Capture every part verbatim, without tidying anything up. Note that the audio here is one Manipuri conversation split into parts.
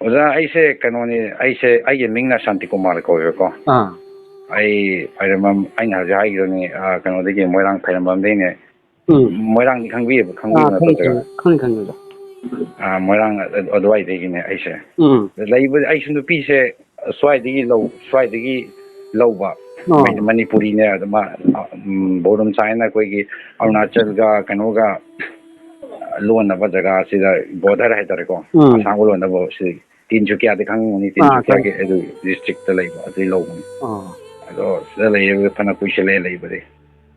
ꯑꯣꯖꯥ, ꯑꯩꯁꯦ ꯀꯩꯅꯣꯅꯤ, ꯑꯩꯁꯦ, ꯑꯩꯒꯤ ꯃꯤꯡꯅ ꯁꯥꯟꯇꯤꯀꯨꯃꯥꯔ ꯀꯧꯋꯦꯕꯀꯣ꯫ ꯑꯥ ꯑꯩ ꯐꯥꯏꯔꯝꯕꯝ, ꯑꯩꯅ ꯍꯧꯖꯤꯛ ꯍꯥꯏꯈꯤꯕꯅꯤ, ꯑ, ꯀꯩꯅꯣꯗꯒꯤ, ꯃꯣꯏꯔꯥꯡ ꯐꯥꯏꯔꯝꯕꯝꯗꯒꯤꯅꯦ꯫ ꯎꯝ ꯃꯣꯏꯔꯥꯡꯗꯤ ꯈꯪꯕꯤꯌꯦꯕ, ꯑꯥ ꯈꯪꯕꯤꯕ ꯅꯠꯇ꯭ꯔꯣ ꯈꯪꯉꯤ ꯖꯒꯥ? ꯈꯪꯉꯤ ꯈꯪꯉꯤ ꯈꯪꯉꯤ ꯑꯣꯖꯥ꯫ ꯑ, ꯃꯣꯏꯔꯥꯡ ꯑꯗꯨꯋꯥꯏꯗꯒꯤꯅꯦ ꯑꯩꯁꯦ꯫ ꯎꯝ ꯂꯩꯕꯗꯤ ꯑꯩꯁꯨ ꯅꯨꯄꯤꯁꯦ ꯁ꯭ꯋꯥꯏꯗꯒꯤ ꯂꯧ ꯁ꯭ꯋꯥꯏꯗꯒꯤ ꯂꯧꯕ, ꯑꯣ꯫ ꯃꯅꯤ- ꯃꯅꯤꯄꯨꯔꯤꯅꯦ꯫ ꯑꯗꯨ ꯃꯥ, ꯎꯝ, ꯕꯣꯔꯨꯝ ꯁꯥꯏꯅ ꯑꯩꯈꯣꯏꯒꯤ ꯑꯔꯨꯅꯥꯆꯜꯒ ꯀꯩꯅꯣꯒ ꯂꯣꯟꯅꯕ ꯖꯒꯥꯁꯤꯗ, ꯕꯣꯔꯗꯔ ꯍꯥꯏꯇꯥꯔꯦꯀꯣ, ꯎꯝ꯫ ꯑꯁꯥꯝꯒ ꯂꯣꯟꯅꯕ ꯁꯤ ꯇꯤꯟꯁꯨꯀꯤꯌꯥꯗꯤ ꯈꯪꯉꯝꯒꯅꯤ꯫ ꯑꯥ, ꯇꯤꯟꯁꯨꯀꯤꯌꯥꯒꯤ ꯑꯗꯨ ꯗꯤꯁꯇ꯭ꯔꯤꯛꯇ ꯂꯩꯕ, ꯑꯗꯨꯗꯤ ꯂꯧꯕꯅꯤ꯫ ꯑꯣ꯫ ꯑꯗꯣ ꯁꯤꯗ ꯂꯩꯔꯒ ꯐꯅ ꯀꯨꯏꯁꯜꯂꯛꯑꯦ ꯂꯩꯕꯗꯤ꯫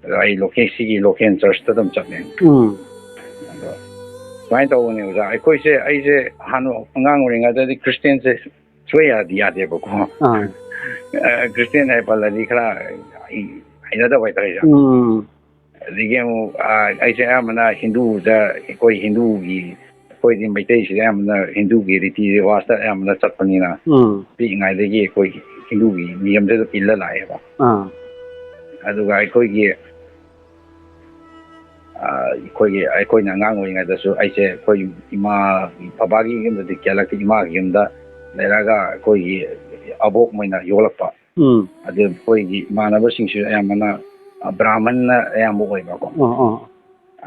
ꯑꯗꯣ ꯑꯩ ꯂꯣꯀꯦꯜ ꯁꯤꯒꯤ ꯂꯣꯀꯦꯜ ꯆꯔꯆꯇ ꯑꯗꯨꯝ ꯆꯠꯂꯦ꯫ ꯎꯝ ꯑꯗꯣ ꯁꯨꯃꯥꯏꯅ ꯇꯧꯕꯅꯦ ꯑꯣꯖꯥ, ꯑꯩꯈꯣꯏꯁꯦ, ꯑꯩꯁꯦ ꯍꯥꯟꯅ ꯑꯉꯥꯡ ꯑꯣꯏꯔꯤꯉꯩꯗꯗꯤ ꯈ꯭ꯔꯤꯁꯇꯦꯟꯁꯦ ꯁꯨꯡꯌꯥ ꯌꯥꯗꯤ ꯌꯥꯗꯦꯕꯀꯣ꯫ ꯑꯥ ꯑ, ꯈ꯭ꯔꯤꯁꯇꯦꯟ ꯍꯥꯏ ꯄꯜꯂꯗꯤ ꯈꯔ ꯑꯩ ꯍꯩꯅꯗꯕ ꯍꯥꯏꯇꯥꯔꯦ ꯑꯣꯖꯥ꯫ ꯎꯝ ꯑꯗꯒꯤ ꯑꯃꯨꯛ, ꯑ, ꯑꯩꯁꯦ ꯑꯌꯥꯝꯕꯅ ꯍꯤꯟꯗꯨꯗ, ꯑꯩꯈꯣꯏ ꯍꯤꯟꯗꯨꯒꯤ, ꯑꯩꯈꯣꯏꯗꯤ ꯃꯩꯇꯩꯁꯤꯗꯤ ꯑꯌꯥꯝꯕꯅ ꯍꯤꯟꯗꯨꯒꯤ ꯔꯤꯇꯤ ꯔꯤꯋꯥꯖꯇ ꯑꯌꯥꯝꯕꯅ ꯆꯠꯄꯅꯤꯅ, ꯎꯝ ꯄꯤꯛꯏꯉꯩꯗꯒꯤ ꯑꯩꯈꯣꯏ ꯍꯤꯟꯗꯨꯒꯤ ꯅꯤꯌꯝꯁꯤꯗ ꯏꯜꯂ ꯂꯥꯛꯑꯦꯕ꯫ ꯑꯥ ꯑꯗꯨꯒ ꯑꯩꯈꯣꯏꯒꯤ, ꯑ, ꯑꯩꯈꯣꯏꯒꯤ, ꯑꯩꯈꯣꯏꯅ ꯑꯉꯥꯡ ꯑꯣꯏꯔꯤꯉꯩꯗꯁꯨ ꯑꯩꯁꯦ ꯑꯩꯈꯣꯏ ꯏꯃꯥ, ꯕꯕꯥꯒꯤ ꯌꯨꯝꯗꯗꯤ ꯀꯌꯥꯂꯛꯇꯦ, ꯏꯃꯥꯒꯤ ꯌꯨꯝꯗ ꯂꯩꯔꯒ ꯑꯩꯈꯣꯏꯒꯤ ꯑꯕꯣꯛ ꯃꯣꯏꯅ ꯌꯣꯛꯂꯛꯄ꯫ ꯎꯝ ꯑꯗꯨ ꯑꯩꯈꯣꯏꯒꯤ ꯏꯃꯥꯟꯅꯕꯁꯤꯡꯁꯨ ꯑꯌꯥꯝꯕꯅ, ꯑ, ꯕ꯭ꯔꯥꯍꯃꯟꯅ ꯑꯌꯥꯝꯕ ꯑꯣꯏꯕꯀꯣ꯫ ꯑꯣ ꯑꯣ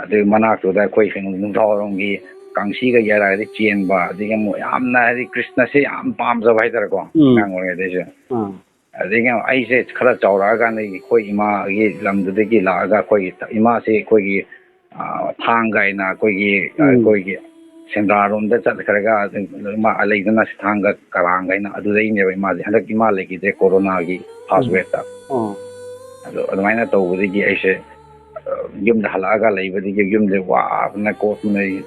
ꯑꯗꯨꯒꯤ ꯃꯅꯥꯛꯇꯨꯗ ꯑꯩꯈꯣꯏ ꯀꯩꯅꯣ ꯅꯤꯡꯊꯧꯔꯣꯝꯒꯤ ꯀꯥꯡꯁꯤꯒ ꯌꯥꯔꯒꯗꯤ ꯆꯦꯟꯕ, ꯑꯗꯒꯤ ꯑꯃꯨꯛ ꯌꯥꯝꯅ ꯍꯥꯏꯗꯤ ꯀ꯭ꯔꯤꯁꯅꯁꯦ ꯌꯥꯝ ꯄꯥꯝꯖꯕ ꯍꯥꯏꯇꯥꯔꯦꯀꯣ꯫ ꯎꯝ꯫ ꯑꯉꯥꯡ ꯑꯣꯏꯔꯤꯉꯩꯗꯩꯁꯨ꯫ ꯑꯥ ꯑꯗꯒꯤ ꯑꯩꯁꯦ ꯈꯔ ꯆꯥꯎꯔꯛꯑꯀꯥꯟꯗ ꯑꯩꯈꯣꯏ ꯏꯃꯥꯒꯤ ꯂꯝꯗꯨꯗꯒꯤ ꯂꯥꯛꯑꯒ ꯑꯩꯈꯣꯏꯒꯤ ꯏꯃꯥꯁꯦ ꯑꯩꯈꯣꯏꯒꯤ, ꯑ, ꯊꯥꯡꯒ ꯍꯥꯏꯅ ꯑꯩꯈꯣꯏꯒꯤ, ꯎꯝ꯫ ꯑꯩꯈꯣꯏꯒꯤ ꯁꯦꯟꯗ꯭ꯔꯥꯔꯣꯝꯗ ꯆꯠꯈ꯭ꯔꯒ ꯑꯗꯨꯝ ꯏꯃꯥ ꯂꯩꯗꯅ ꯊꯥꯡꯒ ꯀꯔꯥꯡꯒ ꯍꯥꯏꯅ ꯑꯗꯨꯗꯩꯅꯦꯕ ꯏꯃꯥꯁꯦ꯫ ꯍꯟꯗꯛ ꯏꯃꯥ ꯂꯩꯈꯤꯗ꯭ꯔꯦ ꯀꯣꯔꯣꯅꯥꯒꯤ ꯐꯥꯔꯁ ꯎꯝ꯫ ꯋꯦꯞꯇ꯫ ꯑꯣ ꯑꯗꯣ ꯑꯗꯨꯃꯥꯏꯅ ꯇꯧꯕꯗꯒꯤ ꯑꯩꯁꯦ, ꯑ, ꯌꯨꯝꯗ ꯍꯜꯂꯛꯑꯒ ꯂꯩꯕꯗꯒꯤ ꯌꯨꯝꯗ ꯋꯥꯕꯅ ꯀꯣꯛꯇꯨꯅ ꯑꯩ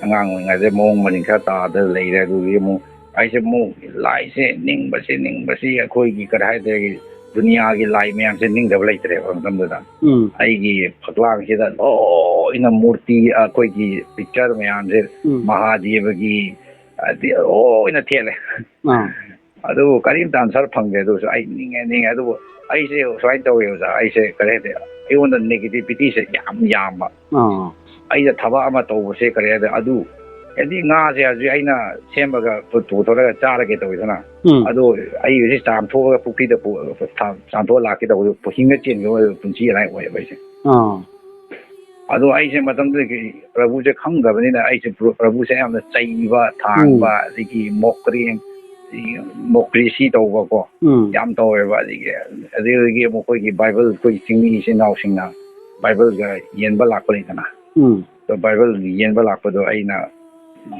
ꯑꯉꯥꯡ ꯑꯣꯏꯔꯤꯉꯩꯗ ꯃꯑꯣꯡ ꯃꯔꯤꯟ ꯈꯔ ꯇꯥꯗꯅ ꯂꯩꯔꯦ꯫ ꯑꯗꯨꯗꯒꯤ ꯑꯃꯨꯛ ꯑꯩꯁꯦ ꯑꯃꯨꯛ ꯂꯥꯏꯁꯦ ꯅꯤꯡꯕꯁꯤ ꯅꯤꯡꯕꯁꯤ ꯑꯩꯈꯣꯏꯒꯤ ꯀꯔꯤ ꯍꯥꯏꯇꯥꯔꯦ, ꯗꯨꯅꯤꯌꯥꯒꯤ ꯂꯥꯏ ꯃꯌꯥꯝꯁꯦ ꯅꯤꯡꯗꯕ ꯂꯩꯇ꯭ꯔꯦꯕ ꯃꯇꯝꯗꯨꯗ꯫ ꯎꯝ ꯑꯩꯒꯤ ꯐꯛꯂꯥꯡꯁꯤꯗ ꯂꯣꯏꯅ ꯃꯨꯔꯇꯤ, ꯑꯩꯈꯣꯏꯒꯤ ꯄꯤꯛꯆꯔ ꯃꯌꯥꯝꯁꯦ, ꯎꯝ ꯃꯍꯥꯗꯦꯕꯒꯤ, ꯑꯗꯤ ꯂꯣꯏꯅ ꯊꯦꯠꯂꯦ꯫ ꯑꯥ ꯑꯗꯨꯕꯨ ꯀꯔꯤꯝꯇ ꯑꯟꯁꯔ ꯐꯪꯗꯦ꯫ ꯑꯗꯨꯁꯨ ꯑꯩ ꯅꯤꯡꯉꯦ ꯅꯤꯡꯉꯦ꯫ ꯑꯗꯨꯕꯨ ꯑꯩꯁꯦ ꯁꯨꯃꯥꯏꯅ ꯇꯧꯋꯦ ꯑꯣꯖꯥ, ꯑꯩꯁꯦ ꯀꯔꯤ ꯍꯥꯏꯇꯥꯔꯦ, ꯑꯩꯉꯣꯟꯗ ꯅꯦꯒꯦꯇꯤꯚꯤꯇꯤꯁꯦ ꯌꯥꯝ ꯌꯥꯝꯕ꯫ ꯑꯥ ꯑꯩꯅ ꯊꯕꯛ ꯑꯃ ꯇꯧꯕꯁꯦ ꯀꯔꯤ ꯍꯥꯏꯇꯥꯔꯦ, ꯑꯗꯨ ꯍꯥꯏꯗꯤ ꯉꯥꯁꯦ ꯍꯧꯖꯤꯛ ꯑꯩꯅ ꯁꯦꯝꯃꯒ ꯄꯨ-, ꯄꯨꯊꯣꯔꯒ ꯆꯥꯔꯒꯦ ꯇꯧꯋꯤꯗꯅ꯫ ꯎꯝ꯫ ꯑꯗꯣ ꯑꯩ ꯍꯧꯖꯤꯛ ꯆꯥꯝꯊꯣꯛꯑꯒ ꯄꯨꯈ꯭ꯔꯤꯗ ꯄꯨ-, ꯆꯥꯝ-, ꯆꯥꯝꯊꯣꯛꯑ ꯂꯥꯛꯀꯦ ꯇꯧꯕꯗꯣ ꯄꯨ-, ꯍꯤꯡꯅ ꯆꯦꯟꯈꯤꯕ ꯄꯨꯟꯁꯤ ꯑꯗꯨꯃꯥꯏꯅ ꯑꯣꯏꯌꯦꯕ ꯑꯩꯁꯦ꯫ ꯑꯥ꯫ ꯑꯗꯣ ꯑꯩꯁꯦ ꯃꯇꯝꯗꯨꯗꯒꯤ ꯄ꯭ꯔꯚꯨꯁꯦ ꯈꯪꯗꯕꯅꯤꯅ ꯑꯩꯁꯦ ꯄ꯭ꯔ-, ꯄ꯭ꯔꯚꯨꯁꯦ ꯌꯥꯝꯅ ꯆꯩꯕ, ꯊꯥꯡꯕ, ꯎꯝ꯫ ꯑꯗꯒꯤ ꯃꯣꯀ꯭ꯔꯤ, ꯃꯣꯀ꯭ꯔꯤꯁꯤ ꯇꯧꯕꯀꯣ, ꯎꯝ꯫ ꯌꯥꯝ ꯇꯧꯋꯦꯕ꯫ ꯑꯗꯒꯤ, ꯑꯗꯨꯗꯒꯤ ꯑꯃꯨꯛ ꯑꯩꯈꯣꯏꯒꯤ ꯕꯥꯏꯕꯜ, ꯑꯩꯈꯣꯏ ꯆꯤꯡꯃꯤ ꯏꯆꯤꯟ ꯏꯅꯥꯎꯁꯤꯡꯅ ꯕꯥꯏꯕꯜꯒ ꯌꯦꯟꯕ ꯂꯥꯛꯄ ꯂꯩꯗꯅ꯫ ꯎꯝ꯫ ꯑꯗꯣ ꯕꯥꯏꯕꯜ ꯌꯦꯟꯕ ꯂꯥꯛꯄꯗꯣ ꯑꯩꯅ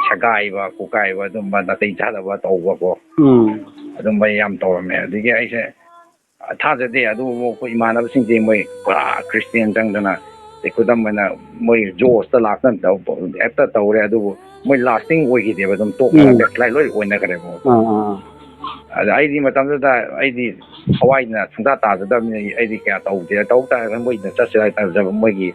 ꯁꯒꯥꯏꯕ, ꯈꯣꯀꯥꯏꯕ, ꯑꯗꯨꯝꯕ ꯅꯥꯇꯩ ꯆꯥꯗꯕ ꯇꯧꯕꯀꯣ꯫ ꯎꯝ꯫ ꯑꯗꯨꯝꯕ ꯌꯥꯝ ꯇꯧꯔꯝꯃꯦ꯫ ꯑꯗꯒꯤ ꯑꯩꯁꯦ ꯊꯥꯖꯗꯦ, ꯑꯗꯨꯕꯨ ꯑꯩꯈꯣꯏ ꯏꯃꯥꯟꯅꯕꯁꯤꯡꯗꯤ ꯃꯣꯏ ꯄꯨꯔꯥ ꯈ꯭ꯔꯤꯁꯇꯤꯌꯥꯟ ꯆꯪꯗꯅ, ꯑꯗꯩ ꯈꯨꯗꯝ ꯑꯣꯏꯅ ꯃꯣꯏ ꯖꯣꯁꯇ ꯂꯥꯛꯇꯅ ꯇꯧ-, ꯍꯦꯛꯇ ꯇꯧꯔꯦ, ꯑꯗꯨꯕꯨ ꯃꯣꯏ ꯂꯥꯁꯇꯤꯡ ꯑꯣꯏꯈꯤꯗꯦꯕ, ꯑꯗꯨꯝ ꯇꯣꯛꯈ꯭ꯔꯒ ꯎꯝ꯫ ꯕꯦꯛꯁ꯭ꯂꯥꯏꯠ ꯂꯣꯏ ꯑꯣꯏꯅꯈ꯭ꯔꯦꯕ꯫ ꯑꯥ, ꯑꯥ, ꯑꯥ꯫ ꯑꯗ ꯑꯩꯗꯤ ꯃꯇꯝꯗꯨꯗ ꯑꯩꯗꯤ ꯊꯋꯥꯏꯅ ꯁꯨꯡꯇꯥ ꯇꯥꯖꯗꯕꯅꯤ, ꯑꯩꯗꯤ ꯀꯌꯥ ꯇꯧꯗꯦ꯫ ꯇꯧ ꯇꯥꯔꯒ ꯃꯣꯏꯅ ꯆꯠꯁꯤꯔꯥ ꯍꯥꯏꯅ ꯇꯧꯖꯕ, ꯃꯣꯏꯒꯤ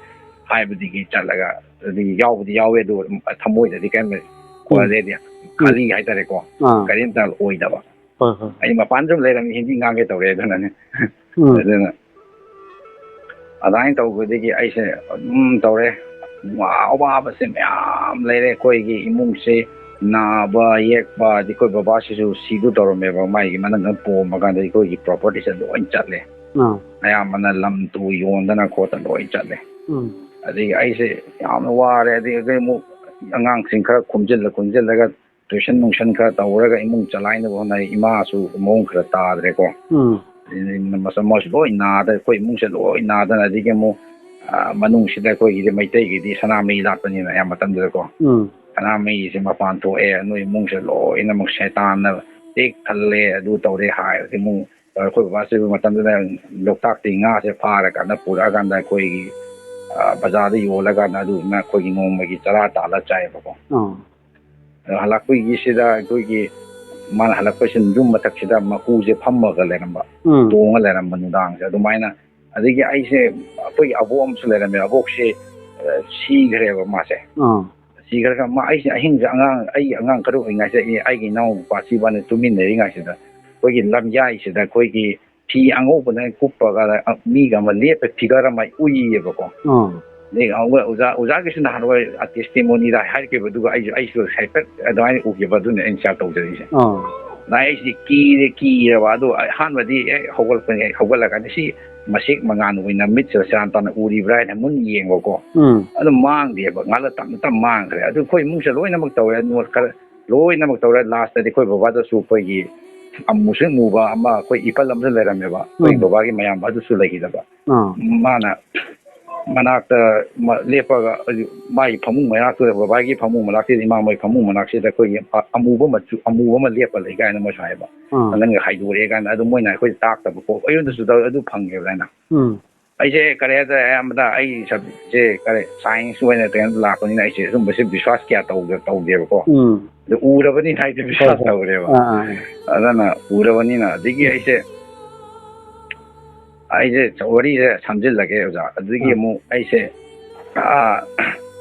ꯍꯥꯏꯕꯗꯒꯤ ꯆꯠꯂꯒ ꯑꯗꯨꯗꯤ ꯌꯥꯎꯕꯗꯤ ꯌꯥꯎꯋꯦ, ꯑꯗꯨ ꯊꯃꯣꯏꯗꯗꯤ ꯀꯔꯤꯝ ꯎꯝ꯫ ꯈꯣꯟꯗꯦꯗꯤ ꯎꯝ꯫ ꯈꯥꯂꯤ ꯍꯥꯏꯇꯥꯔꯦꯀꯣ꯫ ꯑꯥ꯫ ꯀꯔꯤꯝꯇ ꯑꯣꯏꯗꯕ꯫ ꯍꯣꯏ, ꯍꯣꯏ꯫ ꯑꯩ ꯃꯄꯥꯟꯗ ꯁꯨꯝ ꯂꯩꯔꯝꯃꯤ, ꯍꯤꯟꯗꯤ ꯉꯥꯡꯒꯦ ꯇꯧꯔꯦ ꯑꯗꯨꯅꯅꯦ꯫ ꯎꯝ꯫ ꯑꯗꯨꯅ ꯑꯗꯨꯃꯥꯏꯅ ꯇꯧꯕꯗꯒꯤ ꯑꯩꯁꯦ ꯑꯗꯨꯝ ꯇꯧꯔꯦ꯫ ꯋꯥ-, ꯑꯋꯥꯕꯁꯦ ꯃꯌꯥꯝ ꯂꯩꯔꯦ꯫ ꯑꯩꯈꯣꯏꯒꯤ ꯏꯃꯨꯡꯁꯦ ꯅꯥꯕ ꯌꯦꯛꯄ, ꯑꯗꯩ ꯑꯩꯈꯣꯏ ꯕꯕꯥꯁꯤꯁꯨ ꯁꯤꯗꯨ ꯇꯧꯔꯝꯃꯦꯕ, ꯃꯥꯒꯤ ꯃꯅꯪꯒꯟ ꯄꯣꯝꯃ ꯀꯥꯟꯗ ꯑꯩꯈꯣꯏꯒꯤ ꯄ꯭ꯔꯣꯄꯔꯇꯤꯁꯦ ꯂꯣꯏ ꯆꯠꯂꯦ꯫ ꯑꯥ꯫ ꯑꯌꯥꯝꯕꯅ ꯂꯝ ꯇꯨ ꯌꯣꯟꯗꯅ ꯈꯣꯠꯇꯅ ꯂꯣꯏ ꯆꯠꯂꯦ꯫ ꯎꯝ꯫ ꯑꯗꯒꯤ ꯑꯩꯁꯦ ꯌꯥꯝꯅ ꯋꯥꯔꯦ꯫ ꯑꯗꯒꯤ ꯑꯗꯩ ꯑꯃꯨꯛ ꯑꯉꯥꯡꯁꯤꯡ ꯈꯔ ꯈꯣꯝꯖꯤꯜꯂ ꯈꯣꯝꯖꯤꯜꯂꯒ ꯇꯨꯏꯁꯟ ꯅꯨꯡꯁꯟ ꯈꯔ ꯇꯧꯔꯒ ꯏꯃꯨꯡ ꯆꯂꯥꯏꯅꯕ ꯍꯣꯠꯅꯩ꯫ ꯏꯃꯥꯁꯨ ꯃꯑꯣꯡ ꯈꯔ ꯇꯥꯗ꯭ꯔꯦꯀꯣ꯫ ꯎꯝ꯫ ꯑꯗꯩ ꯃꯆꯥ ꯃꯁꯨ ꯂꯣꯏ ꯅꯥꯗꯅ, ꯑꯩꯈꯣꯏ ꯏꯃꯨꯡꯁꯦ ꯂꯣꯏ ꯅꯥꯗꯅ, ꯑꯗꯒꯤ ꯑꯃꯨꯛ, ꯑ, ꯃꯅꯨꯡꯁꯤꯗ ꯑꯩꯈꯣꯏꯒꯤꯗꯤ ꯃꯩꯇꯩꯒꯤꯗꯤ ꯁꯅꯥꯃꯍꯤ ꯂꯥꯠꯄꯅꯤꯅ ꯑꯌꯥꯝꯕ ꯃꯇꯝꯗꯨꯗꯀꯣ꯫ ꯎꯝ꯫ ꯁꯅꯥꯃꯍꯤꯁꯦ ꯃꯄꯥꯟ ꯊꯣꯛꯑꯦ, ꯅꯣꯏ ꯏꯃꯨꯡꯁꯦ ꯂꯣꯏꯅꯃꯛ ꯁꯩꯇꯥꯟꯅ ꯄꯤꯛ ꯊꯜꯂꯦ, ꯑꯗꯨ ꯇꯧꯔꯦ ꯍꯥꯏꯔꯗꯤ ꯑꯃꯨꯛ ꯑꯩꯈꯣꯏ ꯕꯕꯥꯁꯤꯕꯨ ꯃꯇꯝꯗꯨꯗ ꯂꯣꯛꯇꯥꯛꯇꯒꯤ ꯉꯥꯁꯦ ꯐꯥꯔꯀꯥꯟꯗ ꯄꯨꯔꯛꯑꯀꯥꯟꯗ ꯑꯩꯈꯣꯏꯒꯤ, ꯑ, ꯕꯖꯥꯔꯗ ꯌꯣꯜꯂꯀꯥꯟꯗ ꯑꯗꯨꯗꯨꯅ ꯑꯩꯈꯣꯏꯒꯤ ꯅꯣꯡꯃꯒꯤ ꯆꯔꯥ ꯇꯥꯜꯂ ꯆꯥꯏꯌꯦꯕꯀꯣ꯫ ꯑꯥ꯫ ꯑꯗꯣ ꯍꯜꯂꯛꯄꯒꯤꯁꯤꯗ ꯑꯩꯈꯣꯏꯒꯤ, ꯃꯥꯅ ꯍꯜꯂꯛꯄꯁꯤꯗ ꯌꯨꯝ ꯃꯊꯛꯁꯤꯗ ꯃꯀꯨꯁꯦ ꯐꯝꯃꯒ ꯂꯩꯔꯝꯕ, ꯎꯝ꯫ ꯇꯣꯡꯉ ꯂꯩꯔꯝꯕ ꯅꯨꯡꯗꯥꯡꯁꯦ꯫ ꯑꯗꯨꯃꯥꯏꯅ, ꯑꯗꯒꯤ ꯑꯩꯁꯦ, ꯑꯩꯈꯣꯏꯒꯤ ꯑꯕꯣꯛ ꯑꯃꯁꯨ ꯂꯩꯔꯝꯃꯦ, ꯑꯕꯣꯛꯁꯦ, ꯑ, ꯁꯤꯈ꯭ꯔꯦꯕ ꯃꯥꯁꯦ꯫ ꯑꯥ꯫ ꯁꯤꯈ꯭ꯔꯒ ꯃꯥ, ꯑꯩꯁꯦ ꯑꯍꯤꯡꯁꯦ ꯑꯉꯥꯡ, ꯑꯩ ꯑꯉꯥꯡ ꯈꯔ ꯑꯣꯏꯔꯤꯉꯩꯁꯦ ꯑꯩ, ꯑꯩꯒꯤ ꯏꯅꯥꯎ ꯅꯨꯄꯥꯁꯤ ꯏꯕꯥꯅꯤ ꯇꯨꯃꯤꯟꯅꯔꯤꯉꯩꯁꯤꯗ ꯑꯩꯈꯣꯏꯒꯤ ꯂꯝꯌꯥꯏꯁꯤꯗ ꯑꯩꯈꯣꯏꯒꯤ ꯐꯤ ꯑꯉꯧꯕꯅ ꯀꯨꯞꯄꯒ ꯃꯤꯒ ꯑꯃ ꯂꯦꯞꯄ ꯐꯤꯒꯔ ꯑꯃ ꯎꯏꯌꯦꯕꯀꯣ꯫ ꯑꯥ꯫ ꯑꯗꯩ ꯑꯣꯖꯥ ꯑꯣꯖꯥꯒꯤꯁꯨ ꯅꯍꯥꯟꯋꯥꯏ ꯇꯦꯁꯇꯤꯃꯣꯅꯤꯗ ꯍꯥꯏꯔꯛꯈꯤꯕ, ꯑꯗꯨꯒ ꯑꯩꯁꯨ ꯑꯩꯁꯨ ꯍꯥꯏꯐꯦꯠ ꯑꯗꯨꯃꯥꯏꯅ ꯎꯈꯤꯕ, ꯑꯗꯨꯅ ꯑꯩꯅ ꯁꯤꯌꯥꯔ ꯇꯧꯖꯔꯤꯁꯦ꯫ ꯑꯥ꯫ ꯅꯥꯏ ꯑꯩꯁꯤ ꯀꯤꯔꯦ ꯀꯤꯔꯕ ꯑꯗꯣ ꯑꯍꯥꯟꯕꯗꯤ ꯑꯦ ꯍꯧꯒꯠꯂꯛꯄꯅꯤ, ꯑꯩ ꯍꯧꯒꯠꯂꯀꯥꯟꯗ ꯁꯤ ꯃꯁꯦꯛ ꯃꯉꯥꯜ ꯑꯣꯏꯅ ꯃꯤꯠꯁꯤꯗ ꯁꯦꯔꯥꯟ ꯇꯥꯅ ꯎꯔꯤꯕ꯭ꯔꯥ ꯍꯥꯏꯅ ꯃꯨꯟ ꯌꯦꯡꯕꯀꯣ꯫ ꯎꯝ꯫ ꯑꯗꯨ ꯃꯥꯡꯗꯦꯕ, ꯉꯥꯜꯂ ꯇꯞꯅ ꯇꯞꯅ ꯃꯥꯡꯈ꯭ꯔꯦ꯫ ꯑꯗꯨ ꯑꯩꯈꯣꯏ ꯏꯃꯨꯡꯁꯦ ꯂꯣꯏꯅꯃꯛ ꯇꯧꯋꯦ, ꯑꯗꯨ ꯈꯔ ꯂꯣꯏꯅꯃꯛ ꯇꯧꯔꯦ꯫ ꯂꯥꯁꯇꯗꯤ ꯑꯩꯈꯣꯏ ꯕꯕꯥꯗꯁꯨ ꯑꯩꯈꯣꯏꯒꯤ ꯑꯃꯨꯁꯨ ꯃꯨꯕ ꯑꯃ ꯑꯩꯈꯣꯏ ꯏꯄꯜ ꯑꯃꯁꯨ ꯂꯩꯔꯝꯃꯦꯕ, ꯑꯩꯈꯣꯏ ꯎꯝ꯫ ꯕꯕꯥꯒꯤ ꯃꯌꯥꯝꯕ ꯑꯗꯨꯁꯨ ꯂꯩꯈꯤꯗꯕ꯫ ꯑꯥ꯫ ꯃꯥꯅ ꯃꯅꯥꯛꯇ ꯃ-, ꯂꯦꯞꯄꯒ, ꯃꯥꯒꯤ ꯐꯃꯨꯡ ꯃꯅꯥꯛꯇꯨꯗ, ꯕꯕꯥꯒꯤ ꯐꯃꯨꯡ ꯃꯅꯥꯛꯁꯤꯗ, ꯏꯃꯥ ꯃꯣꯏ ꯐꯃꯨꯡ ꯃꯅꯥꯛꯁꯤꯗ ꯑꯩꯈꯣꯏꯒꯤ ꯑ-, ꯑꯃꯨꯕ ꯃꯆꯨ, ꯑꯃꯨꯕ ꯑꯃ ꯂꯦꯞꯄ ꯂꯩ ꯀꯥꯏꯅ ꯃꯣꯏꯁꯨ ꯍꯥꯏꯕ꯫ ꯑꯥ꯫ ꯅꯪꯒ ꯍꯥꯏꯗꯣꯔꯛꯑꯦ ꯀꯥꯏꯅ꯫ ꯑꯗꯨ ꯃꯣꯏꯅ ꯑꯩꯈꯣꯏꯗ ꯇꯥꯛꯇꯕꯀꯣ, ꯑꯩꯉꯣꯟꯗꯁꯨ ꯇꯧ-, ꯑꯗꯨ ꯐꯪꯉꯦꯕ ꯑꯩꯅ꯫ ꯎꯝ꯫ ꯑꯩꯁꯦ ꯀꯔꯤ ꯍꯥꯏꯇꯥꯔꯦ, ꯑꯌꯥꯝꯕꯗ ꯑꯩ ꯁꯕꯖꯦꯛꯁꯦ ꯀꯔꯤ, ꯁꯥꯏꯟꯁ ꯑꯣꯏꯅ ꯀꯩꯅꯣ ꯂꯥꯛꯄꯅꯤꯅ ꯑꯩꯁꯦ ꯑꯗꯨꯝꯕꯁꯦ ꯕꯤꯁ꯭ꯋꯥꯁ ꯀꯌꯥ ꯇꯧꯗ-, ꯇꯧꯗꯦꯕꯀꯣ꯫ ꯎꯝ꯫ ꯑꯗꯨ ꯎꯔꯕꯅꯤꯅ ꯑꯩꯁꯦ ꯕꯤꯁ꯭ꯋꯥꯁ ꯍꯣꯏ, ꯍꯣꯏ꯫ ꯇꯧꯔꯦꯕ꯫ ꯑꯥ, ꯑꯥ, ꯑꯥ꯫ ꯑꯗꯨꯅ ꯎꯔꯕꯅꯤꯅ, ꯑꯗꯒꯤ ꯑꯩꯁꯦ, ꯑꯩꯁꯦ ꯋꯥꯔꯤꯁꯦ ꯁꯝꯖꯤꯜꯂꯒꯦ ꯑꯣꯖꯥ꯫ ꯑꯗꯨꯗꯒꯤ ꯑꯥ꯫ ꯑꯃꯨꯛ ꯑꯩꯁꯦ, ꯑꯥ,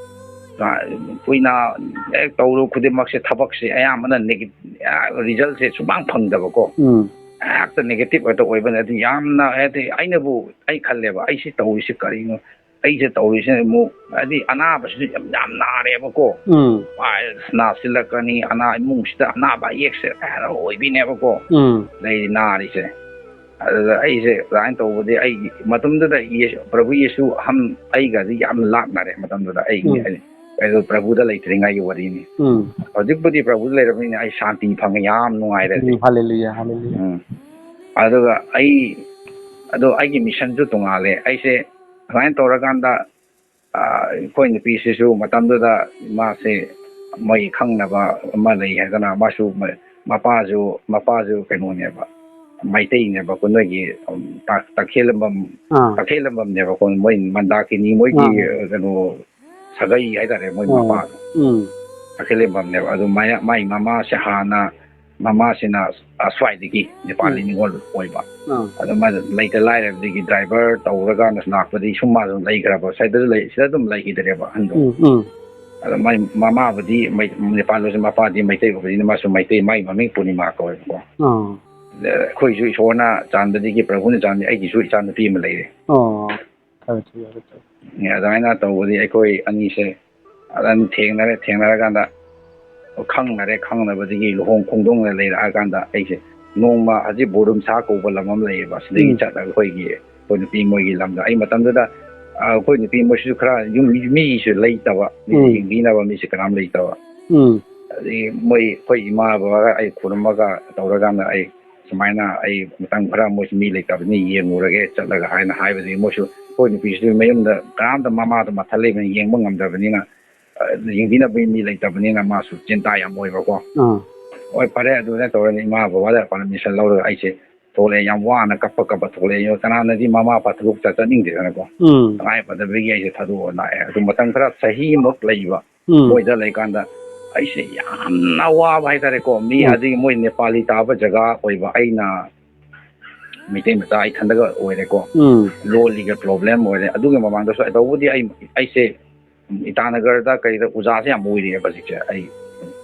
ꯑꯥ, ꯀꯨꯏꯅ ꯍꯦꯛ ꯇꯧꯔꯨ ꯈꯨꯗꯤꯡꯃꯛꯁꯦ, ꯊꯕꯛꯁꯦ ꯑꯌꯥꯝꯕꯅ ꯅꯦꯒꯦ-, ꯑꯥ, ꯔꯤꯖꯜꯁꯦ ꯁꯨꯡꯐꯪ ꯐꯪꯗꯕꯀꯣ꯫ ꯎꯝ꯫ ꯍꯦꯛꯇ ꯅꯦꯒꯦꯇꯤꯚ ꯍꯦꯛꯇ ꯑꯣꯏꯕꯅꯦ꯫ ꯑꯗꯨ ꯌꯥꯝꯅ, ꯍꯥꯏꯗꯤ, ꯑꯩꯅꯕꯨ, ꯑꯩ ꯈꯜꯂꯦꯕ, "ꯑꯩꯁꯤ ꯇꯧꯔꯤꯁꯤ ꯀꯔꯤꯅꯣ? ꯑꯩꯁꯦ ꯇꯧꯔꯤꯁꯦ ꯑꯃꯨꯛ", ꯍꯥꯏꯗꯤ, ꯑꯅꯥꯕꯁꯤꯁꯨ ꯌꯥꯝ, ꯌꯥꯝ ꯅꯥꯔꯦꯕꯀꯣ꯫ ꯎꯝ꯫ ꯄꯥꯏ-, ꯅꯥꯁꯤꯜꯂꯛꯀꯅꯤ, ꯑꯅꯥ, ꯏꯃꯨꯡꯁꯤꯗ ꯑꯅꯥꯕ ꯑꯌꯦꯛꯁꯦ ꯀꯌꯥꯔ ꯑꯣꯏꯕꯤꯅꯦꯕꯀꯣ꯫ ꯎꯝ꯫ ꯂꯩ ꯅꯥꯔꯤꯁꯦ꯫ ꯑꯗꯨꯗ ꯑꯩꯁꯦ ꯑꯗꯨꯃꯥꯏꯅ ꯇꯧꯕꯗꯤ, ꯑꯩꯒꯤ ꯃꯇꯝꯗꯨꯗ ꯌꯦꯁꯨ, ꯄ꯭ꯔꯚꯨ ꯌꯦꯁꯨ ꯑꯍꯟ ꯑꯩꯒꯗꯤ ꯌꯥꯝ ꯂꯥꯞꯅꯔꯦ ꯃꯇꯝꯗꯨꯗ꯫ ꯑꯩꯒꯤ, ꯎꯝ꯫ ꯑꯩ, ꯑꯩꯗꯣ ꯄ꯭ꯔꯚꯨꯗ ꯂꯩꯇ꯭ꯔꯤꯉꯩꯒꯤ ꯋꯥꯔꯤꯅꯤ꯫ ꯎꯝ꯫ ꯍꯧꯖꯤꯛꯄꯨꯗꯤ ꯄ꯭ꯔꯚꯨꯗ ꯂꯩꯔꯕꯅꯤꯅ ꯑꯩ ꯁꯥꯟꯇꯤ ꯐꯪꯉꯦ, ꯌꯥꯝ ꯅꯨꯡꯉꯥꯏꯔꯦ ꯎꯝ, ꯍꯧꯖꯤꯛ꯫ ꯍꯜꯂꯦꯂꯨꯌꯥ, ꯍꯜꯂꯦꯂꯨꯌꯥ꯫ ꯎꯝ꯫ ꯑꯗꯨꯒ ꯑꯩ, ꯑꯗꯣ ꯑꯩꯒꯤ ꯃꯤꯁꯟꯁꯨ ꯇꯣꯡꯉꯥꯜꯂꯦ꯫ ꯑꯩꯁꯦ ꯑꯗꯨꯃꯥꯏꯅ ꯇꯧꯔꯀꯥꯟꯗ, ꯑ, ꯑꯩꯈꯣꯏ ꯅꯨꯄꯤꯁꯤꯁꯨ ꯃꯇꯝꯗꯨꯗ ꯃꯥꯁꯦ ꯃꯣꯏ ꯈꯪꯅꯕ ꯑꯃ ꯂꯩ ꯍꯥꯏꯗꯅ, ꯃꯥꯁꯨ ꯃ-, ꯃꯄꯥꯁꯨ, ꯃꯄꯥꯁꯨ ꯀꯩꯅꯣꯅꯦꯕ, ꯃꯩꯇꯩꯅꯦꯕꯀꯣ, ꯅꯣꯏꯒꯤ, ꯎꯝ, ꯇꯥ-, ꯇꯈꯦꯜꯂꯝꯕꯝ, ꯑꯥ꯫ ꯇꯈꯦꯜꯂꯝꯕꯝꯅꯦꯕꯀꯣ, ꯃꯣꯏ ꯃꯟꯗꯥꯀꯤꯅꯤ, ꯃꯣꯏꯒꯤ, ꯑꯥ꯫ ꯀꯩꯅꯣ, ꯁꯥꯒꯩ ꯍꯥꯏꯇꯥꯔꯦ, ꯃꯣꯏ ꯑꯣ꯫ ꯃꯄꯥꯗꯣ꯫ ꯎꯝ꯫ ꯇꯈꯦꯜꯂꯝꯕꯝꯅꯦꯕ꯫ ꯑꯗꯨ ꯃꯥꯏ, ꯃꯥꯏ ꯃꯃꯥꯁꯦ ꯍꯥꯟꯅ, ꯃꯃꯥꯁꯤꯅ, ꯑ, ꯁ꯭ꯋꯥꯏꯗꯒꯤ ꯅꯦꯄꯥꯂꯤ ꯎꯝ꯫ ꯅꯤꯉꯣꯜ ꯑꯣꯏꯕ꯫ ꯑꯥ꯫ ꯑꯗꯨ ꯃꯥꯁꯦ ꯂꯩꯇ ꯂꯥꯏꯔꯕꯗꯒꯤ ꯗ꯭ꯔꯥꯏꯚꯔ ꯇꯧꯔꯒ ꯂꯥꯛꯄꯗꯒꯤ ꯁꯨꯝ ꯃꯥꯁꯨ ꯂꯩꯈ꯭ꯔꯕ, ꯁ꯭ꯋꯥꯏꯗ ꯂꯩ-, ꯁꯤꯗ ꯑꯗꯨꯝ ꯂꯩꯈꯤꯗ꯭ꯔꯦꯕ ꯑꯍꯟꯗꯣ꯫ ꯎꯝ, ꯎꯝ꯫ ꯑꯗꯣ ꯃꯥꯏ ꯃꯃꯥꯕꯨꯗꯤ ꯃꯩ-, ꯅꯦꯄꯥꯜ ꯑꯣꯏꯔꯁꯨ ꯃꯄꯥꯗꯤ ꯃꯩꯇꯩ ꯑꯣꯏꯕꯅꯤꯅ ꯃꯥꯁꯨ ꯃꯩꯇꯩ, ꯃꯥꯒꯤ ꯃꯃꯤꯡ ꯄꯨꯔꯅꯤꯃꯥ ꯀꯧꯋꯦꯕꯀꯣ꯫ ꯑꯥ꯫ ꯑꯗ ꯑꯩꯈꯣꯏꯁꯨ ꯏꯁꯣꯔꯅ ꯆꯥꯟꯕꯗꯒꯤ, ꯄ꯭ꯔꯚꯨꯅ ꯆꯥꯟꯕꯗꯒꯤ ꯑꯩꯒꯤꯁꯨ ꯏꯆꯥ ꯅꯨꯄꯤ ꯑꯃ ꯂꯩꯔꯦ꯫ ꯑꯣ꯫ ꯐꯔꯦ, ꯐꯔꯦ, ꯌꯥꯔꯦ, ꯐꯔꯦ꯫ ꯑꯦ, ꯑꯗꯨꯃꯥꯏꯅ ꯇꯧꯕꯗꯤ ꯑꯩꯈꯣꯏ ꯑꯅꯤꯁꯦ ꯑꯗꯨꯝ ꯊꯦꯡꯅꯔꯦ꯫ ꯊꯦꯡꯅꯔꯀꯥꯟꯗ ꯈꯪꯅꯔꯦ꯫ ꯈꯪꯅꯕꯗꯒꯤ ꯂꯨꯍꯣꯡ ꯈꯣꯡꯗꯣꯡꯅ ꯂꯩꯔꯛꯑꯀꯥꯟꯗ ꯑꯩꯁꯦ ꯅꯣꯡꯃ ꯍꯧꯖꯤꯛ ꯕꯣꯔꯨꯝꯁꯥ ꯀꯧꯕ ꯂꯝ ꯑꯃ ꯂꯩꯌꯦꯕ, ꯁꯤꯗꯒꯤ ꯎꯝ꯫ ꯆꯠꯂꯒ ꯑꯩꯈꯣꯏꯒꯤ, ꯑꯩꯈꯣꯏ ꯅꯨꯄꯤ ꯃꯣꯏꯒꯤ ꯂꯝꯗ꯫ ꯑꯩ ꯃꯇꯝꯗꯨꯗ, ꯑ, ꯑꯩꯈꯣꯏ ꯅꯨꯄꯤ ꯃꯣꯏꯁꯤꯁꯨ ꯈꯔ ꯌꯨꯝ ꯃꯤꯁꯨ ꯂꯩꯇꯕ, ꯃꯤꯁꯨ ꯎꯝ꯫ ꯌꯦꯡꯕꯤꯅꯕ ꯃꯤꯁꯨ ꯀꯅꯥꯝ ꯂꯩꯇꯕ꯫ ꯎꯝ꯫ ꯑꯗꯒꯤ ꯃꯣꯏ, ꯑꯩꯈꯣꯏ ꯏꯃꯥ ꯕꯕꯥꯒ ꯑꯩ ꯈꯨꯔꯨꯝꯃꯒ ꯇꯧꯔꯀꯥꯟꯗ ꯑꯩ ꯁꯨꯃꯥꯏꯅ ꯑꯩ ꯃꯇꯝ ꯈꯔ ꯃꯣꯏꯁꯨ ꯃꯤ ꯂꯩꯇꯕꯅꯤ, ꯌꯦꯡꯉꯨꯔꯒꯦ ꯆꯠꯂꯒ ꯍꯥꯏꯅ ꯍꯥꯏꯕꯗꯒꯤ ꯃꯣꯏꯁꯨ, ꯑꯩꯈꯣꯏ ꯅꯨꯄꯤꯁꯨ ꯃꯌꯨꯝꯗ ꯀꯅꯥꯝꯇ, ꯃꯃꯥꯗꯣ ꯃꯊꯟ ꯂꯩꯕꯅꯤ, ꯌꯦꯡꯕ ꯉꯝꯗꯕꯅꯤꯅ, ꯑ, ꯌꯦꯡꯕꯤꯅꯕ ꯃꯤ ꯂꯩꯇꯕꯅꯤꯅ ꯃꯥꯁꯨ ꯆꯤꯟꯇꯥ ꯌꯥꯝ ꯑꯣꯏꯕꯀꯣ꯫ ꯑꯥ꯫ ꯍꯣꯏ, ꯐꯔꯦ, ꯑꯗꯨꯅ ꯇꯧꯔꯅꯤ, ꯏꯃꯥ ꯕꯕꯥꯗ ꯄꯔꯃꯤꯁꯟ ꯂꯧꯔꯒ ꯑꯩꯁꯦ ꯊꯣꯛꯂꯛꯑꯦ꯫ ꯌꯥꯝ ꯋꯥꯅ ꯀꯞꯄ ꯀꯞꯄ ꯊꯣꯛꯂꯛꯑꯦ꯫ ꯀꯅꯥꯅꯗꯤ ꯃꯃꯥ ꯃꯄꯥ ꯊꯥꯗꯣꯛ ꯆꯠ-, ꯆꯠꯅꯤꯡꯗꯦꯗꯅꯀꯣ꯫ ꯎꯝ꯫ ꯇꯉꯥꯏ ꯐꯗꯕꯒꯤ ꯑꯩꯁꯦ ꯊꯥꯗꯣꯛꯑ ꯂꯥꯛꯑꯦ꯫ ꯑꯗꯨ ꯃꯇꯝ ꯈꯔ ꯆꯍꯤꯃꯨꯛ ꯂꯩꯕ꯫ ꯎꯝ꯫ ꯃꯣꯏꯗ ꯂꯩꯀꯥꯟꯗ ꯑꯩꯁꯦ ꯌꯥꯝꯅ ꯋꯥꯕ ꯍꯥꯏꯇꯥꯔꯦꯀꯣ꯫ ꯃꯤ ꯎꯝ꯫ ꯑꯗꯒꯤ ꯃꯣꯏ ꯅꯦꯄꯥꯂꯤ ꯇꯥꯕ ꯖꯒꯥ ꯑꯣꯏꯕ, ꯑꯩꯅ ꯃꯩꯇꯩ ꯃꯆꯥ ꯏꯊꯟꯗꯒ ꯑꯣꯏꯔꯦꯀꯣ꯫ ꯎꯝ꯫ ꯂꯣꯜꯂꯤꯒ ꯄ꯭ꯔꯣꯕ꯭ꯂꯦꯝ ꯑꯣꯏꯔꯦ꯫ ꯑꯗꯨꯒꯤ ꯃꯃꯥꯡꯗꯁꯨ ꯇꯧꯕꯗꯤ ꯑꯩ, ꯑꯩꯁꯦ ꯏꯇꯥꯅꯒꯔꯗ ꯀꯩꯗ ꯑꯣꯖꯥꯁꯦ ꯌꯥꯝ ꯑꯣꯏꯔꯤꯑꯕ ꯍꯧꯖꯤꯛꯁꯦ꯫ ꯑꯩ,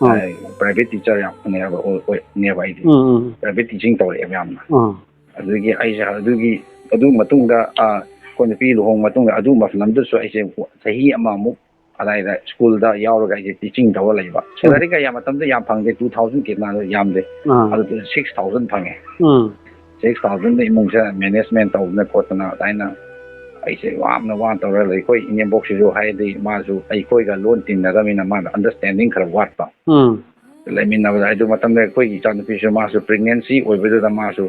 ꯑꯥ꯫ ꯑꯩ ꯄ꯭ꯔꯥꯏꯚꯦꯠ ꯇꯤꯆꯔ ꯌꯥꯝ ꯑꯣꯏꯅꯦꯕ, ꯑꯣꯏ-, ꯑꯣꯏꯅꯦꯕ ꯑꯩꯗꯤ꯫ ꯎꯝ, ꯎꯝ꯫ ꯄ꯭ꯔꯥꯏꯚꯦꯠ ꯇꯤꯆꯤꯡ ꯇꯧꯔꯛꯑꯦꯕ ꯌꯥꯝꯅ꯫ ꯑꯥ꯫ ꯑꯗꯨꯒꯤ ꯑꯩꯁꯦ ꯑꯗꯨꯒꯤ, ꯑꯗꯨ ꯃꯇꯨꯡꯗ, ꯑ, ꯑꯩꯈꯣꯏ ꯅꯨꯄꯤ ꯂꯨꯍꯣꯡꯕ ꯃꯇꯨꯡꯗ ꯑꯗꯨ ꯃꯐꯝꯗꯨꯁꯨ ꯑꯩꯁꯦ ꯆꯍꯤ ꯑꯃꯃꯨꯛ ꯑꯗꯥꯏꯗ ꯁ꯭ꯀꯨꯜꯗ ꯌꯥꯎꯔꯒ ꯑꯩꯁꯦ ꯇꯤꯆꯤꯡ ꯇꯧꯔ ꯂꯩꯕ꯫ ꯎꯝ꯫ ꯁꯦꯂꯔꯤꯒ ꯌꯥꯝ ꯃꯇꯝꯗ ꯌꯥꯝ ꯐꯪꯗꯦ, two thousand ꯀꯦꯅꯥꯗꯣ ꯌꯥꯝꯗꯦ꯫ ꯑꯥ꯫ ꯑꯗꯨꯗ six thousand ꯐꯪꯉꯦ꯫ ꯎꯝ꯫ Six thousand ꯏꯃꯨꯡꯁꯦ ꯃꯦꯅꯦꯖꯃꯦꯟ ꯇꯧꯗꯅ ꯈꯣꯠꯇꯅ ꯑꯗꯨꯃꯥꯏꯅ ꯑꯩꯁꯦ ꯌꯥꯝꯅ ꯋꯥꯅ ꯇꯧꯔ ꯂꯩ꯫ ꯑꯩꯈꯣꯏ ꯏꯅꯦꯝꯕꯣꯛꯁꯤꯁꯨ ꯍꯥꯏꯗꯤ ꯃꯥꯁꯨ ꯑꯩꯈꯣꯏꯒ ꯂꯣꯟ ꯇꯤꯟꯅꯗꯕꯅꯤꯅ ꯃꯥꯅ ꯑꯟꯗꯔꯁꯇꯦꯟꯗꯤꯡ ꯈꯔ ꯋꯥꯠꯄ꯫ ꯎꯝ꯫ ꯂꯩꯃꯤꯟꯅꯕꯗ ꯑꯗꯨ ꯃꯇꯝꯗ ꯑꯩꯈꯣꯏꯒꯤ ꯏꯆꯥꯅꯨꯄꯤꯁꯨ ꯃꯥꯁꯨ ꯄ꯭ꯔꯦꯒꯅꯦꯟꯁꯤ ꯑꯣꯏꯕꯗꯨꯗ ꯃꯥꯁꯨ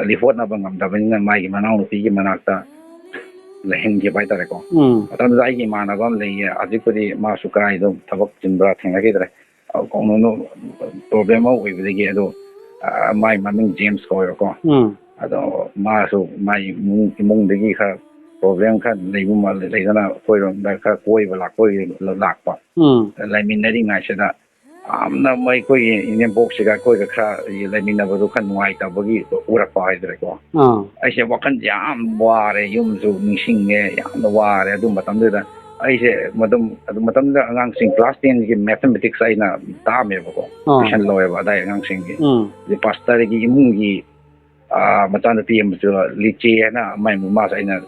ꯂꯤꯍꯣꯠꯅꯕ ꯉꯝꯗꯕꯅꯤꯅ ꯃꯥꯒꯤ ꯃꯅꯥꯎꯅꯨꯄꯤꯒꯤ ꯃꯅꯥꯛꯇ ꯂꯩꯍꯟꯈꯤꯕ ꯍꯥꯏꯇꯥꯔꯦꯀꯣ꯫ ꯎꯝ꯫ ꯃꯇꯝꯗꯨꯗ ꯑꯩꯒꯤ ꯏꯃꯥꯟꯅꯕ ꯑꯃ ꯂꯩꯌꯦ, ꯍꯧꯖꯤꯛꯄꯨꯗꯤ ꯃꯥꯁꯨ ꯀꯔꯥꯏꯗꯣ ꯊꯕꯛ ꯆꯤꯟꯕ꯭ꯔꯥ ꯊꯦꯡꯅꯈꯤꯗ꯭ꯔꯦ꯫ ꯑ, ꯀꯩꯅꯣꯅꯣ, ꯄ꯭ꯔꯣꯕ꯭ꯂꯦꯝ ꯑꯃ ꯑꯣꯏꯕꯗꯒꯤ ꯑꯗꯣ, ꯑ, ꯃꯥꯏ ꯃꯃꯤꯡ ꯖꯦꯝꯁ ꯀꯧꯋꯦꯕꯀꯣ꯫ ꯎꯝ꯫ ꯑꯗꯣ ꯃꯥꯁꯨ ꯃꯥꯏ ꯏꯃꯨꯡ, ꯏꯃꯨꯡꯗꯒꯤ ꯈꯔ ꯄ꯭ꯔꯣꯕ꯭ꯂꯦꯝ ꯈꯔ ꯂꯩꯕ ꯃꯥꯜꯂꯦ, ꯂꯩꯗꯅ ꯑꯩꯈꯣꯏꯔꯣꯝꯗ ꯈꯔ ꯀꯣꯏꯕ ꯂꯥꯛꯄ ꯑꯣꯏ-, ꯂꯥꯛꯄ꯫ ꯎꯝ꯫ ꯂꯩꯃꯤꯟꯅꯔꯤꯉꯩꯁꯤꯗ ꯌꯥꯝꯅ ꯃꯣꯏ ꯑꯩꯈꯣꯏꯒꯤ ꯏꯅꯦꯝꯄꯣꯛꯁꯤꯒ ꯑꯩꯈꯣꯏꯒ ꯈꯔ ꯂꯩꯃꯤꯟꯅꯕꯗꯣ ꯈꯔ ꯅꯨꯡꯉꯥꯏꯇꯕꯒꯤ ꯎꯔꯛꯄ ꯍꯥꯏꯇꯥꯔꯦꯀꯣ꯫ ꯑꯥ꯫ ꯑꯩꯁꯦ ꯋꯥꯈꯜꯁꯦ ꯌꯥꯝ ꯋꯥꯔꯦ, ꯌꯨꯝꯁꯨ ꯅꯤꯡꯁꯤꯡꯉꯦ, ꯌꯥꯝꯅ ꯋꯥꯔꯦ꯫ ꯑꯗꯨ ꯃꯇꯝꯗꯨꯗ ꯑꯩꯁꯦ ꯃꯇꯝ, ꯑꯗꯨ ꯃꯇꯝꯗꯨꯗ ꯑꯉꯥꯡꯁꯤꯡ class tenꯒꯤ mathematics ꯑꯩꯅ ꯇꯥꯛꯑꯝꯃꯦꯕꯀꯣ, ꯑꯥ꯫ Tuition ꯂꯧꯋꯦꯕ ꯑꯗꯥꯏ ꯑꯉꯥꯡꯁꯤꯡꯒꯤ꯫ ꯎꯝ꯫ ꯑꯗꯩ ꯄꯥꯁꯇꯔꯒꯤ ꯏꯃꯨꯡꯒꯤ, ꯑꯥ, ꯃꯆꯥꯅꯨꯄꯤ ꯑꯃꯁꯨ ꯂꯤꯆꯦ ꯍꯥꯏꯅ ꯃꯥꯏ ꯃꯃꯥꯁꯨ ꯑꯩꯅ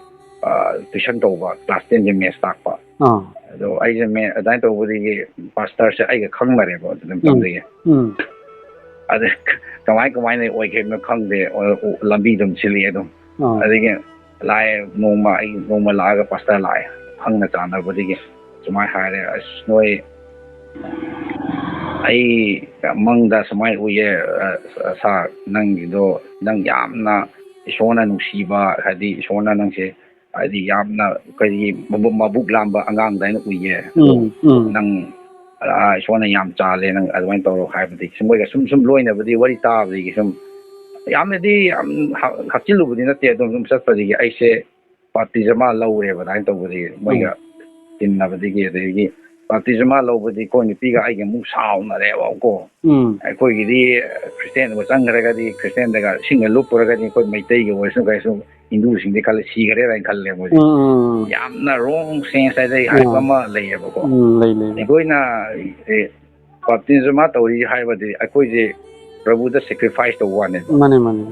ꯇꯨꯏꯁꯟ ꯇꯧꯕ, ꯀ꯭ꯂꯥꯁ ꯇꯦꯟꯒꯤ ꯃꯦꯠꯁ ꯇꯥꯛꯄ꯫ ꯑꯥ꯫ ꯑꯗꯣ ꯑꯩꯁꯦ ꯃꯦ-, ꯑꯗꯨꯃꯥꯏꯅ ꯇꯧꯕꯗꯒꯤ ꯄꯥꯁꯇꯔꯁꯦ ꯑꯩꯒ ꯈꯪꯅꯔꯦꯕ ꯑꯗꯨ ꯎꯝ꯫ ꯃꯇꯝꯗꯒꯤ꯫ ꯎꯝ꯫ ꯑꯗ ꯀꯃꯥꯏ ꯀꯃꯥꯏꯅ ꯑꯣꯏꯈꯤꯕꯅꯣ ꯈꯪꯗꯦ, ꯑꯣ, ꯑꯣ, ꯂꯝꯕꯤ ꯑꯗꯨꯝ ꯁꯤꯜꯂꯤ ꯑꯗꯨꯝ꯫ ꯑꯥ꯫ ꯑꯗꯒꯤ ꯂꯥꯛꯑꯦ, ꯅꯣꯡꯃ ꯑꯩ ꯅꯣꯡꯃ ꯂꯥꯛꯑꯒ ꯄꯥꯁꯇꯔ ꯂꯥꯛꯑꯦ, ꯈꯪꯅ ꯆꯥꯟꯅꯕꯗꯒꯤ ꯁꯨꯃꯥꯏꯅ ꯍꯥꯏꯔꯦ, "ꯑꯁ, ꯅꯣꯏ, ꯑꯩ ꯃꯪꯗ ꯁꯨꯃꯥꯏꯅ ꯎꯏꯌꯦ, ꯑ, ꯁꯥꯔ, ꯅꯪꯒꯤꯗꯣ, ꯅꯪ ꯌꯥꯝꯅ ꯏꯁꯣꯔꯅ ꯅꯨꯡꯁꯤꯕ, ꯍꯥꯏꯗꯤ ꯏꯁꯣꯔꯅ ꯅꯪꯁꯦ, ꯍꯥꯏꯗꯤ ꯌꯥꯝꯅ ꯑꯩꯈꯣꯏꯒꯤ ꯃꯕꯨꯛ, ꯃꯕꯨꯛ ꯂꯥꯝꯕ ꯑꯉꯥꯡꯗ ꯑꯩꯅ ꯎꯏꯌꯦ꯫ ꯑꯗꯣ ꯎꯝ, ꯎꯝ꯫ ꯅꯪ, ꯑ, ꯏꯁꯣꯔꯅ ꯌꯥꯝ ꯆꯥꯜꯂꯦ ꯅꯪ ꯑꯗꯨꯃꯥꯏꯅ ꯇꯧꯔꯣ" ꯍꯥꯏꯕꯗꯒꯤ ꯁꯨꯝ ꯃꯣꯏꯒ ꯁꯨꯝ, ꯁꯨꯝ ꯂꯣꯏꯅꯕꯗꯤ ꯋꯥꯔꯤ ꯇꯥꯕꯗꯒꯤ ꯁꯨꯝ ꯌꯥꯝꯅꯗꯤ ꯌꯥꯝ ꯍꯥ-, ꯍꯥꯞꯆꯤꯜꯂꯨꯕꯗꯤ ꯅꯠꯇꯦ, ꯑꯗꯨꯝ, ꯁꯨꯝ ꯆꯠꯄꯗꯒꯤ ꯑꯩꯁꯦ ꯕꯥꯞꯇꯤꯖꯃꯥ ꯂꯧꯔꯦꯕ ꯑꯗꯨꯃꯥꯏꯅ ꯇꯧꯕꯗꯒꯤ ꯃꯣꯏꯒ ꯎꯝ꯫ ꯇꯤꯟꯅꯕꯗꯒꯤ꯫ ꯑꯗꯒꯤ ꯕꯥꯞꯇꯤꯖꯃꯥ ꯂꯧꯕꯗꯤ ꯑꯩꯈꯣꯏ ꯅꯨꯄꯤꯒ ꯑꯩꯒ ꯑꯃꯨꯛ ꯁꯥꯎꯅꯔꯦꯕꯀꯣ꯫ ꯎꯝ꯫ ꯑꯩꯈꯣꯏꯒꯤꯗꯤ ꯈ꯭ꯔꯤꯁꯇꯦꯟꯒ ꯆꯪꯈ꯭ꯔꯒꯗꯤ, ꯈ꯭ꯔꯤꯁꯇꯦꯟꯗꯒ ꯏꯁꯤꯡꯒ ꯂꯨꯞꯄꯨꯔꯒꯗꯤ ꯑꯩꯈꯣꯏ ꯃꯩꯇꯩꯒꯤ ꯑꯣꯏꯔꯁꯨ ꯀꯩꯁꯨ ꯍꯤꯟꯗꯨꯁꯤꯡꯗꯤ ꯈꯜꯂꯦ, ꯁꯤꯈꯔꯦ ꯍꯥꯏꯅ ꯈꯜꯂꯦ ꯃꯣꯏꯗꯤ꯫ ꯎꯝ, ꯎꯝ, ꯎꯝ꯫ ꯌꯥꯝꯅ ꯔꯣꯡ ꯁꯦꯟꯁ ꯍꯥꯏꯗꯤ ꯍꯥꯏꯕ ꯎꯝ꯫ ꯑꯃ ꯂꯩꯌꯦꯕꯀꯣ꯫ ꯎꯝ, ꯂꯩ, ꯂꯩ, ꯂꯩ꯫ ꯑꯩꯈꯣꯏꯅ, ꯑꯦ, ꯕꯥꯞꯇꯤꯖꯃꯥ ꯇꯧꯔꯤ ꯍꯥꯏꯕꯗꯤ ꯑꯩꯈꯣꯏꯁꯦ ꯄ꯭ꯔꯚꯨꯗ ꯁꯦꯀ꯭ꯔꯤꯐꯥꯏꯁ ꯇꯧꯕ ꯋꯥꯅꯦꯕ꯫ ꯃꯥꯅꯦ, ꯃꯥꯅꯦ꯫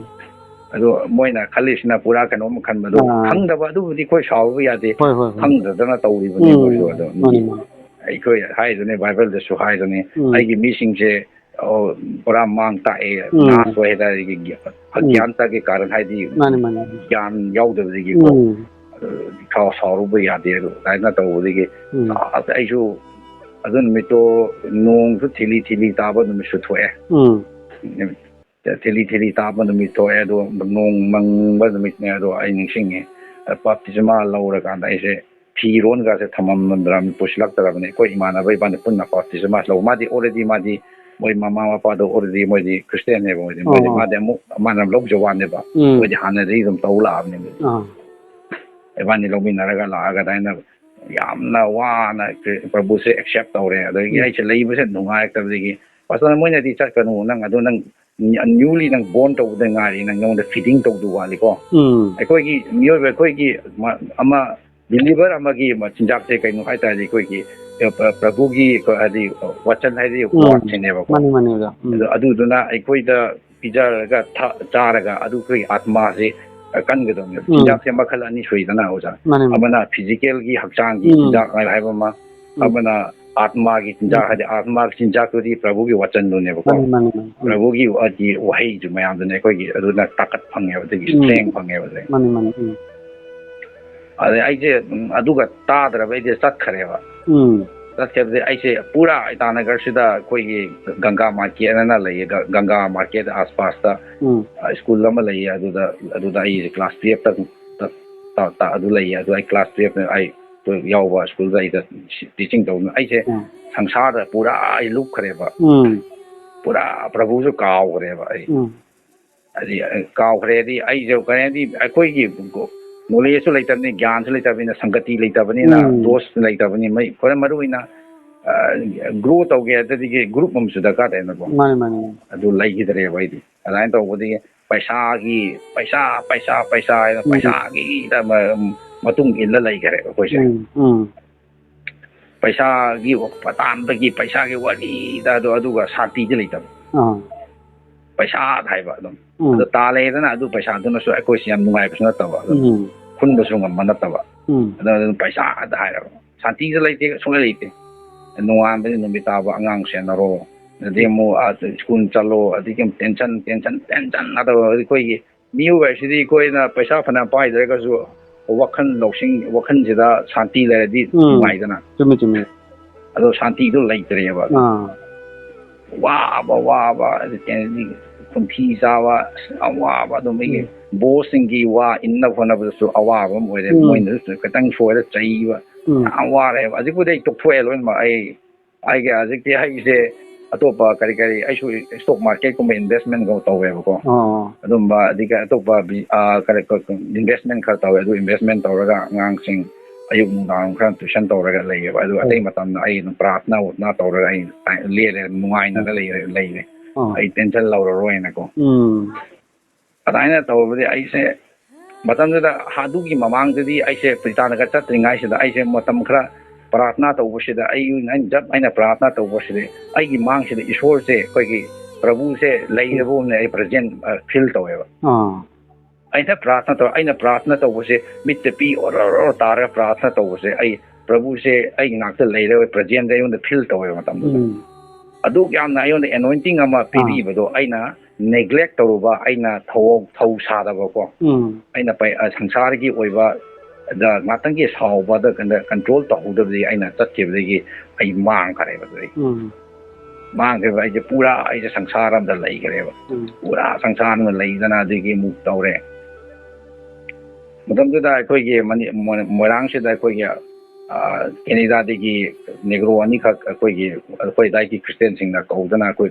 ꯑꯗꯣ ꯃꯣꯏꯅ ꯈꯜꯂꯤꯁꯤꯅ ꯄꯨꯔꯥ ꯀꯩꯅꯣꯝ ꯈꯟꯕꯗꯣ ꯑꯥ꯫ ꯈꯪꯗꯕ, ꯑꯗꯨꯕꯨꯗꯤ ꯑꯩꯈꯣꯏ ꯁꯥꯎꯔꯨꯕ ꯌꯥꯗꯦ꯫ ꯍꯣꯏ, ꯍꯣꯏ, ꯍꯣꯏ꯫ ꯈꯪꯗꯗꯅ ꯇꯧꯔꯤꯕꯅꯦ ꯎꯝ, ꯃꯣꯏꯁꯨ꯫ ꯑꯗꯣ ꯃꯥꯅꯦ, ꯃꯥꯅꯦ꯫ ꯑꯩꯈꯣꯏ ꯍꯥꯏꯗꯨꯅꯦ, ꯕꯥꯏꯕꯜꯗꯁꯨ ꯍꯥꯏꯗꯨꯅꯦ, ꯎꯝ꯫ "ꯑꯩꯒꯤ ꯃꯤꯁꯤꯡꯁꯦ, ꯑꯣ, ꯄꯨꯔꯥ ꯃꯥꯡ ꯇꯥꯛꯑꯦ, ꯎꯝ꯫ ꯅꯥꯁ ꯑꯣꯏ" ꯍꯥꯏꯇꯥꯔꯦ, ꯎꯝ꯫ ꯑꯒ꯭ꯌꯥꯟ ꯇꯥꯒꯤ ꯀꯥꯔꯟ ꯍꯥꯏꯗꯤ ꯃꯥꯅꯦ, ꯃꯥꯅꯦ꯫ ꯒ꯭ꯌꯥꯟ ꯌꯥꯎꯗꯕꯗꯒꯤꯀꯣ꯫ ꯎꯝ꯫ ꯑꯗꯨ ꯁꯥꯎ-, ꯁꯥꯎꯔꯨꯕ ꯌꯥꯗꯦ꯫ ꯑꯗꯨ ꯑꯗꯨꯃꯥꯏꯅ ꯇꯧꯕꯗꯒꯤ ꯎꯝ꯫ ꯑꯁ, ꯑꯩꯁꯨ ꯑꯗꯨ ꯅꯨꯃꯤꯠꯇꯣ ꯅꯣꯡꯁꯨ ꯊꯤꯂꯤ ꯊꯤꯂꯤ ꯇꯥꯕ ꯅꯨꯃꯤꯠꯁꯨ ꯊꯣꯛꯑꯦ꯫ ꯎꯝ꯫ ꯊꯤꯂꯤ ꯊꯤꯂꯤ ꯇꯥꯕ ꯅꯨꯃꯤꯠ ꯊꯣꯛꯑꯦ, ꯑꯗꯣ ꯅꯣꯡ ꯃꯪꯕ ꯅꯨꯃꯤꯠꯅꯦ꯫ ꯑꯗꯣ ꯑꯩ ꯅꯤꯡꯁꯤꯡꯉꯦ, ꯕꯥꯞꯇꯤꯖꯃꯥ ꯂꯧꯔꯀꯥꯟꯗ ꯑꯩꯁꯦ ꯐꯤꯔꯣꯟꯒꯁꯦ ꯊꯝꯃꯝꯗ꯭ꯔꯕꯅꯤ, ꯄꯨꯁꯤꯜꯂꯛꯇ꯭ꯔꯕꯅꯤ꯫ ꯑꯩꯈꯣꯏ ꯏꯃꯥꯟꯅꯕ ꯏꯕꯥꯅꯤ ꯄꯨꯟꯅ ꯕꯥꯞꯇꯤꯖꯃꯥ ꯂꯧ꯫ ꯃꯥꯗꯤ already, ꯃꯥꯗꯤ ꯃꯣꯏ ꯃꯃꯥ ꯃꯄꯥꯗꯣ already ꯃꯣꯏꯗꯤ ꯈ꯭ꯔꯤꯁꯇꯤꯌꯥꯟꯅꯦꯕ, ꯃꯣꯏꯗꯤ, ꯃꯣꯏꯗꯤ ꯑꯣ꯫ ꯃꯥꯗꯤ ꯑꯃꯨꯛ ꯃꯥꯅ ꯂꯧꯖ ꯋꯥꯅꯦꯕ꯫ ꯎꯝ꯫ ꯃꯣꯏꯗꯤ ꯍꯥꯟꯅꯗꯒꯤ ꯑꯗꯨꯝ ꯇꯧ ꯂꯥꯛꯑꯕꯅꯦꯕ꯫ ꯑꯥ꯫ ꯏꯕꯥꯅꯤ ꯂꯧꯃꯤꯟꯅꯔꯒ ꯂꯥꯛꯑꯒ ꯑꯗꯨꯃꯥꯏꯅ ꯌꯥꯝꯅ ꯋꯥꯅ ꯄ꯭ꯔꯚꯨꯁꯦ accept ꯇꯧꯔꯦ꯫ ꯑꯗꯒꯤ ꯎꯝ꯫ ꯑꯩꯁꯦ ꯂꯩꯕꯁꯦ ꯅꯨꯡꯉꯥꯏꯔꯛꯇꯕꯗꯒꯤ, "ꯄꯥꯁꯇꯔ, ꯃꯣꯏꯅꯗꯤ ꯆꯠꯀꯅꯨ, ꯅꯪ ꯑꯗꯨ ꯅꯪ newly ꯅꯪ born ꯇꯧꯕꯗ ꯉꯥꯏꯔꯤ, ꯅꯪ ꯅꯉꯣꯟꯗ feeding ꯇꯧꯗꯧ ꯋꯥꯠꯂꯤꯀꯣ꯫" ꯎꯝ꯫ ꯑꯩꯈꯣꯏꯒꯤ ꯃꯤꯑꯣꯏꯕ ꯑꯩꯈꯣꯏꯒꯤ ꯃ-, ꯑꯃ believer ꯑꯃꯒꯤ ꯃꯆꯤꯟꯖꯥꯛꯁꯦ ꯀꯩꯅꯣ ꯍꯥꯏ ꯇꯥꯔꯗꯤ ꯑꯩꯈꯣꯏꯒꯤ, ꯑ, ꯄ꯭ꯔ-, ꯄ꯭ꯔꯚꯨꯒꯤ ꯀ-, ꯍꯥꯏꯗꯤ, ꯑ, ꯋꯥꯆꯟ ꯍꯥꯏꯗꯤ ꯎꯝ꯫ Word ꯁꯤꯅꯦꯕꯀꯣ꯫ ꯃꯥꯅꯤ, ꯃꯥꯅꯤ, ꯑꯣꯖꯥ꯫ ꯎꯝ꯫ ꯑꯗꯣ ꯑꯗꯨꯗꯨꯅ ꯑꯩꯈꯣꯏꯗ ꯄꯤꯖꯔꯒ ꯊ-, ꯆꯥꯔꯒ ꯑꯗꯨ ꯑꯩꯈꯣꯏꯒꯤ ꯑꯥꯠꯃꯥꯁꯦ ꯀꯟꯒꯗꯕꯅꯦꯕ꯫ ꯎꯝ꯫ ꯆꯤꯟꯖꯥꯛꯁꯦ ꯃꯈꯜ ꯑꯅꯤ ꯁꯨꯏꯗꯅ, ꯑꯣꯖꯥ꯫ ꯃꯥꯅꯦ, ꯃꯥꯅꯦ꯫ ꯑꯃꯅ physicalꯒꯤ, ꯍꯛꯆꯥꯡꯒꯤ ꯎꯝ꯫ ꯆꯤꯟꯖꯥꯛ ꯍꯥꯏꯕ ꯑꯃ, ꯎꯝ꯫ ꯑꯃꯅ ꯑꯥꯠꯃꯥꯒꯤ ꯆꯤꯟꯖꯥꯛ, ꯎꯝ꯫ ꯍꯥꯏꯗꯤ ꯑꯥꯠꯃꯥꯒꯤ ꯆꯤꯟꯖꯥꯛꯇꯨꯗꯤ ꯄ꯭ꯔꯚꯨꯒꯤ ꯋꯆꯟꯗꯨꯅꯦꯕꯀꯣ꯫ ꯃꯥꯅꯦ, ꯃꯥꯅꯦ, ꯃꯥꯅꯦ꯫ ꯎꯝ꯫ ꯄ꯭ꯔꯚꯨꯒꯤ ꯍꯥꯏꯗꯤ ꯋꯥꯍꯩꯁꯨ ꯃꯌꯥꯝꯗꯨꯅ ꯑꯩꯈꯣꯏꯒꯤ ꯑꯗꯨꯅ ꯇꯥꯀꯠ ꯐꯪꯉꯦꯕ, ꯑꯗꯨꯒꯤ ꯎꯝ꯫ Strength ꯐꯪꯉꯦꯕ ꯑꯗꯨꯗꯩ꯫ ꯃꯥꯅꯦ, ꯃꯥꯅꯦ, ꯎꯝ꯫ ꯑꯗꯩ ꯑꯩꯁꯦ, ꯎꯝ, ꯑꯗꯨꯒ ꯇꯥꯗ꯭ꯔꯕ ꯑꯩꯁꯦ ꯆꯠꯈ꯭ꯔꯦꯕ꯫ ꯎꯝ꯫ ꯆꯠꯈ꯭ꯔꯕꯗꯤ ꯑꯩꯁꯦ ꯄꯨꯔꯥ ꯏꯇꯥꯅꯒꯔꯁꯤꯗ ꯑꯩꯈꯣꯏꯒꯤ ꯒꯪꯒꯥ market ꯑꯅ ꯂꯩꯌꯦ, ꯒ-, ꯒꯪꯒꯥ market ꯑꯥꯁꯄꯥꯁꯇ, ꯎꯝ꯫ ꯑ, school ꯑꯃ ꯂꯩꯌꯦ, ꯑꯗꯨꯗ, ꯑꯗꯨꯗ ꯑꯩꯁꯦ class twelveꯇ, ꯇ-, ꯇ-, ꯇ-, ꯑꯗꯨ ꯂꯩꯌꯦ꯫ ꯑꯗꯨ ꯑꯩ class twelve ꯑꯩ ꯌꯥꯎꯕ schoolꯗ ꯑꯩꯗ teaching ꯇꯧꯗꯅ ꯑꯩꯁꯦ ꯎꯝ꯫ ꯁꯪꯁꯥꯔꯗ ꯄꯨꯔꯥ ꯑꯩ ꯂꯨꯞꯈ꯭ꯔꯦꯕ꯫ ꯎꯝ꯫ ꯄꯨꯔꯥ ꯄ꯭ꯔꯚꯨꯁꯨ ꯀꯥꯎꯈ꯭ꯔꯦꯕ ꯑꯩ꯫ ꯎꯝ꯫ ꯍꯥꯏꯗꯤ, ꯑ, ꯀꯥꯎꯈ꯭ꯔꯦꯗꯤ ꯑꯩꯁꯨ ꯀꯔꯤ ꯍꯥꯏꯗꯤ ꯑꯩꯈꯣꯏꯒꯤ knowledgeꯁꯨ ꯂꯩꯇꯕꯅꯤ, ꯒ꯭ꯌꯥꯟꯁꯨ ꯂꯩꯇꯕꯅꯤꯅ, ꯁꯪꯒꯇꯤ ꯂꯩꯇꯕꯅꯤꯅ, ꯎꯝ꯫ Dost ꯂꯩꯇꯕꯅꯤ, ꯃꯩ-, ꯈ꯭ꯋꯥꯏ ꯃꯔꯨ ꯑꯣꯏꯅ, ꯑ, grow ꯇꯧꯒꯦ ꯍꯥꯏꯔꯗꯤ group ꯑꯃꯁꯨ ꯗꯔꯀꯥꯔ ꯇꯥꯏꯅꯀꯣ꯫ ꯃꯥꯅꯦ, ꯃꯥꯅꯦ, ꯃꯥꯅꯦ꯫ ꯑꯗꯨ ꯂꯩꯈꯤꯗ꯭ꯔꯦꯕ ꯑꯩꯗꯤ꯫ ꯑꯗꯨꯃꯥꯏꯅ ꯇꯧꯕꯗꯒꯤ ꯄꯩꯁꯥꯒꯤ, ꯄꯩꯁꯥ, ꯄꯩꯁꯥ, ꯄꯩꯁꯥ ꯍꯥꯏꯅ ꯎꯝ꯫ ꯄꯩꯁꯥꯒꯤꯗ ꯃ-, ꯃꯇꯨꯡ ꯏꯜꯂ ꯂꯩꯈꯔꯦꯕ ꯑꯩꯈꯣꯏꯁꯦ꯫ ꯎꯝ, ꯎꯝ꯫ ꯄꯩꯁꯥꯒꯤ ꯇꯥꯟꯕꯒꯤ, ꯄꯩꯁꯥꯒꯤ ꯋꯥꯔꯤꯗ ꯑꯗꯣ, ꯑꯗꯨꯒ ꯁꯥꯟꯇꯤꯗꯤ ꯂꯩꯇꯕ꯫ ꯑꯥ꯫ ꯄꯩꯁꯥ ꯍꯥꯏꯕ ꯑꯗꯨꯝ꯫ ꯎꯝ꯫ ꯑꯗꯣ ꯇꯥꯜꯂꯦꯗꯅ, ꯑꯗꯨ ꯄꯩꯁꯥꯗꯨꯅꯁꯨ ꯑꯩꯈꯣꯏꯁꯦ ꯌꯥꯝ ꯅꯨꯡꯉꯥꯏꯕꯁꯨ ꯅꯠꯇꯕ, ꯑꯗꯨꯝ ꯎꯝ꯫ ꯍꯨꯟꯕꯁꯨ ꯉꯝꯕ ꯅꯠꯇꯕ꯫ ꯎꯝ꯫ ꯑꯗꯣ ꯑꯗꯨꯝ ꯄꯩꯁꯥꯗ ꯍꯥꯏꯔꯕ꯫ ꯁꯥꯟꯇꯤꯁꯨ ꯂꯩꯇꯦ, ꯁꯨꯡꯂꯩ ꯂꯩꯇꯦ꯫ ꯅꯣꯡꯉꯥꯟꯕꯗꯤ ꯅꯨꯃꯤꯠ ꯇꯥꯕ ꯑꯉꯥꯡ ꯁꯦꯟꯅꯔꯣ, ꯑꯗꯩ ꯎꯝ꯫ ꯑꯃꯨꯛ, ꯑ, school ꯆꯠꯂꯣ, ꯑꯗꯒꯤ ꯑꯃꯨꯛ tension, tension, tension ꯉꯥꯛꯇ ꯑꯣꯏ꯫ ꯑꯩꯈꯣꯏꯒꯤ ꯃꯤꯑꯣꯏꯕ ꯍꯥꯏꯁꯤꯗꯤ ꯑꯩꯈꯣꯏꯅ ꯄꯩꯁꯥ ꯐꯅꯌꯥꯝ ꯄꯥꯏꯗ꯭ꯔꯒꯁꯨ ꯋꯥꯈꯜ ꯂꯧꯁꯤꯡ, ꯋꯥꯈꯜꯁꯤꯗ ꯁꯥꯟꯇꯤ ꯂꯩꯔꯗꯤ ꯎꯝ꯫ ꯅꯨꯡꯉꯥꯏꯗꯅ꯫ ꯆꯨꯝꯃꯦ, ꯆꯨꯝꯃꯦ꯫ ꯑꯗꯣ ꯁꯥꯟꯇꯤꯗꯣ ꯂꯩꯇ꯭ꯔꯦꯕ꯫ ꯑꯥ꯫ ꯋꯥꯕ, ꯋꯥꯕ, ꯑꯗꯩ ꯈꯣꯟꯊꯤ ꯆꯥꯕ, ꯑꯁ, ꯌꯥꯝ ꯋꯥꯕ꯫ ꯑꯗꯨꯝ ꯑꯩꯒꯤ ꯎꯝ꯫ Bossꯁꯤꯡꯒꯤ ꯋꯥ ꯏꯟꯅꯕ ꯍꯣꯠꯅꯕꯗꯁꯨ ꯑꯋꯥꯕ ꯑꯃ ꯑꯣꯏꯔꯦ꯫ ꯎꯝ꯫ ꯃꯣꯏꯅꯁꯨ ꯈꯤꯇꯪ ꯁꯣꯏꯔ ꯆꯩꯕ꯫ ꯎꯝ꯫ ꯌꯥꯝ ꯋꯥꯔꯦꯕ꯫ ꯍꯧꯖꯤꯛꯄꯨꯗꯤ ꯑꯩ ꯇꯣꯛꯊꯣꯛꯑꯦ ꯂꯣꯏꯅꯃꯛ꯫ ꯑꯩ ꯑꯩꯒꯤ ꯍꯧꯖꯤꯛꯇꯤ ꯑꯩꯁꯦ ꯑꯇꯣꯞꯄ ꯀꯔꯤ ꯀꯔꯤ, ꯑꯩꯁꯨ stock marketꯀꯨꯝꯕ investmentꯒꯨꯝꯕ ꯇꯧꯋꯦꯕꯀꯣ꯫ ꯑꯣ꯫ ꯑꯗꯨꯝꯕ ꯑꯗꯒꯤ ꯑꯇꯣꯞꯄ ꯕꯤ-, ꯑ, ꯀꯔꯤ, ꯀ-, ꯀ-, investment ꯈꯔ ꯇꯧꯋꯦ꯫ ꯑꯗꯨ investment ꯇꯧꯔꯒ ꯑꯉꯥꯡꯁꯤꯡ ꯑꯌꯨꯛ ꯅꯨꯡꯗꯥꯡ ꯈꯔ tuition ꯇꯧꯔꯒ ꯂꯩꯌꯦꯕ꯫ ꯑꯗꯨ ꯑꯇꯩ ꯎꯝ꯫ ꯃꯇꯝꯗ ꯑꯩ ꯑꯗꯨꯝ ꯄ꯭ꯔꯥꯊꯅꯥ ꯎꯊꯅꯥ ꯇꯧꯔꯒ ꯑꯩ ꯂꯦꯜꯂꯦ, ꯅꯨꯡꯉꯥꯏꯅꯒ ꯎꯝ꯫ ꯂꯩꯔꯦ, ꯂꯩꯔꯦ꯫ ꯑꯣ꯫ ꯑꯩ tension ꯂꯧꯔꯔꯣꯏꯅꯀꯣ꯫ ꯎꯝ꯫ ꯑꯗꯨꯃꯥꯏꯅ ꯇꯧꯔꯕꯗꯤ ꯑꯩꯁꯦ ꯃꯇꯝꯗꯨꯗ, ꯑꯗꯨꯒꯤ ꯃꯃꯥꯡꯗꯗꯤ ꯑꯩꯁꯦ ꯄ꯭ꯔꯤꯇꯥꯅꯒ ꯆꯠꯇ꯭ꯔꯤꯉꯩꯁꯤꯗ ꯑꯩꯁꯦ ꯃꯇꯝ ꯈꯔ ꯄ꯭ꯔꯥꯊꯅꯥ ꯇꯧꯕꯁꯤꯗ, ꯑꯩ, ꯑꯩꯅ ꯖꯞ ꯑꯩꯅ ꯄ꯭ꯔꯥꯊꯅꯥ ꯇꯧꯕꯁꯤꯗ ꯑꯩꯒꯤ ꯃꯥꯡꯁꯤꯗ ꯏꯁꯣꯔꯁꯦ, ꯑꯩꯈꯣꯏꯒꯤ ꯄ꯭ꯔꯚꯨꯁꯦ ꯂꯩꯔꯕꯒꯨꯝꯅ ꯑꯩ present, ꯑ, feel ꯇꯧꯋꯦꯕ꯫ ꯑꯥ꯫ ꯑꯩꯅ ꯄ꯭ꯔꯥꯔꯊꯅꯥ ꯇꯧ ꯑꯩꯅ ꯄ꯭ꯔꯥꯔꯊꯅꯥ ꯇꯧꯕꯁꯦ, ꯃꯤꯠꯇ ꯄꯤ ꯑꯣꯔ ꯑꯣꯔ ꯑꯣꯔ ꯇꯥꯔꯒ ꯄ꯭ꯔꯥꯔꯊꯅꯥ ꯇꯧꯕꯁꯦ, ꯑꯩ ꯄ꯭ꯔꯚꯨꯁꯦ ꯑꯩ ꯉꯥꯛꯇ ꯂꯩꯔꯦ, ꯄ꯭ꯔꯖꯦꯟꯗ ꯑꯩꯉꯣꯟꯗ ꯐꯤꯜ ꯇꯧꯋꯦꯕ ꯃꯇꯝꯗꯨꯗ꯫ ꯎꯝ ꯑꯗꯨꯛ ꯌꯥꯝꯅ ꯑꯩꯉꯣꯟꯗ ꯑꯦꯅꯣꯏꯟꯇꯤꯡ ꯑꯃ ꯄꯤꯕꯤꯕꯗꯣ ꯑꯩꯅ ꯅꯦꯒ꯭ꯂꯦꯛ ꯇꯧꯔꯨꯕ, ꯑꯩꯅ ꯊꯧ ꯊꯧ ꯁꯥꯗꯕꯀꯣ꯫ ꯎꯝ ꯑꯩꯅ ꯄꯩ- ꯑ, ꯁꯪꯁꯥꯔꯒꯤ ꯑꯣꯏꯕ ꯗ ꯉꯥꯛꯇꯪꯒꯤ ꯁꯥꯎꯕꯗ ꯀꯩꯅꯣ ꯀꯟꯇ꯭ꯔꯣꯜ ꯇꯧꯍꯧꯗꯕꯗꯒꯤ ꯑꯩꯅ ꯆꯠꯈꯤꯕꯗꯒꯤ ꯑꯩ ꯃꯥꯡꯈ꯭ꯔꯦꯕ꯫ ꯑꯗꯨꯗꯒꯤ ꯎꯝ ꯃꯥꯡꯈ꯭ꯔꯦꯕ ꯑꯩꯁꯦ ꯄꯨꯔꯥ ꯑꯩꯁꯦ ꯁꯪꯁꯥꯔ ꯑꯃꯗ ꯂꯩꯈ꯭ꯔꯦꯕ꯫ ꯎꯝ ꯄꯨꯔꯥ ꯁꯪꯁꯥꯔ ꯑꯃꯗ ꯂꯩꯗꯅ ꯑꯗꯨꯗꯒꯤ ꯑꯃꯨꯛ ꯇꯧꯔꯦ꯫ ꯃꯇꯝꯗꯨꯗ ꯑꯩꯈꯣꯏꯒꯤ ꯃꯅꯤ- ꯃꯣꯏ- ꯃꯣꯏꯔꯥꯡꯁꯤꯗ ꯑꯩꯈꯣꯏꯒꯤ ꯑ, ꯀꯦꯅꯦꯗꯥꯗꯒꯤ ꯅꯦꯒ꯭ꯔꯣ ꯑꯅꯤꯈꯛ ꯑꯩꯈꯣꯏꯒꯤ ꯑꯩꯈꯣꯏ ꯑꯗꯥꯏꯒꯤ ꯈ꯭ꯔꯤꯁꯇꯤꯌꯥꯟꯁꯤꯡꯅ ꯀꯧꯗꯅ ꯑꯩꯈꯣꯏ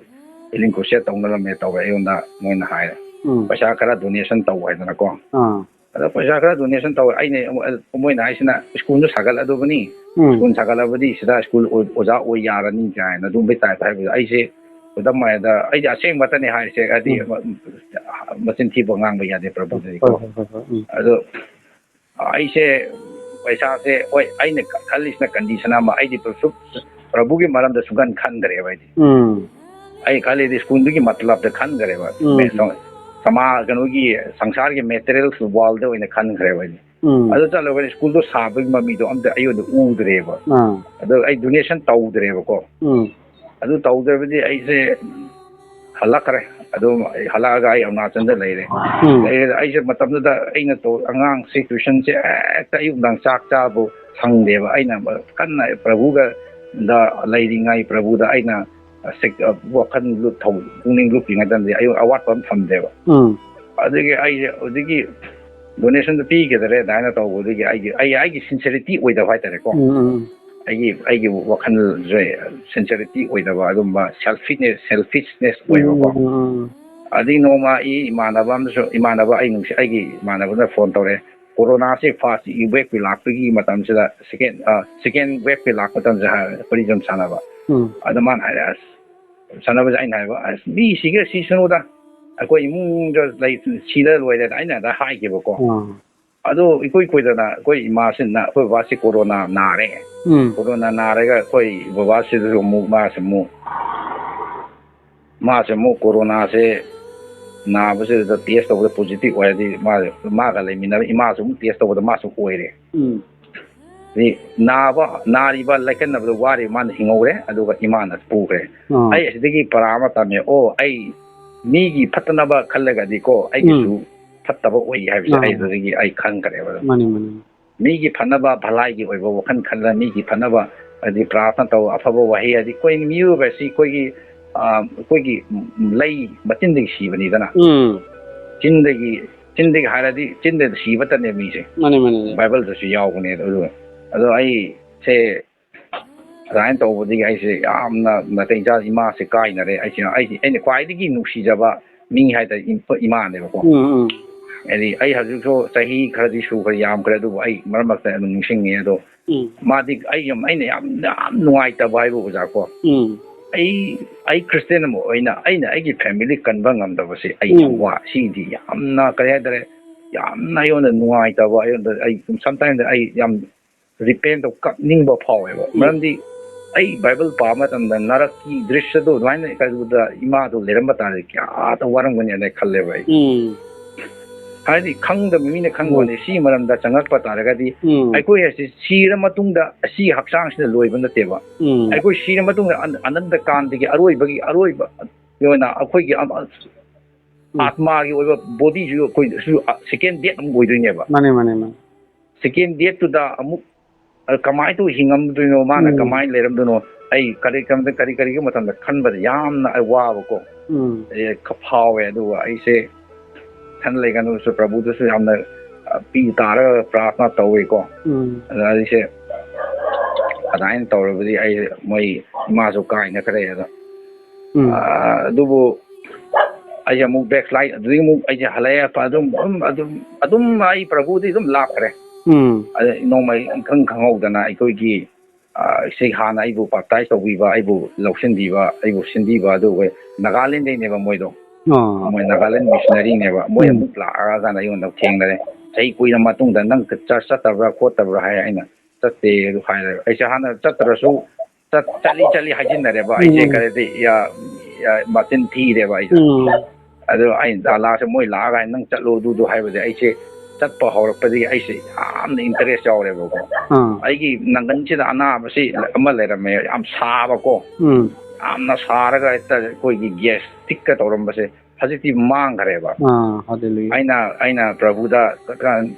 ꯍꯤꯂꯤꯡ ꯀ꯭ꯔꯨꯁꯦꯠ ꯇꯧꯅꯔꯝꯃꯦ ꯇꯧꯔꯦ꯫ ꯑꯩꯉꯣꯟꯗ ꯃꯣꯏꯅ ꯍꯥꯏꯔꯦ, ꯎꯝ "ꯄꯩꯁꯥ ꯈꯔ ꯗꯣꯅꯦꯁꯟ ꯇꯧ" ꯍꯥꯏꯗꯅꯀꯣ꯫ ꯑꯥ ꯑꯗꯣ ꯄꯩꯁꯥ ꯈꯔ ꯗꯣꯅꯦꯁꯟ ꯇꯧꯋꯦ꯫ ꯑꯩꯅ ꯑꯃꯨꯛ-, ꯃꯣꯏꯅ ꯍꯥꯏꯁꯤꯅ ꯁ꯭ꯀꯨꯜꯗꯣ ꯁꯥꯒꯠꯂꯗꯕꯅꯤ, ꯎꯝ ꯁ꯭ꯀꯨꯜ ꯁꯥꯒꯠꯂꯕꯗꯤ ꯁꯤꯗ ꯁ꯭ꯀꯨꯜ ꯑꯣꯏ-, ꯑꯣꯖꯥ ꯑꯣꯏ ꯌꯥꯔꯅꯤ ꯀꯥꯏꯅ ꯑꯗꯨꯝꯕꯩ ꯇꯥꯏꯞꯇ ꯍꯥꯏꯕꯗ ꯑꯩꯁꯦ ꯈꯨꯗꯝ ꯍꯥꯏꯔꯕꯗ ꯑꯩꯗꯤ ꯑꯁꯦꯡꯕꯇꯅꯤ ꯍꯥꯏꯔꯤꯁꯦ, ꯍꯥꯏꯗꯤ ꯎꯝ꯫ ꯃꯆꯤꯟ ꯊꯤꯕ ꯉꯥꯡꯕ ꯌꯥꯗꯦ ꯄ꯭ꯔꯚꯨꯗꯗꯤꯀꯣ꯫ ꯍꯣꯏ ꯍꯣꯏ ꯍꯣꯏ ꯍꯣꯏ ꯎꯝ ꯑꯗꯣ ꯑꯩꯁꯦ ꯄꯩꯁꯥꯁꯦ, ꯍꯣꯏ, ꯑꯩꯅ ꯈꯜꯂꯤꯁꯤꯅ ꯀꯟꯗꯤꯁꯟ ꯑꯃ, ꯑꯩꯗꯤ ꯄ꯭ꯔꯚꯨ-, ꯄ꯭ꯔꯚꯨꯒꯤ ꯃꯔꯝꯗ ꯁꯨꯡꯈꯟ ꯈꯟꯗ꯭ꯔꯦꯕ ꯑꯩꯗꯤ꯫ ꯎꯝ ꯑꯩ ꯈꯜꯂꯤꯗꯤ ꯁ꯭ꯀꯨꯜꯗꯨꯒꯤ ꯃꯇꯂꯕꯇ ꯈꯟꯈ꯭ꯔꯦꯕ꯫ ꯎꯝ꯫ ꯃꯦ-, ꯁꯃꯥ-, ꯀꯩꯅꯣꯒꯤ ꯁꯪꯁꯥꯔꯒꯤ ꯃꯦꯇꯔꯤꯌꯦꯜ ꯋꯥꯔꯜꯗ ꯑꯣꯏꯅ ꯈꯟꯈ꯭ꯔꯦꯕ ꯑꯩꯗꯤ꯫ ꯎꯝ ꯑꯗꯨ ꯆꯠꯂꯒꯗꯤ ꯁ꯭ꯀꯨꯜꯗꯣ ꯁꯥꯕꯒꯤ ꯃꯃꯤꯗꯣ ꯑꯝꯇ ꯑꯩꯉꯣꯟꯗ ꯎꯗ꯭ꯔꯦꯕ꯫ ꯑꯥ ꯑꯗꯣ ꯑꯩ ꯗꯣꯅꯦꯁꯟ ꯇꯧꯗ꯭ꯔꯦꯕꯀꯣ꯫ ꯎꯝ ꯑꯗꯨ ꯇꯧꯗ꯭ꯔꯕꯗꯤ ꯑꯩꯁꯦ ꯍꯜꯂꯛꯈ꯭ꯔꯦ꯫ ꯑꯗꯨꯝ ꯑꯩ ꯍꯜꯂꯛꯑꯒ ꯑꯩ ꯑꯔꯨꯅꯥꯆꯜꯗ ꯂꯩꯔꯦ꯫ ꯎꯝ ꯂꯩꯔꯦ꯫ ꯑꯩꯁꯦ ꯃꯇꯝꯗꯨꯗ ꯑꯩꯅ ꯇꯧ-, ꯑꯉꯥꯡꯁꯦ ꯇ꯭ꯌꯨꯁꯟꯁꯦ ꯍꯦꯛꯇ ꯑꯌꯨꯛ ꯅꯨꯡꯗꯥꯡ ꯆꯥꯛ ꯆꯥꯕ ꯁꯪꯗꯦꯕ꯫ ꯑꯩꯅ ꯀꯟꯅ ꯄ꯭ꯔꯚꯨꯒ ꯗ ꯂꯩꯔꯤꯉꯩ ꯄ꯭ꯔꯚꯨꯗ ꯑꯩꯅ ꯁꯦꯛ-, ꯋꯥꯈꯜ ꯂꯨꯞ-, ꯊꯧ-, ꯄꯨꯛꯅꯤꯡ ꯂꯨꯞꯄꯤ ꯃꯇꯝꯗ ꯑꯩ ꯑꯋꯥꯠꯄ ꯑꯃ ꯊꯝꯗꯦꯕ꯫ ꯎꯝ ꯑꯗꯨꯒꯤ ꯑꯩꯁꯦ ꯍꯧꯖꯤꯛꯀꯤ ꯗꯣꯅꯦꯁꯟꯗꯣ ꯄꯤꯈꯤꯗ꯭ꯔꯦ ꯑꯗꯨꯃꯥꯏꯅ ꯇꯧꯕꯗꯒꯤ ꯑꯩꯒꯤ, ꯑꯩ, ꯑꯩꯒꯤ ꯁꯤꯟꯁꯤꯌꯔꯤꯇꯤ ꯑꯣꯏꯗꯕ ꯍꯥꯏꯇꯥꯔꯦꯀꯣ꯫ ꯎꯝ ꯎꯝ ꯑꯩꯒꯤ, ꯑꯩꯒꯤ ꯋꯥꯈꯜꯁꯦ ꯁꯤꯟꯁꯤꯌꯔꯤꯇꯤ ꯑꯣꯏꯗꯕ ꯑꯗꯨꯝꯕ ꯁꯦꯜꯐꯤꯁꯅꯦꯁ, ꯁꯦꯜꯐꯤꯁꯅꯦꯁ ꯑꯣꯏꯕꯀꯣ꯫ ꯎꯝ ꯎꯝ ꯑꯗꯒꯤ ꯅꯣꯡꯃ ꯑꯩ ꯏꯃꯥꯟꯅꯕ ꯑꯃꯁꯨ, ꯏꯃꯥꯟꯅꯕ ꯑꯩ ꯅꯨꯡꯁꯤ, ꯑꯩꯒꯤ ꯏꯃꯥꯟꯅꯕꯅ ꯐꯣꯟ ꯇꯧꯔꯛꯑꯦ꯫ ꯀꯣꯔꯣꯅꯥꯁꯦ ꯐꯥꯔꯁ ꯋꯦꯕꯀꯤ ꯂꯥꯛꯄꯒꯤ ꯃꯇꯝꯁꯤꯗ, ꯁꯦꯀꯦꯟ, ꯑ, ꯁꯦꯀꯦꯟ ꯋꯦꯕꯀꯤ ꯂꯥꯛꯄ ꯃꯇꯝꯁꯤꯗ ꯍꯥꯏ, ꯄ꯭ꯔꯤꯖꯝ ꯁꯥꯟꯅꯕ꯫ ꯎꯝ ꯑꯗ ꯃꯥꯅ ꯍꯥꯏꯔꯦ, "ꯑꯁ, ꯁꯥꯟꯅꯕꯁꯦ", ꯑꯩꯅ ꯍꯥꯏꯕ, "ꯑꯁ, ꯃꯤ ꯁꯤꯒꯦ ꯁꯤꯁꯅꯨꯗ, ꯑꯩꯈꯣꯏ ꯏꯃꯨꯡꯗ ꯂꯩ, ꯁꯤꯗ ꯂꯣꯏꯔꯦꯗ", ꯑꯩꯅ ꯑꯗ ꯍꯥꯏꯈꯤꯕꯀꯣ꯫ ꯑꯥ ꯑꯗꯣ ꯏꯀꯨꯏ ꯀꯨꯏꯗꯅ ꯑꯩꯈꯣꯏ ꯏꯃꯥꯁꯤꯅ, ꯑꯩꯈꯣꯏ ꯕꯕꯥꯁꯤ ꯀꯣꯔꯣꯅꯥ ꯅꯥꯔꯦ꯫ ꯎꯝ ꯀꯣꯔꯣꯅꯥ ꯅꯥꯔꯒ ꯑꯩꯈꯣꯏ ꯕꯕꯥꯁꯤꯗꯁꯨ ꯑꯃꯨꯛ, ꯃꯥꯁꯨ ꯑꯃꯨꯛ, ꯃꯥꯁꯨ ꯑꯃꯨꯛ ꯀꯣꯔꯣꯅꯥꯁꯦ ꯅꯥꯕꯁꯤꯗ ꯇꯦꯁ ꯇꯧꯕꯗ ꯄꯣꯖꯤꯇꯤꯚ ꯑꯣꯏꯔꯗꯤ ꯃꯥ, ꯃꯥꯒ ꯂꯩꯃꯤꯟꯅꯕ ꯏꯃꯥꯁꯨ ꯑꯃꯨꯛ ꯇꯦꯁ ꯇꯧꯕꯗ ꯃꯥꯁꯨ ꯑꯣꯏꯔꯦ꯫ ꯎꯝ ꯍꯥꯏꯗꯤ ꯅꯥꯕ, ꯅꯥꯔꯤꯕ ꯂꯥꯏꯀꯠꯅꯕꯗ ꯋꯥꯔꯤꯕ ꯃꯥꯅ ꯍꯤꯡꯍꯧꯔꯦ, ꯑꯗꯨꯒ ꯏꯃꯥꯅ ꯄꯨꯈ꯭ꯔꯦ꯫ ꯑꯥ ꯑꯩ ꯑꯁꯤꯗꯒꯤ ꯄꯔꯥ ꯑꯃ ꯇꯝꯃꯦ꯫ ꯑꯣ, ꯑꯩ ꯃꯤꯒꯤ ꯐꯠꯇꯅꯕ ꯈꯜꯂꯒꯗꯤꯀꯣ, ꯑꯩꯒꯤꯁꯨ ꯐꯠꯇꯕ ꯑꯣꯏ ꯍꯥꯏꯕꯁꯦ ꯑꯥ꯫ ꯑꯩ ꯑꯗꯨꯗꯒꯤ ꯑꯩ ꯈꯪꯈ꯭ꯔꯦꯕ꯫ ꯑꯗꯨꯝ ꯃꯥꯅꯤ ꯃꯥꯅꯤ ꯃꯤꯒꯤ ꯐꯅꯕ, ꯚꯂꯥꯏꯒꯤ ꯑꯣꯏꯕ ꯋꯥꯈꯜ ꯈꯜꯂ, ꯃꯤꯒꯤ ꯐꯅꯕ ꯍꯥꯏꯗꯤ ꯄ꯭ꯔꯥꯔꯊꯅ ꯇꯧ, ꯑꯐꯕ ꯋꯥꯍꯩ ꯍꯥꯏꯗꯤ ꯑꯩꯈꯣꯏ ꯃꯤꯑꯣꯏꯕ ꯑꯁꯤ ꯑꯩꯈꯣꯏꯒꯤ, ꯑ, ꯑꯩꯈꯣꯏꯒꯤ ꯂꯩ ꯃꯆꯤꯟꯗꯒꯤ ꯁꯤꯕꯅꯤꯗꯅ꯫ ꯎꯝ ꯆꯤꯟꯗꯒꯤ, ꯆꯤꯟꯗꯒꯤ ꯍꯥꯏꯔꯗꯤ ꯆꯤꯟꯗ ꯁꯤꯕꯇꯅꯦ ꯃꯤꯁꯦ꯫ ꯃꯥꯅꯤ ꯃꯥꯅꯤ ꯕꯥꯏꯕꯜꯗꯁꯨ ꯌꯥꯎꯕꯅꯦ꯫ ꯑꯗꯨ, ꯑꯗꯣ ꯑꯩꯁꯦ ꯑꯗꯨꯃꯥꯏꯅ ꯇꯧꯕꯗꯒꯤ ꯑꯩꯁꯦ ꯌꯥꯝꯅ ꯅꯥꯇꯩ ꯆꯥꯗ ꯏꯃꯥꯁꯦ ꯀꯥꯏꯅꯔꯦ꯫ ꯑꯩꯁꯦ, ꯑꯩꯁꯦ, ꯑꯩꯅ ꯈ꯭ꯋꯥꯏꯗꯒꯤ ꯅꯨꯡꯁꯤꯖꯕ ꯃꯤ ꯍꯥꯏꯇꯥꯔꯦ, ꯏꯃꯥꯅꯦꯕꯀꯣ꯫ ꯎꯝ ꯎꯝ ꯍꯥꯏꯗꯤ ꯑꯩ ꯍꯧꯖꯤꯛꯁꯨ ꯆꯍꯤ ꯈꯔꯗꯤ ꯁꯨꯈ꯭ꯔꯦ, ꯌꯥꯝꯈ꯭ꯔꯦ, ꯑꯗꯨꯕꯨ ꯑꯩ ꯃꯔꯛ ꯃꯔꯛꯇ ꯑꯗꯨꯝ ꯅꯤꯡꯁꯤꯡꯉꯦ꯫ ꯑꯗꯣ ꯎꯝ ꯃꯥꯗꯤ ꯑꯩ ꯌꯥꯝ, ꯑꯩꯅ ꯌꯥꯝ, ꯌꯥꯝ ꯅꯨꯡꯉꯥꯏꯇꯕ ꯍꯥꯏꯕꯨ, ꯑꯣꯖꯥ ꯀꯣ, ꯎꯝ ꯑꯩ, ꯑꯩ ꯈ꯭ꯔꯤꯁꯇꯦꯟ ꯑꯃ ꯑꯣꯏꯅ ꯑꯩꯅ ꯑꯩꯒꯤ ꯐꯦꯃꯤꯂꯤ ꯀꯟꯕ ꯉꯝꯗꯕꯁꯦ ꯑꯩ ꯌꯥꯝ ꯎꯝ꯫ ꯋꯥ, ꯁꯤꯗꯤ ꯌꯥꯝꯅ ꯀꯔꯤ ꯍꯥꯏꯇꯥꯔꯦ, ꯌꯥꯝꯅ ꯑꯩꯉꯣꯟꯗ ꯅꯨꯡꯉꯥꯏꯇꯕ, ꯑꯩꯉꯣꯟꯗ, ꯑꯩ ꯁꯝꯇꯥꯏꯝꯗ ꯑꯩ ꯌꯥꯝ ꯔꯤꯄꯦꯟ ꯇꯧ, ꯀꯞꯅꯤꯡꯕ ꯐꯥꯎꯋꯦꯕ꯫ ꯎꯝ꯫ ꯃꯔꯝꯗꯤ ꯑꯩ ꯕꯥꯏꯕꯜ ꯄꯥꯕ ꯃꯇꯝꯗ ꯅꯔꯛꯀꯤ ꯗ꯭ꯔꯤꯁ꯭ꯌꯗꯣ ꯑꯗꯨꯃꯥꯏꯅ ꯀꯩꯗꯧꯕꯗ ꯏꯃꯥꯗꯣ ꯂꯩꯔꯝꯕ ꯇꯥꯔꯗꯤ ꯀꯌꯥꯗ ꯋꯥꯔꯝꯒꯅꯤ ꯍꯥꯏꯅ ꯈꯜꯂꯦꯕ ꯑꯩ꯫ ꯎꯝ ꯍꯥꯏꯗꯤ ꯈꯪꯗꯕ ꯃꯤꯅ ꯈꯪꯕꯅꯦ꯫ ꯁꯤꯒꯤ ꯃꯔꯝꯗ ꯆꯪꯉꯛꯄ ꯇꯥꯔꯒꯗꯤ ꯎꯝ ꯑꯩꯈꯣꯏ ꯑꯁꯤ ꯁꯤꯔ ꯃꯇꯨꯡꯗ ꯑꯁꯤꯒꯤ ꯍꯛꯆꯥꯡꯁꯤꯅ ꯂꯣꯏꯕ ꯅꯠꯇꯦꯕ꯫ ꯎꯝ ꯑꯩꯈꯣꯏ ꯁꯤꯔ ꯃꯇꯨꯡꯗ ꯑꯅ-, ꯑꯅꯟꯇ ꯀꯥꯟꯇꯒꯤ ꯑꯔꯣꯏꯕꯒꯤ ꯑꯔꯣꯏꯕ ꯑꯣꯏꯅ ꯑꯩꯈꯣꯏꯒꯤ ꯑꯃ-, ꯎꯝ꯫ ꯑꯥꯠꯃꯥꯒꯤ ꯑꯣꯏꯕ ꯕꯣꯗꯤꯁꯨ ꯑꯩꯈꯣꯏ ꯁꯦꯀꯦꯟ ꯗꯦꯠ ꯑꯃꯨꯛ ꯑꯣꯏꯗꯣꯏꯅꯦꯕ꯫ ꯃꯥꯅꯦ ꯃꯥꯅꯦ ꯃꯥꯅꯦ ꯁꯦꯀꯦꯟ ꯗꯦꯠꯇꯨꯗ ꯑꯃꯨꯛ ꯑ, ꯀꯃꯥꯏꯅ ꯇꯧ ꯍꯤꯡꯉꯝꯗꯣꯏꯅꯣ, ꯃꯥꯅ ꯎꯝ꯫ ꯀꯃꯥꯏꯅ ꯂꯩꯔꯝꯗꯣꯏꯅꯣ, ꯑꯩ ꯀꯔꯤ ꯀꯔꯝꯗ-, ꯀꯔꯤ ꯀꯔꯤꯒꯤ ꯃꯇꯝꯗ ꯈꯟꯕꯗ ꯌꯥꯝꯅ ꯑꯩ ꯋꯥꯕꯀꯣ꯫ ꯎꯝ ꯑꯩ ꯈ-, ꯐꯥꯎꯋꯦ꯫ ꯑꯗꯨꯒ ꯑꯩꯁꯦ ꯏꯊꯟ ꯂꯩꯀꯥꯟꯗꯁꯨ ꯄ꯭ꯔꯚꯨꯗꯁꯨ ꯌꯥꯝꯅ, ꯑ, ꯄꯤ ꯇꯥꯔꯒ ꯄ꯭ꯔꯥꯔꯊꯅꯥ ꯇꯧꯋꯦꯀꯣ꯫ ꯎꯝ ꯑꯗ ꯑꯩꯁꯦ ꯑꯗꯨꯃꯥꯏꯅ ꯇꯧꯔꯕꯗꯤ ꯑꯩ, ꯃꯣꯏ ꯏꯃꯥꯁꯨ ꯀꯥꯏꯅꯈ꯭ꯔꯦ꯫ ꯑꯗꯣ ꯎꯝ ꯑ, ꯑꯗꯨꯕꯨ ꯑꯩꯁꯦ ꯑꯃꯨꯛ ꯕꯦꯛꯁ꯭ꯂꯥꯏꯠ, ꯑꯗꯨꯗꯒꯤ ꯑꯃꯨꯛ ꯑꯩꯁꯦ ꯍꯜꯂꯛꯑꯦ꯫ ꯑꯗꯨꯝ ꯑꯗꯨꯝ ꯑꯗꯨꯝ ꯑꯗꯨꯝ ꯑꯩ ꯄ꯭ꯔꯚꯨꯗꯤ ꯑꯗꯨꯝ ꯂꯥꯞꯈ꯭ꯔꯦ꯫ ꯎꯝ ꯑꯗ ꯅꯣꯡꯃ ꯏꯈꯪ ꯈꯪꯍꯧꯗꯅ ꯑꯩꯈꯣꯏꯒꯤ, ꯑ, ꯁꯤ ꯍꯥꯟꯅ ꯑꯩꯕꯨ ꯕꯥꯞꯇꯥꯏꯖ ꯇꯧꯕꯤꯕ, ꯑꯩꯕꯨ ꯂꯧꯁꯤꯟꯕꯤꯕ, ꯑꯩꯕꯨ ꯁꯤꯟꯕꯤꯕ, ꯑꯗꯨꯒ ꯅꯥꯒꯥꯂꯦꯟꯗꯩꯅꯦꯕ ꯃꯣꯏꯗꯣ꯫ ꯑꯥ ꯃꯣꯏ ꯅꯥꯒꯥꯂꯦꯟ ꯃꯤꯁꯅꯔꯤꯅꯦꯕ꯫ ꯃꯣꯏ ꯎꯝ꯫ ꯑꯃꯨꯛ ꯂꯥꯛꯑꯀꯥꯟꯗ ꯑꯩꯉꯣꯟꯗ ꯊꯦꯡꯅꯔꯦ꯫ ꯆꯍꯤ ꯀꯨꯏꯔ ꯃꯇꯨꯡꯗ "ꯅꯪ ꯆꯔꯆ ꯆꯠꯇꯕ꯭ꯔꯥ ꯈꯣꯠꯇꯕ꯭ꯔꯥ?" ꯍꯥꯏ꯫ ꯑꯩꯅ "ꯆꯠꯇꯦ" ꯑꯗꯨ ꯍꯥꯏꯔꯦ꯫ ꯑꯩꯁꯦ ꯍꯥꯟꯅ ꯆꯠꯇ꯭ꯔꯁꯨ ꯆꯠ-, ꯆꯠꯂꯤ ꯆꯠꯂꯤ ꯍꯥꯏꯖꯤꯟꯅꯔꯦꯕ꯫ ꯑꯩꯁꯦ ꯎꯝ꯫ ꯀꯔꯤꯗꯤ ꯌꯥ-, ꯌꯥ-, ꯃꯆꯤꯟ ꯊꯤꯔꯦꯕ ꯑꯩꯁꯦ꯫ ꯎꯝ ꯑꯗꯣ ꯑꯩ ꯂꯥꯁꯇ ꯃꯣꯏ ꯂꯥꯛꯑꯒ "ꯅꯪ ꯆꯠꯂꯣ ꯑꯗꯨꯗꯣ" ꯍꯥꯏꯕꯗꯤ ꯑꯩꯁꯦ ꯆꯠꯄ ꯍꯧꯔꯛꯄꯗꯒꯤ ꯑꯩꯁꯦ ꯌꯥꯝꯅ interest ꯌꯥꯎꯔꯦꯕꯀꯣ꯫ ꯑꯥ ꯑꯩꯒꯤ ꯅꯪꯒꯟꯁꯤꯗ ꯑꯅꯥꯕꯁꯤ ꯑꯃ ꯂꯩꯔꯝꯃꯦ, ꯌꯥꯝ ꯁꯥꯕꯀꯣ꯫ ꯎꯝ ꯌꯥꯝꯅ ꯁꯥꯔꯒ ꯍꯦꯛꯇ ꯑꯩꯈꯣꯏꯒꯤ gastricꯀ ꯇꯧꯔꯝꯕꯁꯦ ꯍꯧꯖꯤꯛꯇꯤ ꯃꯥꯡꯈ꯭ꯔꯦꯕ꯫ ꯑꯥ ꯍꯥꯂꯦꯂꯨꯌꯥ ꯑꯩꯅ ꯑꯩꯅ ꯄ꯭ꯔꯚꯨꯗ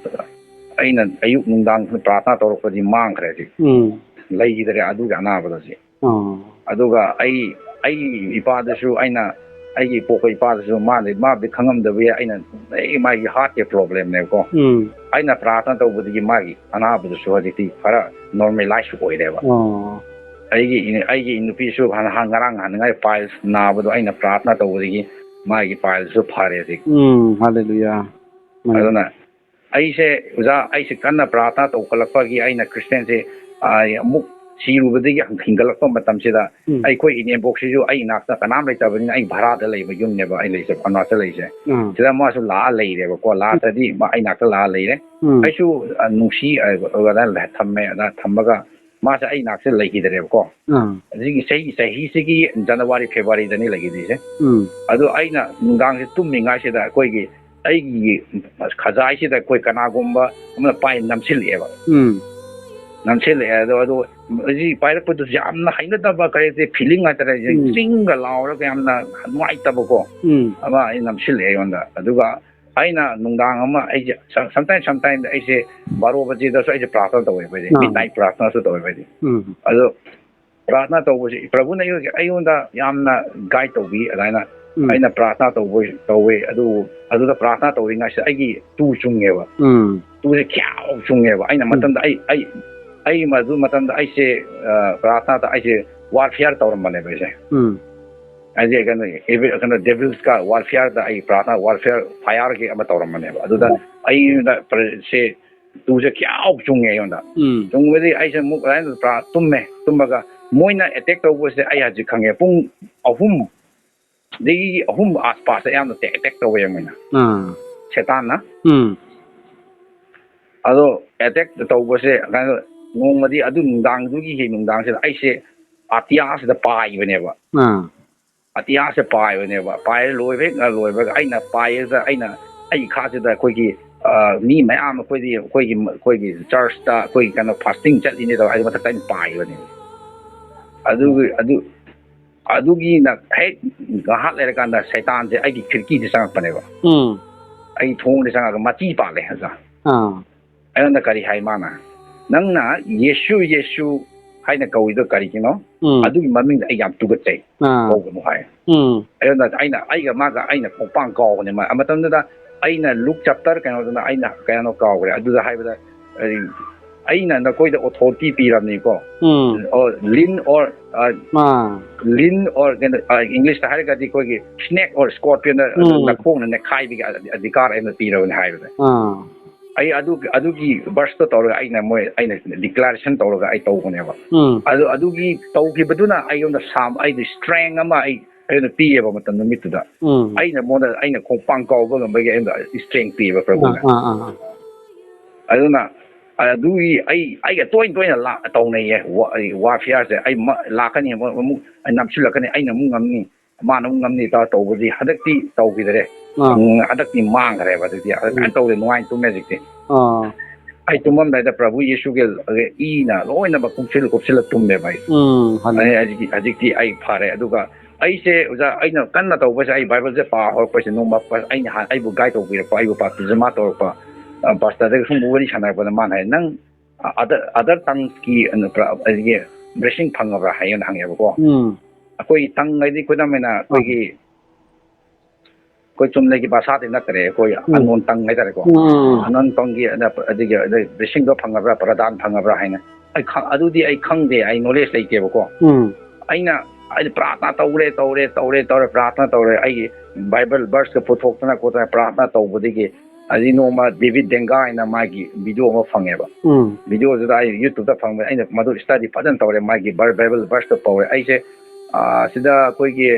ꯑꯩꯅ ꯑꯌꯨꯛ ꯅꯨꯡꯗꯥꯡ ꯄ꯭ꯔꯥꯊꯅꯥ ꯇꯧꯔꯛꯄꯗꯤ ꯃꯥꯡꯈ꯭ꯔꯦ ꯍꯧꯖꯤꯛ꯫ ꯎꯝ ꯂꯩꯈꯤꯗ꯭ꯔꯦ ꯑꯗꯨꯒꯤ ꯑꯅꯥꯕꯗꯣ ꯍꯧꯖꯤꯛ꯫ ꯑꯥ ꯑꯗꯨꯒ ꯑꯩ ꯑꯩ ꯏꯄꯥꯗꯁꯨ ꯑꯩꯅ ꯑꯩꯒꯤ ꯄꯣꯛꯄ ꯏꯄꯥꯗꯁꯨ ꯃꯥꯗꯤ ꯃꯥꯕꯨꯗꯤ ꯈꯪꯉꯝꯗꯕ ꯌꯥꯏ, ꯑꯩꯅ ꯑꯩ ꯃꯥꯒꯤ heartꯀꯤ problemꯅꯦꯕꯀꯣ꯫ ꯎꯝ ꯑꯩꯅ ꯄ꯭ꯔꯥꯊꯅꯥ ꯇꯧꯕꯗꯒꯤ ꯃꯥꯒꯤ ꯑꯅꯥꯕꯗꯨꯁꯨ ꯍꯧꯖꯤꯛꯇꯤ ꯈꯔ normalise ꯑꯣꯏꯔꯦꯕ꯫ ꯑꯥ ꯑꯩꯒꯤ ꯑꯩꯒꯤ ꯅꯨꯄꯤꯁꯨ ꯍꯥꯟꯅ ꯉꯔꯥꯡ ꯍꯥꯟꯅꯉꯥꯏ piles ꯅꯥꯕꯗꯣ ꯑꯩꯅ ꯄ꯭ꯔꯥꯊꯅꯥ ꯇꯧꯕꯗꯒꯤ ꯃꯥꯒꯤ pilesꯁꯨ ꯐꯔꯦ ꯍꯧꯖꯤꯛ꯫ ꯎꯝ ꯍꯥꯂꯦꯂꯨꯌꯥ ꯑꯗꯨꯅ ꯑꯩꯁꯦ ꯑꯣꯖꯥ, ꯑꯩꯁꯦ ꯀꯟꯅ ꯄ꯭ꯔꯥꯊꯅꯥ ꯇꯧꯈꯠꯂꯛꯄꯒꯤ ꯑꯩꯅ Christianꯁꯦ ꯑꯃꯨꯛ ꯁꯤꯔꯨꯕꯗꯒꯤ ꯍꯤꯡꯒꯠꯂꯛꯄ ꯃꯇꯝꯁꯤꯗ ꯎꯝ ꯑꯩꯈꯣꯏ ꯏꯅꯦꯝꯕꯣꯛꯁꯤꯁꯨ ꯑꯩ ꯏꯅꯥꯛꯇ ꯀꯅꯥꯝ ꯂꯩꯇꯕꯅꯤꯅ ꯑꯩ ꯚꯔꯥꯗ ꯂꯩꯕ ꯌꯨꯝꯅꯦꯕ ꯑꯩ ꯂꯩꯁꯦ, ꯑꯔꯨꯅꯥꯆꯜ ꯂꯩꯁꯦ꯫ ꯑꯥ ꯁꯤꯗ ꯃꯥꯁꯨ ꯂꯥꯛꯑ ꯂꯩꯔꯦꯕꯀꯣ꯫ ꯂꯥꯛꯇ꯭ꯔꯗꯤ ꯃꯥ ꯑꯩ ꯏꯅꯥꯛꯇ ꯂꯥꯛꯑ ꯂꯩꯔꯦ꯫ ꯎꯝ ꯑꯩꯁꯨ ꯑ, ꯅꯨꯡꯁꯤ ꯑ, ꯑꯗ ꯊꯝꯃꯦ꯫ ꯑꯗ ꯊꯝꯃꯒ ꯃꯥꯁꯦ ꯑꯩ ꯏꯅꯥꯛꯇ ꯂꯩꯈꯤꯗ꯭ꯔꯦꯕꯀꯣ꯫ ꯑꯥ ꯑꯗꯒꯤ ꯆꯍꯤ ꯆꯍꯤꯁꯤꯒꯤ January Februaryꯗꯅꯤ ꯂꯩꯈꯤꯗ꯭ꯔꯤꯁꯦ꯫ ꯎꯝ ꯑꯗꯣ ꯑꯩꯅ ꯅꯨꯡꯗꯥꯡꯁꯦ ꯇꯨꯝꯃꯤꯉꯩꯁꯤꯗ ꯑꯩꯈꯣꯏꯒꯤ ꯑꯩꯒꯤ ꯈꯖꯥꯏꯁꯤꯗ ꯑꯩꯈꯣꯏ ꯀꯅꯥꯒꯨꯝꯕ ꯑꯃꯅ ꯄꯥꯏ ꯅꯝꯁꯤꯜꯂꯛꯑꯦꯕ꯫ ꯎꯝ ꯅꯝꯁꯤꯜꯂꯛꯑꯦ ꯑꯗꯣ ꯑꯗꯣ ꯍꯧꯖꯤꯛ ꯄꯥꯏꯔꯛꯄꯗꯨꯁꯨ ꯌꯥꯝꯅ ꯍꯩꯅꯗꯕ ꯀꯔꯤ ꯍꯥꯏꯁꯦ, feeling ꯍꯥꯏꯇꯥꯔꯦ꯫ ꯎꯝ. ꯆꯤꯡꯒ ꯂꯥꯎꯔꯒ ꯌꯥꯝꯅ ꯅꯨꯡꯉꯥꯏꯇꯕꯀꯣ ꯎꯝ ꯑꯃ ꯑꯩ ꯅꯝꯁꯤꯜꯂꯛꯑꯦ ꯑꯩꯉꯣꯟꯗ꯫ ꯑꯗꯨꯒ ꯑꯩꯅ ꯅꯨꯡꯗꯥꯡ ꯑꯃ ꯑꯩꯁꯦ sometime sometime ꯑꯩꯁꯦ ꯕꯥꯔꯣ ꯕꯖꯦꯗꯁꯨ ꯑꯩꯁꯦ ꯄ꯭ꯔꯥꯊꯅꯥ ꯇꯧꯋꯦꯕ ꯑꯩꯁꯦ꯫ ꯑꯥ. Midnight ꯄ꯭ꯔꯥꯊꯅꯥꯁꯨ ꯇꯧꯋꯦꯕ ꯑꯩꯁꯦ꯫ ꯎꯝ ꯑꯗꯣ ꯄ꯭ꯔꯥꯊꯅꯥ ꯇꯧꯕꯁꯦ ꯄ꯭ꯔꯚꯨꯅ ꯑꯩꯉꯣꯟꯗ ꯑꯩꯉꯣꯟꯗ ꯌꯥꯝꯅ guide ꯇꯧꯕꯤ꯫ ꯑꯗꯨꯃꯥꯏꯅ ꯎꯝ ꯑꯩꯅ ꯄ꯭ꯔꯥꯊꯅꯥ ꯇꯧꯕ ꯇꯧꯋꯦ꯫ ꯑꯗꯨ ꯑꯗꯨꯗ ꯄ꯭ꯔꯥꯊꯅꯥ ꯇꯧꯔꯤꯉꯩꯁꯤꯗ ꯑꯩꯒꯤ ꯇꯨ ꯆꯨꯡꯉꯦꯕ꯫ ꯎꯝ ꯇꯨꯁꯦ ꯈ꯭ꯌꯥꯎ ꯆꯨꯡꯉꯦꯕ꯫ ꯑꯩꯅ ꯎꯝ. ꯃꯇꯝꯗ ꯑꯩ ꯑꯩ ꯑꯩ ꯃꯗꯨ ꯃꯇꯝꯗ ꯑꯩꯁꯦ ꯑ, ꯄ꯭ꯔꯥꯊꯅꯥꯗ ꯑꯩꯁꯦ warfareꯇꯧꯔꯝꯕꯅꯦꯕ ꯑꯩꯁꯦ꯫ ꯎꯝ ꯍꯥꯏꯗꯤ ꯀꯩꯅꯣ, evil ꯀꯩꯅꯣ devilꯁꯀ warfareꯗ ꯑꯩ ꯄ꯭ꯔꯥꯊꯅꯥ warfare fireꯒꯤ ꯑꯃ ꯇꯧꯔꯝꯕꯅꯦꯕ꯫ ꯑꯗꯨꯗ ꯑꯩꯅ ꯄ꯭ꯔ- ꯁꯦ ꯇꯨꯁꯦ ꯈ꯭ꯌꯥꯎ ꯆꯨꯡꯉꯦ ꯑꯩꯉꯣꯟꯗ꯫ ꯎꯝ ꯆꯨꯡꯕꯗꯤ ꯑꯩꯁꯦ ꯑꯃꯨꯛ ꯑꯗꯨꯃꯥꯏꯅ ꯄ꯭ꯔꯥ- ꯇꯨꯝꯃꯦ꯫ ꯇꯨꯝꯃꯒ ꯃꯣꯏꯅ attack ꯇꯧꯕꯁꯦ ꯑꯩ ꯍꯧꯖꯤꯛ ꯈꯪꯉꯦ꯫ ꯄꯨꯡ ꯑꯍꯨꯝ ꯑꯗꯒꯤ ꯑꯍꯨꯝ ꯑꯥꯁꯄꯥꯁꯇ ꯑꯌꯥꯝꯕ attack ꯇꯧꯋꯦ ꯃꯣꯏꯅ, ꯑꯥ ꯁꯦꯇꯥꯟꯅ꯫ ꯎꯝ ꯑꯗꯣ attack ꯇꯧꯕꯁꯦ ꯀꯩꯅꯣ, ꯅꯣꯡꯃꯗꯤ ꯑꯗꯨ ꯅꯨꯡꯗꯥꯡꯗꯨꯒꯤ ꯍꯦꯛ ꯅꯨꯡꯗꯥꯡꯁꯤꯗ ꯑꯩꯁꯦ ꯑꯇꯤꯌꯥꯁꯤꯗ ꯄꯥꯏꯕꯅꯦꯕ꯫ ꯑꯥ ꯑꯇꯤꯌꯥꯁꯦ ꯄꯥꯏꯕꯅꯦꯕ꯫ ꯄꯥꯏꯔ ꯂꯣꯏꯕ ꯍꯦꯛ ꯂꯣꯏꯕꯒ ꯑꯩꯅ ꯄꯥꯏꯌꯦꯗ, ꯑꯩꯅ ꯑꯩꯒꯤ ꯈꯥꯁꯤꯗ ꯑꯩꯈꯣꯏꯒꯤ, ꯑ, ꯃꯤ ꯃꯌꯥꯝ ꯑꯩꯈꯣꯏꯗꯤ ꯑꯩꯈꯣꯏꯒꯤ, ꯑꯩꯈꯣꯏꯒꯤ ꯆꯔꯆꯇ ꯑꯩꯈꯣꯏꯒꯤ ꯀꯩꯅꯣ ꯐꯥꯁꯇꯤꯡ ꯆꯠꯂꯤꯅꯦ ꯇꯧꯔ ꯑꯩ ꯃꯊꯛꯇ ꯑꯩꯅ ꯄꯥꯏꯕꯅꯦꯕ꯫ ꯑꯗꯨꯒꯤ, ꯑꯗꯨ, ꯑꯗꯨꯒꯤꯅ ꯍꯦꯛ ꯉꯥꯏꯍꯥꯛ ꯂꯩꯔꯀꯥꯟꯗ ꯁꯩꯇꯥꯟꯁꯦ ꯑꯩꯒꯤ ꯈꯤꯔꯀꯤꯗ ꯆꯪꯉꯛꯄꯅꯦꯕ꯫ ꯎꯝ꯫ ꯑꯩ ꯊꯣꯡꯗ ꯆꯪꯉꯒ ꯃꯆꯤ ꯄꯥꯜꯂꯦ ꯑꯣꯖꯥ꯫ ꯑꯥ꯫ ꯑꯩꯉꯣꯟꯗ ꯀꯔꯤ ꯍꯥꯏ ꯃꯥꯅ? "ꯅꯪꯅ ꯌꯦꯁꯨ, ꯌꯦꯁꯨ ꯍꯥꯏꯅ ꯀꯧꯏꯗꯣ ꯀꯔꯤꯒꯤꯅꯣ? ꯎꯝ꯫ ꯑꯗꯨꯒꯤ ꯃꯃꯤꯡꯗ ꯑꯩ ꯌꯥꯝ ꯇꯨꯒꯠꯆꯩ꯫ ꯑꯥ꯫ ꯀꯧꯒꯅꯨ" ꯍꯥꯏ꯫ ꯎꯝ꯫ ꯑꯩꯉꯣꯟꯗ, ꯑꯩꯅ, ꯑꯩꯒ ꯃꯥꯒ ꯑꯩꯅ ꯈꯣꯡꯄꯥꯡ ꯀꯥꯎꯕꯅꯦ꯫ ꯃ-, ꯃꯇꯝꯗꯨꯗ ꯑꯩꯅ ꯂꯨꯛ ꯆꯦꯞꯇꯔ ꯀꯩꯅꯣꯗꯨꯅ ꯑꯩꯅ ꯀꯌꯥꯅꯣ ꯀꯥꯎꯈ꯭ꯔꯦ꯫ ꯑꯗꯨꯗ ꯍꯥꯏꯕꯗ, ꯑꯩ, "ꯑꯩꯅ ꯅꯈꯣꯏꯗ ꯑꯣꯊꯣꯔꯤꯇꯤ ꯄꯤꯔꯕꯅꯤꯀꯣ꯫ ꯎꯝ꯫ ꯑꯣ, ꯂꯤꯟ ꯑꯣꯔ, ꯑ, ꯑꯥ꯫ ꯂꯤꯟ ꯑꯣꯔ ꯀꯩꯅꯣ, ꯑ, ꯏꯪꯂꯤꯁꯇ ꯍꯥꯏꯔꯒꯗꯤ ꯑꯩꯈꯣꯏꯒꯤ ꯁ꯭ꯅꯦꯛ ꯑꯣꯔ ꯁ꯭ꯀꯣꯔꯄꯤꯌꯟꯗ ꯎꯝ꯫ ꯅꯈꯣꯡꯅ ꯅꯦꯛꯈꯥꯏꯕꯒꯤ ꯑ-, ꯑꯙꯤꯀꯥꯔ ꯑꯩꯅ ꯄꯤꯔꯕꯅꯤ" ꯍꯥꯏꯕꯗ꯫ ꯑꯥ꯫ ꯑꯩ ꯑꯗꯨ, ꯑꯗꯨꯒꯤ ꯚꯔꯁꯇꯣ ꯇꯧꯔꯒ ꯑꯩꯅ ꯃꯣꯏ, ꯑꯩꯅ ꯗꯤꯀ꯭ꯂꯥꯔꯦꯁꯟ ꯇꯧꯔꯒ ꯑꯩ ꯇꯧꯕꯅꯦꯕ꯫ ꯎꯝ꯫ ꯑꯗꯨ, ꯑꯗꯨꯒꯤ ꯇꯧꯈꯤꯕꯗꯨꯅ ꯑꯩꯉꯣꯟꯗ ꯁꯥꯝ-, ꯑꯩꯗꯤ ꯁ꯭ꯇꯔꯦꯡ ꯑꯃ ꯑꯩ, ꯑꯩꯉꯣꯟꯗ ꯄꯤꯌꯦꯕ ꯃꯇꯝ ꯅꯨꯃꯤꯠꯇꯨꯗ꯫ ꯎꯝ꯫ ꯑꯩꯅ ꯃꯉꯣꯟꯗ, ꯑꯩꯅ ꯈꯣꯡꯄꯥꯡ ꯀꯥꯎꯕ ꯉꯝꯕꯒꯤ ꯑꯩꯉꯣꯟꯗ ꯁ꯭ꯇꯔꯦꯡ ꯄꯤꯌꯦꯕ ꯄ꯭ꯔꯚꯨꯅ꯫ ꯑꯥ, ꯑꯥ, ꯑꯥ꯫ ꯑꯗꯨꯅ ꯑꯗꯨꯒꯤ ꯑꯩ, ꯑꯩꯒ ꯇꯣꯏꯅ ꯇꯣꯏꯅ ꯂꯥ-, ꯇꯧꯅꯩꯌꯦ꯫ ꯋꯥ-, ꯑꯩ ꯋꯥꯔꯐꯤꯌꯥꯔꯁꯦ ꯑꯩ ꯃ-, ꯂꯥꯛꯀꯅꯤ, ꯑꯃꯨꯛ, ꯑꯃꯨꯛ ꯑꯩ ꯅꯝꯁꯤꯜꯂꯛꯀꯅꯤ, ꯑꯩꯅ ꯑꯃꯨꯛ ꯉꯝꯅꯤ, ꯃꯥꯅ ꯑꯃꯨꯛ ꯉꯝꯅꯤ ꯇꯧꯔ ꯇꯧꯕꯗꯤ ꯍꯟꯗꯛꯇꯤ ꯇꯧꯈꯤꯗꯔꯦ꯫ ꯑꯥ꯫ ꯎꯝ, ꯍꯟꯗꯛꯇꯤ ꯃꯥꯡꯈ꯭ꯔꯦꯕ꯫ ꯑꯗꯨꯗꯤ ꯑꯗꯨꯃꯥꯏꯅ ꯇꯧꯗꯦ, ꯅꯨꯡꯉꯥꯏꯅ ꯇꯨꯝꯃꯦ ꯍꯧꯖꯤꯛꯇꯤ꯫ ꯑꯥ꯫ ꯑꯩ ꯇꯨꯝꯃꯝꯗꯥꯏꯗ ꯄ꯭ꯔꯚꯨ ꯌꯦꯁꯨꯒꯤ ꯏꯅ ꯂꯣꯏꯅꯃꯛ ꯀꯨꯞꯁꯤꯜ ꯀꯨꯞꯁꯤꯜꯂ ꯇꯨꯝꯃꯦꯕ ꯑꯩ꯫ ꯎꯝ, ꯍꯜꯂꯦ꯫ ꯑꯩ ꯍꯧꯖꯤꯛꯇꯤ, ꯍꯧꯖꯤꯛꯇꯤ ꯑꯩ ꯐꯔꯦ꯫ ꯑꯗꯨꯒ ꯑꯩꯁꯦ ꯑꯣꯖꯥ, ꯑꯩꯅ ꯀꯟꯅ ꯇꯧꯕꯁꯦ, ꯑꯩ ꯕꯥꯏꯕꯜꯁꯦ ꯄꯥ ꯍꯧꯔꯛꯄꯁꯦ, ꯅꯣꯡꯃ ꯄ-, ꯑꯩꯅ ꯍꯥꯟ-, ꯑꯩꯕꯨ ꯒꯥꯏꯗ ꯇꯧꯕꯤꯔꯛꯄ, ꯑꯩꯕꯨ ꯕꯥꯞꯇꯤꯖꯃꯥ ꯇꯧꯔꯛꯄ, ꯑ, ꯄꯥꯁꯇꯔꯗꯒꯤ ꯁꯨꯝ ꯋꯥꯔꯤ ꯁꯥꯟꯅꯔꯛꯄꯗ ꯃꯥꯅ ꯍꯥꯏ, "ꯅꯪ other, other tonguesꯀꯤ, ꯑ, ꯄ꯭ꯔ-, ꯑꯗꯒꯤ blessing ꯐꯪꯉꯕ꯭ꯔꯥ?" ꯍꯥꯏꯅ ꯍꯪꯉꯦꯕꯀꯣ꯫ ꯎꯝ꯫ ꯑꯩꯈꯣꯏ tongue ꯍꯥꯏꯗꯤ ꯈꯨꯗꯝ ꯑꯣꯏꯅ ꯑꯩꯈꯣꯏꯒꯤ, ꯑꯩꯈꯣꯏ ꯆꯨꯝꯅꯒꯤ ꯚꯥꯁꯥꯗꯤ ꯅꯠꯇ꯭ꯔꯦ, ꯑꯩꯈꯣꯏ ꯎꯝ꯫ unknown tongue ꯍꯥꯏꯇꯥꯔꯦꯀꯣ꯫ ꯎꯝ꯫ Unknown tongueꯒꯤ ꯑꯗ, ꯑꯗꯒꯤ, ꯑꯗ blessingꯗꯣ ꯐꯪꯉꯕ꯭ꯔꯥ, ꯄ꯭ꯔꯗꯥꯟ ꯐꯪꯉꯕ꯭ꯔꯥ ꯍꯥꯏꯅ꯫ ꯑꯩ ꯈ-, ꯑꯗꯨꯗꯤ ꯑꯩ ꯈꯪꯗꯦ, ꯑꯩ knowledge ꯂꯩꯇꯦꯕꯀꯣ꯫ ꯎꯝ꯫ ꯑꯩꯅ, ꯑꯩꯅ ꯄ꯭ꯔꯥꯔꯊꯅꯥ ꯇꯧꯔꯦ, ꯇꯧꯔꯦ, ꯇꯧꯔꯦ, ꯇꯧꯔꯦ, ꯄ꯭ꯔꯥꯔꯊꯅꯥ ꯇꯧꯔꯦ꯫ ꯑꯩꯒꯤ ꯕꯥꯏꯕꯜ ꯚꯔꯁꯀ ꯄꯨꯊꯣꯛꯇꯅ ꯈꯣꯠꯇꯅ ꯄ꯭ꯔꯥꯔꯊꯅꯥ ꯇꯧꯕꯗꯒꯤ ꯑꯗꯨ ꯅꯣꯡꯃ ꯗꯦꯕꯤꯠ ꯗꯦꯡꯒꯥ ꯍꯥꯏꯅ ꯃꯥꯒꯤ ꯚꯤꯗꯤꯑꯣ ꯑꯃ ꯐꯪꯉꯦꯕ꯫ ꯎꯝ꯫ ꯚꯤꯗꯤꯑꯣꯗꯨꯗ ꯑꯩ YouTubeꯇ ꯐꯪꯕ, ꯑꯩꯅ ꯃꯗꯨ study ꯐꯖꯅ ꯇꯧꯔꯦ, ꯃꯥꯒꯤ ꯕꯔ-, ꯕꯥꯏꯕꯜ ꯚꯔꯁꯇꯣ ꯄꯧꯔꯦ꯫ ꯑꯩꯁꯦ, ꯑ, ꯁꯤꯗ ꯑꯩꯈꯣꯏꯒꯤ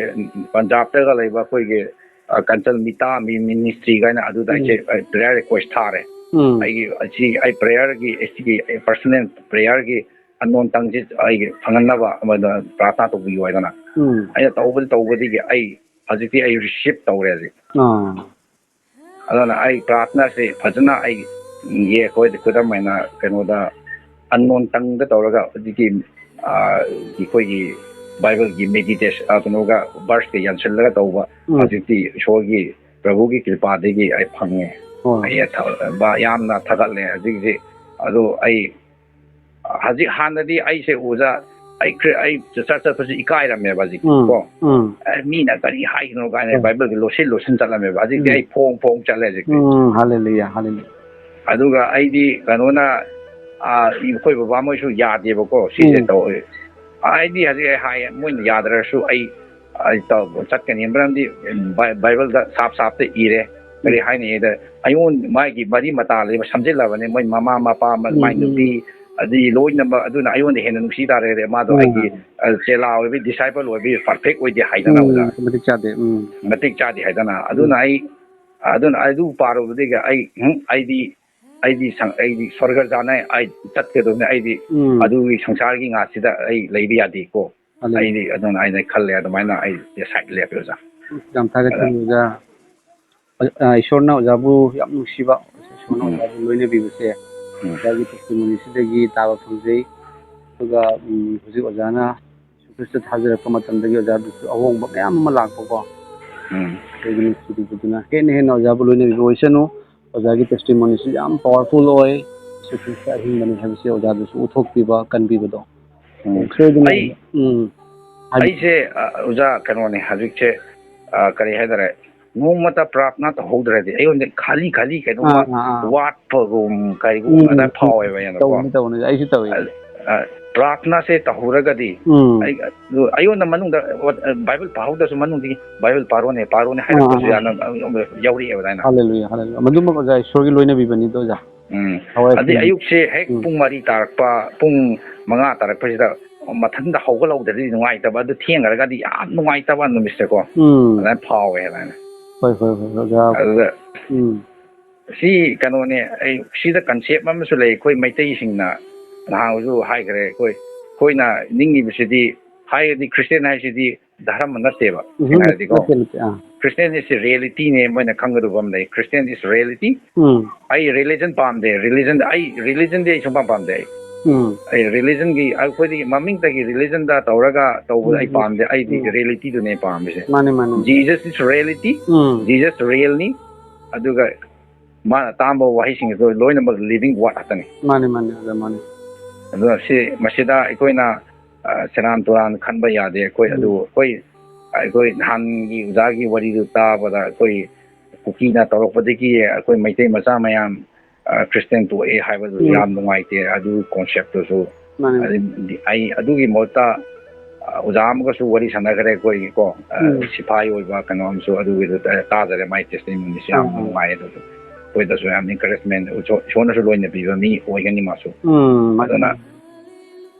ꯄꯟꯖꯥꯕꯇꯒ ꯂꯩꯕ ꯑꯩꯈꯣꯏꯒꯤ, ꯑ, ꯀꯟꯆꯜ ꯃꯤꯇꯥ ꯃꯤ-, ministry ꯀꯥꯏꯅ ꯑꯗꯨꯗ ꯑꯩꯁꯦ, ꯑ, prayer request ꯊꯥꯔꯦ꯫ ꯎꯝ꯫ ꯑꯩꯒꯤ ꯑꯁꯤ ꯑꯩ prayerꯒꯤ, ꯑꯁꯤꯒꯤ personal prayerꯒꯤ unknown tongueꯁꯤ ꯑꯩꯒꯤ ꯐꯪꯍꯟꯅꯕ ꯑꯃꯗ ꯄ꯭ꯔꯥꯔꯊꯅꯥ ꯇꯧꯕꯤꯌꯨ ꯍꯥꯏꯗꯅ꯫ ꯎꯝ꯫ ꯑꯩꯅ ꯇꯧꯕꯗꯤ ꯇꯧꯕꯗꯒꯤ ꯑꯩ ꯍꯧꯖꯤꯛꯇꯤ ꯑꯩ ꯔꯤꯁꯤꯞ ꯇꯧꯔꯦ ꯍꯧꯖꯤꯛ꯫ ꯑꯥ꯫ ꯑꯗꯨꯅ ꯑꯩ ꯄ꯭ꯔꯥꯊꯅꯥꯁꯦ ꯐꯖꯅ ꯑꯩ ꯌꯦ-, ꯑꯩꯈꯣꯏ ꯈꯨꯗꯝ ꯑꯣꯏꯅ ꯀꯩꯅꯣꯗ ꯑꯟꯅꯣꯟ ꯇꯪꯗ ꯇꯧꯔꯒ ꯍꯧꯖꯤꯛꯀꯤ, ꯑ, ꯑꯩꯈꯣꯏꯒꯤ ꯕꯥꯏꯕꯜꯒꯤ ꯃꯦꯗꯤꯇꯦꯁꯟ, ꯑ, ꯀꯩꯅꯣꯒ ꯚꯔꯁꯀ ꯌꯥꯟꯁꯤꯜꯂꯒ ꯇꯧꯕ ꯎꯝ꯫ ꯍꯧꯖꯤꯛꯇꯤ ꯏꯁꯣꯔꯒꯤ ꯄ꯭ꯔꯚꯨꯒꯤ ꯀ꯭ꯔꯤꯄꯥꯗꯒꯤ ꯑꯩ ꯐꯪꯉꯦ꯫ ꯍꯣꯏ꯫ ꯑꯩ ꯊ-, ꯕ-, ꯌꯥꯝꯅ ꯊꯥꯒꯠꯂꯦ ꯍꯧꯖꯤꯛ ꯍꯧꯖꯤꯛ꯫ ꯑꯗꯨ ꯑꯩ ꯍꯧꯖꯤꯛ ꯍꯥꯟꯅꯗꯤ ꯑꯩꯁꯦ ꯑꯣꯖꯥ, ꯑꯩ ꯈ꯭ꯔꯤ-, ꯑꯩ ꯆꯔꯆ ꯆꯠꯄꯁꯨ ꯏꯀꯥꯏꯔꯝꯃꯦꯕ ꯍꯧꯖꯤꯛꯇꯤ ꯎꯝ, ꯀꯣ꯫ ꯎꯝ꯫ ꯑꯦ, ꯃꯤꯅ ꯀꯔꯤ ꯍꯥꯏꯒꯅꯣ ꯀꯥꯏꯅ ꯍꯣꯏ꯫ ꯕꯥꯏꯕꯜꯒꯤ ꯂꯣꯠꯁꯤꯟ ꯂꯣꯠꯁꯤꯟ ꯆꯠꯂꯝꯃꯦꯕ꯫ ꯍꯧꯖꯤꯛꯇꯤ ꯎꯝ꯫ ꯑꯩ ꯐꯣꯡ ꯐꯣꯡ ꯆꯠꯂꯦ ꯍꯧꯖꯤꯛꯇꯤ꯫ ꯎꯝ, ꯍꯜꯂꯦꯂꯨꯌꯥ, ꯍꯜꯂꯦꯂꯨꯌꯥ꯫ ꯑꯗꯨꯒ ꯑꯩꯗꯤ ꯀꯩꯅꯣꯅ, ꯑꯥ, ꯑꯩꯈꯣꯏ ꯕꯕꯥ ꯃꯣꯏꯁꯨ ꯌꯥꯗꯦꯕꯀꯣ, ꯁꯤꯁꯦ ꯎꯝ꯫ ꯇꯧ-, ꯑꯩꯗꯤ ꯍꯧꯖꯤꯛ ꯑꯩ ꯍꯥꯏꯌꯦ, ꯃꯣꯏꯅ ꯌꯥꯗ꯭ꯔꯁꯨ ꯑꯩ, ꯑꯩ ꯇꯧ-, ꯆꯠꯀꯅꯤ꯫ ꯃꯔꯝꯗꯤ ꯕꯥꯏ-, ꯕꯥꯏꯕꯜꯗ ꯁꯥꯞ ꯁꯥꯞꯇ ꯏꯔꯦ꯫ ꯀꯔꯤ ꯎꯝ꯫ ꯍꯥꯏꯅꯤꯗ, ꯑꯩꯉꯣꯟ-, ꯃꯥꯒꯤ ꯃꯔꯤ ꯃꯇꯥ ꯂꯩꯕ ꯁꯝꯖꯤꯜꯂꯕꯅꯦ, ꯃꯣꯏ ꯃꯃꯥ ꯃꯄꯥ, ꯃ-, ꯎꯝ, ꯃꯥꯏ ꯎꯝ, ꯅꯨꯄꯤ, ꯎꯝ꯫ ꯑꯗꯨꯗꯤ ꯂꯣꯏꯅꯃꯛ ꯑꯗꯨꯅ ꯑꯩꯉꯣꯟꯗ ꯍꯦꯟꯅ ꯅꯨꯡꯁꯤ ꯇꯥꯔꯦ꯫ ꯃꯥꯗꯣ ꯎꯝ꯫ ꯑꯩꯒꯤ, ꯑ, ꯆꯦꯂꯥ ꯑꯣꯏꯕ, ꯗꯤꯁꯥꯏꯄꯜ ꯑꯣꯏꯕ ꯄꯔꯐꯦꯛ ꯑꯣꯏꯗꯦ ꯍꯥꯏꯗꯅ, ꯎꯝ, ꯑꯣꯖꯥ꯫ ꯃꯇꯤꯛ ꯆꯥꯗꯦ꯫ ꯎꯝ꯫ ꯃꯇꯤꯛ ꯆꯥꯗꯦ ꯍꯥꯏꯗꯅ꯫ ꯎꯝ꯫ ꯑꯗꯨꯅ ꯑꯩ, ꯑꯗꯨꯅ ꯑꯗꯨ ꯄꯥꯔꯨꯕꯗꯒꯤ ꯑꯩ, ꯎꯝ, ꯑꯩꯗꯤ, ꯑꯩꯗꯤ ꯁꯪ-, ꯑꯩꯗꯤ ꯁ꯭ꯋꯔꯒ ꯖꯥꯅ ꯑꯩ ꯆꯠꯀꯗꯕꯅꯤ꯫ ꯑꯩꯗꯤ ꯎꯝ꯫ ꯑꯗꯨꯒꯤ ꯁꯪꯁꯥꯔꯒꯤ ꯉꯥꯁꯤꯗ ꯑꯩ ꯂꯩꯕ ꯌꯥꯗꯦꯀꯣ꯫ ꯑꯗꯨꯅꯤ꯫ ꯑꯩꯗꯤ ꯑꯗꯨꯅ ꯑꯩꯅ ꯈꯜꯂꯦ, ꯑꯗꯨꯃꯥꯏꯅ ꯑꯩ ꯗꯤꯁꯥꯏꯠ ꯂꯦꯞꯄꯦ, ꯑꯣꯖꯥ꯫ ꯌꯥꯝ ꯊꯥꯒꯠꯆꯔꯤ, ꯑꯗ ꯑꯣꯖꯥ꯫ ꯑ, ꯏꯁꯣꯔꯅ ꯑꯣꯖꯥꯕꯨ ꯌꯥꯝ ꯅꯨꯡꯁꯤꯕ, ꯏꯁꯣꯔꯅ ꯎꯝ꯫ ꯑꯣꯖꯥꯕꯨ ꯂꯣꯏꯅꯕꯤꯕꯁꯦ ꯎꯝ꯫ ꯑꯣꯖꯥꯒꯤ ꯇꯦꯁꯇꯤꯃꯣꯅꯤꯁꯤꯗꯒꯤ ꯇꯥꯕ ꯐꯪꯖꯩ꯫ ꯑꯗꯨꯒ, ꯎꯝ, ꯍꯧꯖꯤꯛ ꯑꯣꯖꯥꯅ ꯖꯤꯁꯨ ꯈ꯭ꯔꯤꯁꯇ ꯊꯥꯖꯔꯛꯄ ꯃꯇꯝꯗꯒꯤ ꯑꯣꯖꯥꯗꯁꯨ ꯑꯍꯣꯡꯕ ꯃꯌꯥꯝ ꯑꯃ ꯂꯥꯛꯄꯀꯣ꯫ ꯎꯝ꯫ ꯑꯩꯈꯣꯏꯒꯤ ꯅꯨꯡꯁꯤꯕꯤꯕꯗꯨꯅ ꯍꯦꯟꯅ ꯍꯦꯟꯅ ꯑꯣꯖꯥꯕꯨ ꯂꯣꯏꯅꯕꯤꯕ ꯑꯣꯏꯁꯅꯨ꯫ ꯑꯣꯖꯥꯒꯤ ꯇꯦꯁꯇꯤꯃꯣꯅꯤꯁꯤ ꯌꯥꯝ ꯄꯥꯋꯔꯐꯨꯜ ꯑꯣꯏ꯫ ꯖꯤꯁꯨ ꯈ꯭ꯔꯤꯁꯇ ꯑꯍꯤꯡꯕꯅꯤ ꯍꯥꯏꯕꯁꯦ ꯑꯣꯖꯥꯗꯁꯨ ꯎꯠꯊꯣꯛꯄꯤꯕ, ꯀꯟꯕꯤꯕꯗꯣ꯫ ꯎꯝ꯫ ꯁꯣꯏꯗꯅ ꯑꯩ ꯎꯝ꯫ ꯍꯥꯏꯕꯤ- ꯑꯩꯁꯦ, ꯑ, ꯑꯣꯖꯥ, ꯀꯩꯅꯣꯅꯦ, ꯍꯧꯖꯤꯛꯁꯦ, ꯑ, ꯀꯔꯤ ꯍꯥꯏꯇꯥꯔꯦ, ꯅꯣꯡꯃꯇ ꯄ꯭ꯔꯥꯊꯅꯥ ꯇꯧꯍꯧꯗ꯭ꯔꯗꯤ ꯑꯩꯉꯣꯟꯗ ꯈꯥꯂꯤ ꯈꯥꯂꯤ ꯀꯩꯅꯣꯝꯃ ꯑꯥ, ꯑꯥ, ꯑꯥ꯫ ꯋꯥꯠꯄꯒꯨꯝ ꯀꯔꯤꯒꯨꯝ ꯎꯝ, ꯑꯗꯥ ꯎꯝ꯫ ꯐꯥꯎꯋꯦꯕ ꯑꯩꯉꯣꯟꯗꯀꯣ꯫ ꯇꯧꯕꯅꯤ, ꯇꯧꯕꯅꯤ꯫ ꯑꯩꯁꯨ ꯇꯧꯋꯤ꯫ ꯑ, ꯑ, ꯄ꯭ꯔꯥꯊꯅꯥꯁꯦ ꯇꯧꯍꯧꯔꯒꯗꯤ ꯎꯝ꯫ ꯑꯩ, ꯑꯗꯨ ꯑꯩꯉꯣꯟꯗ ꯃꯅꯨꯡꯗ, ꯑ, ꯕꯥꯏꯕꯜ ꯄꯥꯍꯧꯗ꯭ꯔꯁꯨ ꯃꯅꯨꯡꯗꯒꯤ ꯕꯥꯏꯕꯜ ꯄꯥꯔꯣꯅꯦ, ꯄꯥꯔꯣꯅꯦ ꯑꯥ, ꯍꯥꯏꯔꯛꯄꯁꯨ ꯑꯥ, ꯑꯥ꯫ ꯌꯥꯅ-, ꯌꯥꯎꯔꯛꯑꯦꯕ ꯑꯗꯥꯏꯅ꯫ ꯍꯜꯂꯦꯂꯨꯌꯥ, ꯍꯜꯂꯦꯂꯨꯌꯥ꯫ ꯃꯗꯨꯃꯛ ꯑꯣꯖꯥ ꯏꯁꯣꯔꯒꯤ ꯂꯣꯏꯅꯕꯤꯕꯅꯤꯗꯣ ꯑꯣꯖꯥ꯫ ꯎꯝ꯫ ꯊꯋꯥꯏ ꯑꯗꯩ ꯄꯨꯛꯅꯤꯡ ꯑꯌꯨꯛꯁꯦ ꯍꯦꯛ ꯎꯝ꯫ ꯄꯨꯡ ꯃꯔꯤ ꯇꯥꯔꯛꯄ, ꯄꯨꯡ ꯃꯉꯥ ꯇꯥꯔꯛꯄꯁꯤꯗ ꯃꯊꯟꯇ ꯍꯧꯒꯠꯍꯧꯗ꯭ꯔꯗꯤ ꯅꯨꯡꯉꯥꯏꯇꯕ, ꯑꯗꯨ ꯊꯦꯡꯈ꯭ꯔꯒꯗꯤ ꯌꯥꯝ ꯅꯨꯡꯉꯥꯏꯇꯕ ꯅꯨꯃꯤꯠꯁꯦꯀꯣ꯫ ꯎꯝ꯫ ꯑꯗꯨꯃꯥꯏꯅ ꯐꯥꯎꯋꯦ ꯑꯗꯨꯃꯥꯏꯅ꯫ ꯍꯣꯏ, ꯍꯣꯏ, ꯍꯣꯏ, ꯑꯣꯖꯥ꯫ ꯑꯗꯨꯗ ꯎꯝ꯫ ꯁꯤ ꯀꯩꯅꯣꯅꯦ, ꯑꯩ ꯁꯤꯗ ꯀꯟꯁꯦꯞ ꯑꯃꯁꯨ ꯂꯩ, ꯑꯩꯈꯣꯏ ꯃꯩꯇꯩꯁꯤꯡꯅ ꯅꯍꯥꯟꯁꯨ ꯍꯥꯏꯈ꯭ꯔꯦ, ꯑꯩꯈꯣꯏ, ꯑꯩꯈꯣꯏꯅ ꯅꯤꯡꯉꯤꯕꯁꯤꯗꯤ ꯍꯥꯏꯔꯗꯤ ꯈ꯭ꯔꯤꯁꯇꯦꯟ ꯍꯥꯏꯁꯤꯗꯤ ꯙꯔꯃ ꯅꯠꯇꯦꯕ, ꯎꯝ, ꯁꯦꯡꯅ ꯍꯥꯏꯔꯗꯤꯀꯣ꯫ ꯅꯠꯇꯦ, ꯅꯠꯇꯦ, ꯑꯥ. ꯈ꯭ꯔꯤꯁꯇꯦꯟ is reality ꯅꯦ, ꯃꯣꯏꯅ ꯈꯪꯒꯗꯕ ꯑꯃ ꯂꯩ, Christian is reality. ꯎꯝ. ꯑꯩ ꯔꯤꯂꯤꯖꯟ ꯄꯥꯝꯗꯦ, ꯔꯤꯂꯤꯖꯟ, ꯑꯩ ꯔꯤꯂꯤꯖꯟꯗꯤ ꯑꯩ ꯁꯨꯡꯄꯥꯝ ꯄꯥꯝꯗꯦ꯫ ꯑꯩ ꯎꯝ. ꯑꯩ ꯔꯤꯂꯤꯖꯟꯒꯤ, ꯑꯩꯈꯣꯏꯗꯤ ꯃꯃꯤꯡꯇꯒꯤ ꯔꯤꯂꯤꯖꯟꯗ ꯇꯧꯔꯒ ꯇꯧꯕꯗ ꯑꯩ ꯎꯝ. ꯄꯥꯝꯗꯦ, ꯑꯩꯗꯤ ꯎꯝ. ꯔꯤꯌꯦꯂꯤꯇꯤꯗꯨꯅꯦ ꯄꯥꯝꯃꯤꯁꯦ꯫ ꯃꯥꯅꯦ, ꯃꯥꯅꯦ. Jesus is reality, um. Jesus real ꯅꯤ, ꯑꯗꯨꯒ ꯃꯥꯅ ꯇꯥꯝꯕ ꯋꯥꯍꯩꯁꯤꯡ ꯑꯗꯨ ꯂꯣꯏꯅꯃꯛ living word ꯉꯥꯛꯇꯅꯤ꯫ ꯃꯥꯅꯦ, ꯃꯥꯅꯦ, ꯑꯣꯖꯥ, ꯃꯥꯅꯦ. ꯑꯗꯨꯅ ꯁꯤ, ꯃꯁꯤꯗ ꯑꯩꯈꯣꯏꯅ, ꯑ, ꯁꯦꯔꯥꯟ ꯇꯨꯔꯥꯟ ꯈꯟꯕ ꯌꯥꯗꯦ꯫ ꯑꯩꯈꯣꯏ ꯎꯝ. ꯑꯗꯨ, ꯑꯩꯈꯣꯏ, ꯑꯩꯈꯣꯏ ꯅꯍꯥꯟꯒꯤ ꯑꯣꯖꯥꯒꯤ ꯋꯥꯔꯤꯗꯨ ꯇꯥꯕꯗ, ꯑꯩꯈꯣꯏ ꯀꯨꯀꯤꯅ ꯇꯧꯔꯛꯄꯗꯒꯤ ꯑꯩꯈꯣꯏ ꯃꯩꯇꯩ ꯃꯆꯥ ꯃꯌꯥꯝ, ꯑ, ꯈ꯭ꯔꯤꯁꯇꯦꯟ ꯊꯣꯛꯑꯦ ꯍꯥꯏꯕꯗꯨꯁꯨ ꯎꯝ. ꯌꯥꯝ ꯅꯨꯡꯉꯥꯏꯇꯦ, ꯑꯗꯨ ꯀꯣꯟꯁꯦꯞꯇꯨꯁꯨ꯫ ꯃꯥꯅꯦ. ꯑꯗꯨ ꯑꯩ ꯑꯗꯨꯒꯤ ꯃꯍꯨꯠꯇ, ꯑ, ꯑꯣꯖꯥ ꯑꯃꯒꯁꯨ ꯋꯥꯔꯤ ꯁꯥꯟꯅꯈ꯭ꯔꯦ ꯑꯩꯈꯣꯏꯒꯤꯀꯣ, ꯑ, ꯎꯝ. ꯁꯤꯐꯥꯏ ꯑꯣꯏꯕ ꯀꯩꯅꯣ ꯑꯃꯁꯨ, ꯑꯗꯨꯒꯤꯗꯨ ꯇꯥ-, ꯇꯥꯖꯔꯦ, ꯃꯥꯏ ꯇꯦꯁꯇꯤꯃꯣꯅꯤꯁꯨ ꯌꯥꯝ ꯎꯝ. ꯅꯨꯡꯉꯥꯏ꯫ ꯑꯗꯨꯁꯨ ꯑꯩꯈꯣꯏꯗꯁꯨ ꯌꯥꯝ ꯏꯟꯀꯔꯦꯖꯃꯦꯟ, ꯏꯁꯣꯔꯅꯁꯨ ꯂꯣꯏꯅ ꯄꯤꯕ ꯃꯤ ꯑꯣꯏꯒꯅꯤ ꯃꯥꯁꯨ꯫ ꯎꯝ, ꯃꯥꯅꯦ. ꯑꯗꯨꯅ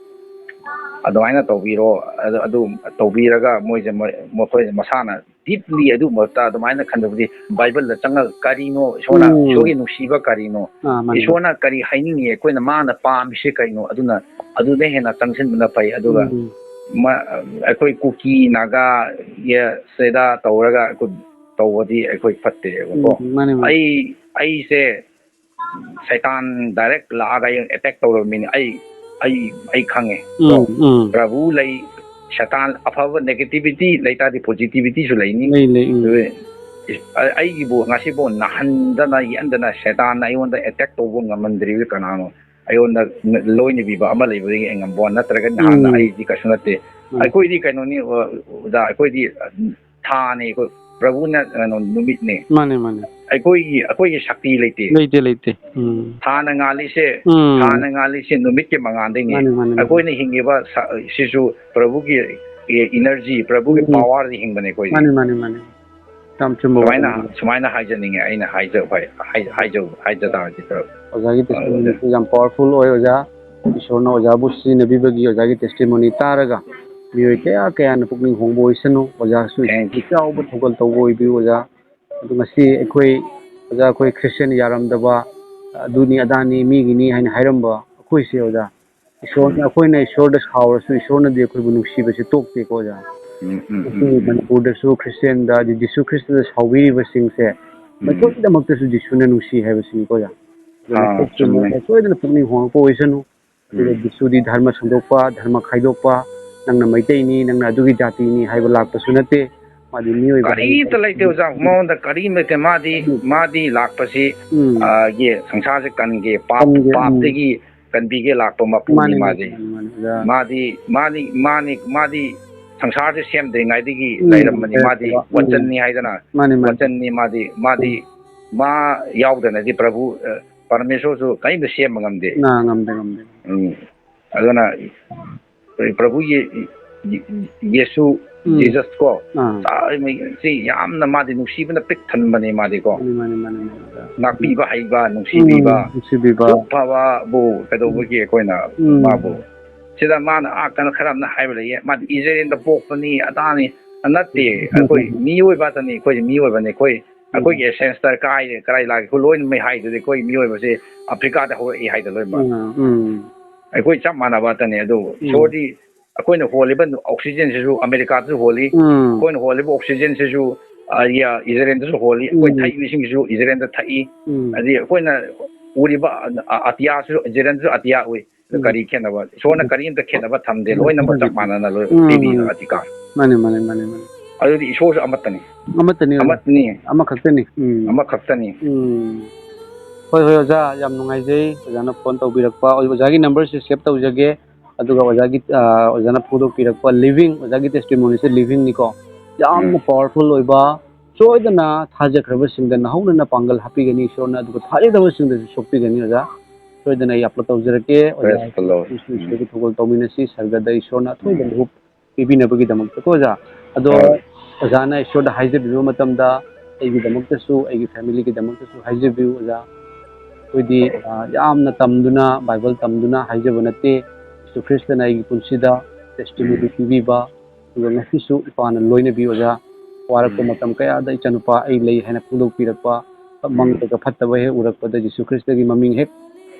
ꯑꯗꯨꯃꯥꯏꯅ ꯇꯧꯕꯤꯔꯣ, ꯑꯗꯨ, ꯑꯗꯨ ꯇꯧꯕꯤꯔꯒ ꯃꯣꯏꯁꯦ, ꯃꯣꯏ, ꯃꯈꯣꯏ ꯃꯁꯥꯅ ꯗꯤꯞꯂꯤ ꯑꯗꯨꯒꯨꯝꯕ ꯑꯗꯨꯃꯥꯏꯅ ꯈꯟꯗꯕꯗꯤ, ꯕꯥꯏꯕꯜꯗ ꯆꯪꯉꯒ ꯀꯔꯤꯅꯣ ꯏꯁꯣꯔꯅ, ꯎꯝ. ꯏꯁꯣꯔꯒꯤ ꯅꯨꯡꯁꯤꯕ ꯀꯔꯤꯅꯣ, ꯑꯥ, ꯃꯥꯅꯦ. ꯏꯁꯣꯔꯅ ꯀꯔꯤ ꯍꯥꯏꯅꯤꯡꯉꯤ, ꯑꯩꯈꯣꯏꯅ ꯃꯥꯅ ꯄꯥꯝꯃꯤꯁꯦ ꯀꯩꯅꯣ, ꯑꯗꯨꯅ ꯑꯗꯨꯗ ꯍꯦꯟꯅ ꯆꯪꯁꯤꯟꯕꯅ ꯐꯩ꯫ ꯑꯗꯨꯒ ꯎꯝ. ꯃ-, ꯑꯩꯈꯣꯏ ꯀꯨꯀꯤ ꯅꯥꯒꯥ ꯌꯦ-, ꯁꯤꯗ ꯇꯧꯔꯒ ꯑꯩꯈꯣꯏ ꯇꯧꯕꯗꯤ ꯑꯩꯈꯣꯏ ꯐꯠꯇꯦꯕꯀꯣ꯫ ꯎꯝ, ꯃꯥꯅꯦ, ꯃꯥꯅꯦ. ꯑꯩ, ꯑꯩꯁꯦ ꯁꯩꯇꯥꯟ ꯗꯥꯏꯔꯦꯛ ꯂꯥꯛꯑꯒ ꯑꯩ ꯑꯦꯇꯦꯛ ꯇꯧꯔꯕ ꯃꯤꯅꯤ꯫ ꯑꯩ, ꯑꯩ, ꯑꯩ ꯈꯪꯉꯦ꯫ ꯎꯝ, ꯀꯣ? ꯎꯝ. ꯄ꯭ꯔꯚꯨ ꯂꯩ, ꯁꯩꯇꯥꯟ ꯑꯐꯕ ꯅꯦꯒꯦꯇꯤꯚꯤꯇꯤ ꯂꯩꯇꯥꯔꯗꯤ ꯄꯣꯖꯤꯇꯤꯚꯤꯇꯤꯁꯨ ꯂꯩꯅꯤ꯫ ꯂꯩ, ꯂꯩ, ꯎꯝ. ꯑꯗꯨ ꯑꯩ-, ꯑꯩꯒꯤꯕꯨ ꯉꯁꯤꯐꯥꯎ ꯅꯥꯍꯟꯗꯅ ꯌꯦꯛꯍꯟꯗꯅ ꯁꯩꯇꯥꯟꯅ ꯑꯩꯉꯣꯟꯗ ꯑꯦꯇꯦꯛ ꯇꯧꯕ ꯉꯝꯍꯟꯗ꯭ꯔꯤꯕ ꯀꯅꯥꯅꯣ? ꯑꯩꯉꯣꯟꯗ ꯂꯣꯏꯅꯕꯤꯕ ꯑꯃ ꯂꯩꯕꯗꯒꯤ ꯑꯩ ꯉꯝꯕ ꯋꯥ ꯅꯠꯇ꯭ꯔꯒ ꯅꯍꯥꯟꯅ ꯎꯝ. ꯑꯩꯗꯤ ꯀꯩꯁꯨ ꯅꯠꯇꯦ꯫ ꯎꯝ. ꯑꯩꯈꯣꯏꯗꯤ ꯀꯩꯅꯣꯅꯤ, ꯑꯣꯖꯥ, ꯑꯩꯈꯣꯏꯗꯤ ꯊꯥꯅꯤ, ꯑꯩꯈꯣꯏ ꯄ꯭ꯔꯚꯨꯅ ꯀꯩꯅꯣ ꯅꯨꯃꯤꯠꯅꯦ꯫ ꯃꯥꯅꯦ, ꯃꯥꯅꯦ. ꯑꯩꯈꯣꯏꯒꯤ, ꯑꯩꯈꯣꯏꯒꯤ ꯁꯛꯇꯤ ꯂꯩꯇꯦ꯫ ꯂꯩꯇꯦ, ꯂꯩꯇꯦ. ꯎꯝ. ꯊꯥꯅ ꯉꯥꯜꯂꯤꯁꯦ, ꯎꯝ. ꯊꯥꯅ ꯉꯥꯜꯂꯤꯁꯦ ꯅꯨꯃꯤꯠꯀꯤ ꯃꯉꯥꯜꯗꯩꯅꯦ꯫ ꯃꯥꯅꯦ, ꯃꯥꯅꯦ, ꯃꯥꯅꯦ. ꯑꯩꯈꯣꯏꯅ ꯍꯤꯡꯉꯤꯕ ꯁ-, ꯁꯤꯁꯨ ꯄ꯭ꯔꯚꯨꯒꯤ ꯏꯅꯔꯖꯤ, ꯄ꯭ꯔꯚꯨꯒꯤ ꯎꯝ. ꯄꯥꯋꯔꯗ ꯍꯤꯡꯕꯅꯦ ꯑꯩꯈꯣꯏꯗꯤ꯫ ꯃꯥꯅꯦ, ꯃꯥꯅꯦ, ꯃꯥꯅꯦ. ꯌꯥꯝ ꯆꯨꯝꯕ ꯁꯨꯃꯥꯏꯅ, ꯋꯥꯐꯝꯅꯤ. ꯁꯨꯃꯥꯏꯅ ꯍꯥꯏꯖꯅꯤꯡꯉꯦ ꯑꯩꯅ ꯍꯥꯏꯖ-, ꯍꯥꯏ-, ꯍꯥꯏꯖ-, ꯍꯥꯏꯖ ꯇꯥꯔꯗꯤ ꯄ꯭ꯔꯚꯨ꯫ ꯑꯣꯖꯥꯒꯤ ꯑ, ꯇꯦꯁꯇꯤꯃꯣꯅꯤꯁꯨ ꯌꯥꯝ ꯄꯥꯋꯔꯐꯨꯜ ꯑꯣꯏ, ꯑꯣꯖꯥ. ꯏꯁꯣꯔꯅ ꯑꯣꯖꯥꯕꯨ ꯁꯤꯖꯤꯟꯅꯕꯤꯕꯒꯤ ꯑꯣꯖꯥꯒꯤ ꯇꯦꯁꯇꯤꯃꯣꯅꯤ ꯇꯥꯔꯒ ꯃꯤꯑꯣꯏ ꯀꯌꯥ ꯀꯌꯥꯅ ꯄꯨꯛꯅꯤꯡ ꯍꯣꯡꯕ ꯑꯣꯏꯁꯅꯨ꯫ ꯑꯣꯖꯥꯁꯨ Thank you. ꯆꯥꯎꯕ ꯊꯧꯒꯜ ꯇꯧꯕ ꯑꯣꯏꯕꯤꯌꯨ, ꯑꯣꯖꯥ. ꯑꯗꯨ ꯉꯁꯤ ꯑꯩꯈꯣꯏ, ꯑꯣꯖꯥ, ꯑꯩꯈꯣꯏ ꯈ꯭ꯔꯤꯁꯇꯤꯌꯥꯟ ꯌꯥꯔꯝꯗꯕ, ꯑꯗꯨꯅꯤ ꯑꯗꯥꯅꯤ ꯃꯤꯒꯤꯅꯤ ꯍꯥꯏꯅ ꯍꯥꯏꯔꯝꯕ ꯑꯩꯈꯣꯏꯁꯦ, ꯑꯣꯖꯥ, ꯏꯁꯣꯔꯅ, ꯑꯩꯈꯣꯏꯅ ꯏꯁꯣꯔꯗ ꯁꯥꯎꯔꯁꯨ ꯏꯁꯣꯔꯅꯗꯤ ꯑꯩꯈꯣꯏꯕꯨ ꯅꯨꯡꯁꯤꯕꯁꯦ ꯇꯣꯛꯇꯦꯀꯣ ꯑꯣꯖꯥ꯫ ꯎꯝ, ꯎꯝ, ꯑꯩꯈꯣꯏ ꯎꯝ, ꯎꯝ. ꯃꯅꯤꯄꯨꯔꯗꯁꯨ ꯈ꯭ꯔꯤꯁꯇꯦꯟꯗ, ꯑꯗꯤ ꯖꯤꯁꯨ ꯈ꯭ꯔꯤꯁꯇꯗ ꯁꯥꯎꯕꯤꯔꯤꯕꯁꯤꯡꯁꯦ ꯎꯝ. ꯃꯇꯣꯝꯇꯃꯛꯇꯁꯨ ꯖꯤꯁꯨꯅ ꯅꯨꯡꯁꯤ ꯍꯥꯏꯕꯁꯤꯅꯤꯀꯣ ꯑꯣꯖꯥ꯫ ꯑꯗꯨꯅ ꯑꯥ, ꯈ꯭ꯔꯤꯁꯇꯦꯟꯗ ꯆꯨꯝꯃꯦ. ꯁꯣꯏꯗꯅ ꯄꯨꯛꯅꯤꯡ ꯍꯣꯡꯉꯛꯄ ꯑꯣꯏꯁꯅꯨ꯫ ꯑꯗꯨꯒ ꯎꯝ. ꯖꯤꯁꯨꯗꯤ ꯙꯔꯃ ꯁꯟꯗꯣꯛꯄ, ꯙꯔꯃ ꯈꯥꯏꯗꯣꯛꯄ, ꯅꯪꯅ ꯃꯩꯇꯩꯅꯤ, ꯅꯪꯅ ꯑꯗꯨꯒꯤ ꯖꯥꯇꯤꯅꯤ ꯍꯥꯏꯕ ꯂꯥꯛꯄꯁꯨ ꯅꯠꯇꯦ꯫ ꯃꯥꯗꯤ ꯃꯤꯑꯣꯏꯕ ꯀꯔꯤꯝꯇ ꯂꯩꯇꯦ ꯑꯣꯖꯥ, ꯃꯉꯣꯟꯗ ꯀꯔꯤꯝ ꯂꯩꯇꯦ. ꯃꯥꯗꯤ, ꯎꯝ. ꯃꯥꯗꯤ ꯂꯥꯛꯄꯁꯤ, ꯎꯝ. ꯑ, ꯒꯤ ꯁꯪꯁꯥꯔꯁꯦ ꯀꯟꯒꯦ, ꯄꯥꯞ, ꯀꯟꯒꯦ, ꯎꯝ. ꯄꯥꯞꯇꯒꯤ ꯀꯟꯕꯤꯒꯦ ꯂꯥꯛꯄ ꯃꯄꯨꯅꯤ ꯃꯥꯅꯤ, ꯃꯥꯗꯤ. ꯃꯥꯅꯤ, ꯃꯥꯅꯤ, ꯑꯣꯖꯥ. ꯃꯥꯗꯤ, ꯃꯥꯗꯤ, ꯃꯥꯗꯤ, ꯃꯥꯗꯤ ꯁꯪꯁꯥꯔꯁꯦ ꯁꯦꯝꯗ꯭ꯔꯤꯉꯩꯗꯒꯤ ꯎꯝ, ꯂꯩꯔꯝꯕꯅꯤ. ꯃꯥꯗꯤ ꯂꯩꯔꯝꯕ. ꯎꯝ. ꯋꯆꯟꯅꯤ ꯍꯥꯏꯗꯅ, ꯃꯥꯅꯤ, ꯃꯥꯅꯤ. ꯋꯆꯟꯅꯤ ꯃꯥꯗꯤ. ꯃꯥꯗꯤ, ꯎꯝ. ꯃꯥ ꯌꯥꯎꯗꯅꯗꯤ ꯄ꯭ꯔꯚꯨ, ꯑ, ꯄꯔꯃꯦꯁꯣꯔꯁꯨ ꯀꯔꯤꯝꯇ ꯁꯦꯝꯕ ꯉꯝꯗꯦ. ꯉꯥ-, ꯉꯝꯗꯦ, ꯉꯝꯗꯦ. ꯎꯝ. ꯑꯗꯨꯅ ꯄ꯭ꯔꯚꯨ ꯌꯦ-, ꯌꯦꯁꯨ, ꯎꯝ. ꯖꯤꯖꯁ ꯀꯣ, ꯑꯥ. ꯆꯥ-, ꯁꯤ ꯌꯥꯝꯅ ꯃꯥꯗꯤ ꯅꯨꯡꯁꯤꯕꯅ ꯄꯤꯛ ꯊꯟꯕꯅꯦ ꯃꯥꯗꯤ ꯀꯣ. ꯃꯥꯅꯤ, ꯃꯥꯅꯤ, ꯃꯥꯅꯤ, ꯃꯥꯅꯤ, ꯑꯣꯖꯥ. ꯉꯥꯛꯄꯤꯕ ꯍꯩꯕ, ꯅꯨꯡꯁꯤꯕꯤꯕ, ꯎꯝ, ꯅꯨꯡꯁꯤꯕꯤꯕ. ꯄꯨꯛ ꯐꯕꯕꯨ ꯀꯩꯗꯧꯕꯒꯤ ꯑꯩꯈꯣꯏꯅ ꯎꯝ. ꯃꯥꯕꯨ, ꯁꯤꯗ ꯃꯥꯅ, ꯑꯥ, ꯀꯩꯅꯣ, ꯈꯔ ꯑꯃꯅ ꯍꯥꯏꯕ ꯂꯩꯌꯦ, ꯃꯥꯗꯤ ꯏꯖꯔꯦꯜꯗ ꯄꯣꯛꯄꯅꯤ, ꯑꯗꯥꯅꯤ, ꯅꯠꯇꯦ, ꯑꯩꯈꯣꯏ ꯃꯤꯑꯣꯏꯕ ꯈꯛꯇꯅꯤ, ꯑꯩꯈꯣꯏꯗꯤ ꯃꯤꯑꯣꯏꯕꯅꯤ, ꯑꯩꯈꯣꯏ, ꯑꯩꯈꯣꯏꯒꯤ ꯑꯦꯁꯦꯟꯁꯇ ꯀꯥꯏ, ꯀꯗꯥꯏ ꯂꯥꯛꯏ, ꯑꯩꯈꯣꯏ ꯂꯣꯏꯅꯃꯛ ꯍꯥꯏꯗꯨꯗꯤ, ꯑꯩꯈꯣꯏ ꯃꯤꯑꯣꯏꯕꯁꯦ ꯑꯐ꯭ꯔꯤꯀꯥꯗ ꯍꯧꯔꯛꯏ ꯍꯥꯏꯗ ꯂꯣꯏꯅꯃꯛ. ꯎꯝ, ꯎꯝ. ꯑꯩꯈꯣꯏ ꯆꯞ ꯃꯥꯟꯅꯕ ꯉꯥꯛꯇꯅꯤ꯫ ꯑꯗꯨ ꯏꯁꯣꯔꯗꯤ ꯑꯩꯈꯣꯏꯅ ꯍꯣꯜꯂꯤꯕ ꯑꯣꯛꯁꯤꯖꯦꯟꯁꯤꯁꯨ ꯑꯃꯦꯔꯤꯀꯥꯗꯁꯨ ꯍꯣꯜꯂꯤ, ꯎꯝ. ꯑꯩꯈꯣꯏꯅ ꯍꯣꯜꯂꯤꯕ ꯑꯣꯛꯁꯤꯖꯦꯟꯁꯤꯁꯨ, ꯑ, ꯏ-, ꯏꯖꯔꯦꯜꯗꯁꯨ ꯍꯣꯜꯂꯤ, ꯑꯩꯈꯣꯏ ꯎꯝ. ꯊꯛꯏꯕ ꯏꯁꯤꯡꯁꯤꯁꯨ ꯏꯖꯔꯦꯜꯗ ꯊꯛꯏ, ꯎꯝ. ꯑꯗꯩ ꯑꯩꯈꯣꯏꯅ ꯎꯔꯤꯕ, ꯑ, ꯑꯇꯤꯌꯥꯁꯨ ꯏꯖꯔꯦꯜꯗꯁꯨ ꯑꯇꯤꯌꯥ ꯎꯏ꯫ ꯑꯗꯨ ꯎꯝ. ꯀꯔꯤ ꯈꯦꯠꯅꯕ? ꯏꯁꯣꯔꯅ ꯀꯔꯤꯝꯇ ꯈꯦꯠꯅꯕ ꯊꯝꯗꯦ, ꯎꯝ. ꯂꯣꯏꯅꯃꯛ ꯆꯞ ꯃꯥꯟꯅꯅ ꯂꯣꯏ ꯎꯝ. ꯄꯤꯕꯤꯕ ꯑꯙꯤꯀꯥꯔ꯫ ꯃꯥꯅꯦ, ꯃꯥꯅꯦ, ꯃꯥꯅꯦ, ꯃꯥꯅꯦ. ꯑꯗꯨꯗꯤ ꯏꯁꯣꯔꯁꯨ ꯑꯃꯠꯇꯅꯤ, ꯑꯃꯠꯇꯅꯤ, ꯑꯣꯖꯥ. ꯑꯃꯠꯇꯅꯤ, ꯑꯃꯈꯛꯇꯅꯤ. ꯎꯝ. ꯑꯃꯈꯛꯇꯅꯤ꯫ ꯎꯝ. ꯍꯣꯏ, ꯍꯣꯏ, ꯑꯣꯖꯥ, ꯌꯥꯝ ꯅꯨꯡꯉꯥꯏꯖꯩ ꯑꯣꯖꯥꯅ ꯐꯣꯟ ꯇꯧꯕꯤꯔꯛꯄ꯫ ꯑꯣꯖꯥꯒꯤ ꯅꯝꯕꯔꯁꯦ ꯁꯦꯚ ꯇꯧꯖꯒꯦ, ꯑꯗꯨꯒ ꯑꯣꯖꯥꯒꯤ, ꯑ, ꯑꯣꯖꯥꯅ ꯐꯣꯡꯗꯣꯛꯄꯤꯔꯛꯄ ꯂꯤꯚꯤꯡ, ꯑꯣꯖꯥꯒꯤ ꯇꯦꯁꯇꯤꯃꯣꯅꯤꯁꯦ ꯂꯤꯚꯤꯡꯅꯤꯀꯣ, ꯌꯥꯝꯅ ꯎꯝ. ꯄꯥꯋꯔꯐꯨꯜ ꯑꯣꯏꯕ, ꯁꯣꯏꯗꯅ ꯊꯥꯖꯈ꯭ꯔꯕꯁꯤꯡꯗ ꯅꯍꯧꯅꯅ ꯄꯥꯡꯒꯜ ꯍꯥꯞꯄꯤꯒꯅꯤ ꯏꯁꯣꯔꯅ, ꯑꯗꯨꯒ ꯊꯥꯖꯗꯕꯁꯤꯡꯗꯁꯨ ꯁꯣꯛꯄꯤꯒꯅꯤ ꯑꯣꯖꯥ꯫ ꯁꯣꯏꯗꯅ ꯑꯩ ꯑꯞꯂꯣꯗ ꯇꯧꯖꯔꯛꯀꯦ꯫ ꯑꯣꯖꯥ, Praise the Lord. ꯏꯁꯣꯔꯒꯤ ꯊꯧꯒꯜ ꯇꯧꯃꯤꯟꯅꯁꯤ, ꯁꯔꯒꯗ ꯏꯁꯣꯔꯅ ꯑꯊꯣꯏꯕ ꯎꯝ. ꯂꯨꯍꯨꯞ ꯄꯤꯕꯤꯅꯕꯒꯤꯗꯃꯛꯇꯀꯣ ꯑꯣꯖꯥ꯫ ꯑꯗꯣ ꯍꯣꯏ. ꯑꯣꯖꯥꯅ ꯏꯁꯣꯔꯗ ꯍꯥꯏꯖꯕꯤꯕ ꯃꯇꯝꯗ ꯑꯩꯒꯤꯗꯃꯛꯇꯁꯨ, ꯑꯩꯒꯤ ꯐꯦꯃꯤꯂꯤꯒꯤꯗꯃꯛꯇꯁꯨ ꯍꯥꯏꯖꯕꯤꯌꯨ ꯑꯣꯖꯥ꯫ ꯑꯩꯈꯣꯏꯗꯤ, ꯑ, ꯌꯥꯝꯅ ꯇꯝꯗꯨꯅ, ꯕꯥꯏꯕꯜ ꯇꯝꯗꯨꯅ ꯍꯥꯏꯖꯕ ꯅꯠꯇꯦ꯫ ꯖꯤꯁꯨ ꯈ꯭ꯔꯤꯁꯇꯅ ꯑꯩꯒꯤ ꯄꯨꯟꯁꯤꯗ ꯇꯦꯁꯇꯤꯃꯣꯅꯤ ꯄꯤꯕꯤꯕ, ꯑꯗꯨꯒ ꯉꯁꯤꯁꯨ ꯏꯄꯥꯅ ꯂꯣꯏꯅꯕꯤ ꯑꯣꯖꯥ꯫ ꯋꯥꯔꯛꯄ ꯎꯝ. ꯃꯇꯝ ꯀꯌꯥꯗ ꯏꯆꯥꯅꯨꯄꯥ ꯑꯩ ꯂꯩ ꯍꯥꯏꯅ ꯐꯣꯡꯗꯣꯛꯄꯤꯔꯛꯄ, ꯎꯝ. ꯃꯪꯗꯒ ꯐꯠꯇꯕ ꯍꯦꯛ ꯎꯔꯛꯄꯗ ꯖꯤꯁꯨ ꯈ꯭ꯔꯤꯁꯇꯒꯤ ꯃꯃꯤꯡ ꯍꯦꯛ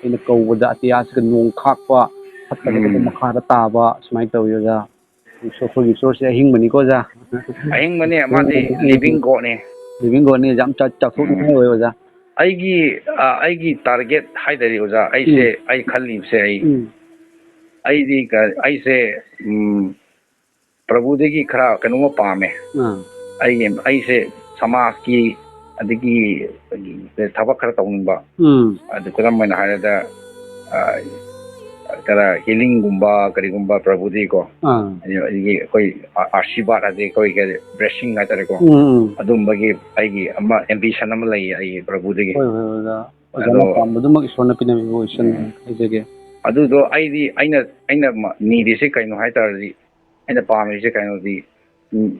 ꯑꯩꯅ ꯀꯧꯕꯗ ꯑꯇꯤꯌꯥꯁꯤꯒ ꯅꯣꯡ ꯈꯥꯛꯄ, ꯐꯠꯇꯕ ꯀꯩꯗꯧꯕ ꯃꯈꯥꯗ ꯇꯥꯕ ꯁꯨꯃꯥꯏꯅ ꯇꯧꯋꯤ ꯑꯣꯖꯥ꯫ ꯑꯩꯈꯣꯏꯒꯤ ꯏꯁꯣꯔꯁꯦ ꯑꯍꯤꯡꯕꯅꯤꯀꯣ ꯑꯣꯖꯥ꯫ ꯑꯍꯤꯡꯕꯅꯦ, ꯃꯥꯗꯤ ꯂꯤꯕꯤꯡ ꯒꯣꯠꯅꯦ꯫ ꯂꯤꯕꯤꯡ ꯒꯣꯠꯅꯤ, ꯌꯥꯝ ꯆꯥꯎꯊꯣꯛꯅꯤꯡꯉꯥꯏ ꯑꯣꯏ ꯑꯣꯖꯥ꯫ ꯑꯩꯒꯤ ꯑꯩꯒꯤ ꯇꯥꯔꯒꯦꯠ ꯍꯥꯏꯇꯥꯔꯦ ꯑꯣꯖꯥ, ꯑꯩꯁꯦ ꯑꯩ ꯈꯜꯂꯤꯕꯁꯦ ꯑꯩ ꯑꯩꯗꯤ ꯑꯩꯁꯦ ꯄ꯭ꯔꯚꯨꯗꯒꯤ ꯈꯔ ꯀꯩꯅꯣꯝꯃ ꯄꯥꯝꯃꯦ꯫ ꯑꯩꯒꯤ ꯑꯩꯁꯦ ꯁꯃꯥꯖꯀꯤ ꯑꯗꯒꯤ ꯊꯕꯛ ꯈꯔ ꯇꯧꯅꯤꯡꯕ꯫ ꯑꯗꯨ ꯈꯨꯗꯝ ꯑꯣꯏꯅ ꯍꯥꯏꯔꯕꯗ ꯈꯔ ꯍꯤꯂꯤꯡꯒꯨꯝꯕ ꯀꯔꯤꯒꯨꯝꯕ ꯄ꯭ꯔꯚꯨꯗꯒꯤꯀꯣ, ꯑꯗꯒꯤ ꯑꯩꯈꯣꯏ ꯑꯥꯁꯤꯔꯕꯥꯗ ꯍꯥꯏꯗꯤ ꯑꯩꯈꯣꯏ ꯕ꯭ꯂꯦꯁꯤꯡ ꯍꯥꯏꯇꯥꯔꯦꯀꯣ꯫ ꯑꯗꯨꯝꯕꯒꯤ ꯑꯩꯒꯤ ꯑꯃ ꯑꯦꯝꯕꯤꯁꯟ ꯑꯃ ꯂꯩꯌꯦ ꯑꯩꯒꯤ ꯄ꯭ꯔꯚꯨꯗꯒꯤ꯫ ꯍꯣꯏ ꯍꯣꯏ ꯑꯣꯖꯥ, ꯑꯣꯖꯥꯅ ꯑꯗꯣ ꯄꯥꯝꯕꯗꯨꯃꯛ ꯏꯁꯣꯔꯅ ꯄꯤꯅꯕꯤꯕ ꯑꯣꯏꯁꯅꯨ ꯍꯥꯏꯖꯒꯦ꯫ ꯑꯗꯨꯗꯣ ꯑꯩꯗꯤ ꯑꯩꯅ ꯑꯩꯅ ꯅꯤꯔꯤꯁꯦ ꯀꯩꯅꯣ ꯍꯥꯏꯇꯥꯔꯗꯤ, ꯑꯩꯅ ꯄꯥꯝꯃꯤꯁꯦ ꯀꯩꯅꯣꯗꯤ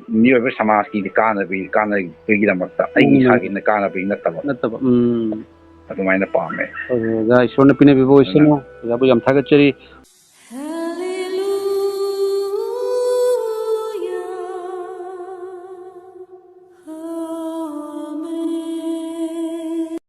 ꯃꯤꯑꯣꯏꯕ ꯁꯃꯥꯖꯀꯤꯗꯤ ꯀꯥꯟꯅꯕꯤ ꯀꯥꯟꯅꯕꯒꯤꯗꯃꯛꯇ ꯑꯩꯒꯤ ꯏꯁꯥꯒꯤꯅ ꯀꯥꯟꯅꯕꯒꯤ ꯅꯠꯇꯕ꯫ ꯅꯠꯇꯕ꯫ ꯎꯝ꯫ ꯑꯗꯨꯃꯥꯏꯅ ꯄꯥꯝꯃꯦ꯫ ꯍꯣꯏ ꯍꯣꯏ ꯑꯣꯖꯥ, ꯏꯁꯣꯔꯅ ꯄꯤꯅꯕꯤꯕ ꯑꯣꯏꯁꯅꯨ꯫ ꯑꯣꯖꯥꯕꯨ ꯌꯥꯝ ꯊꯥꯒꯠꯆꯔꯤ꯫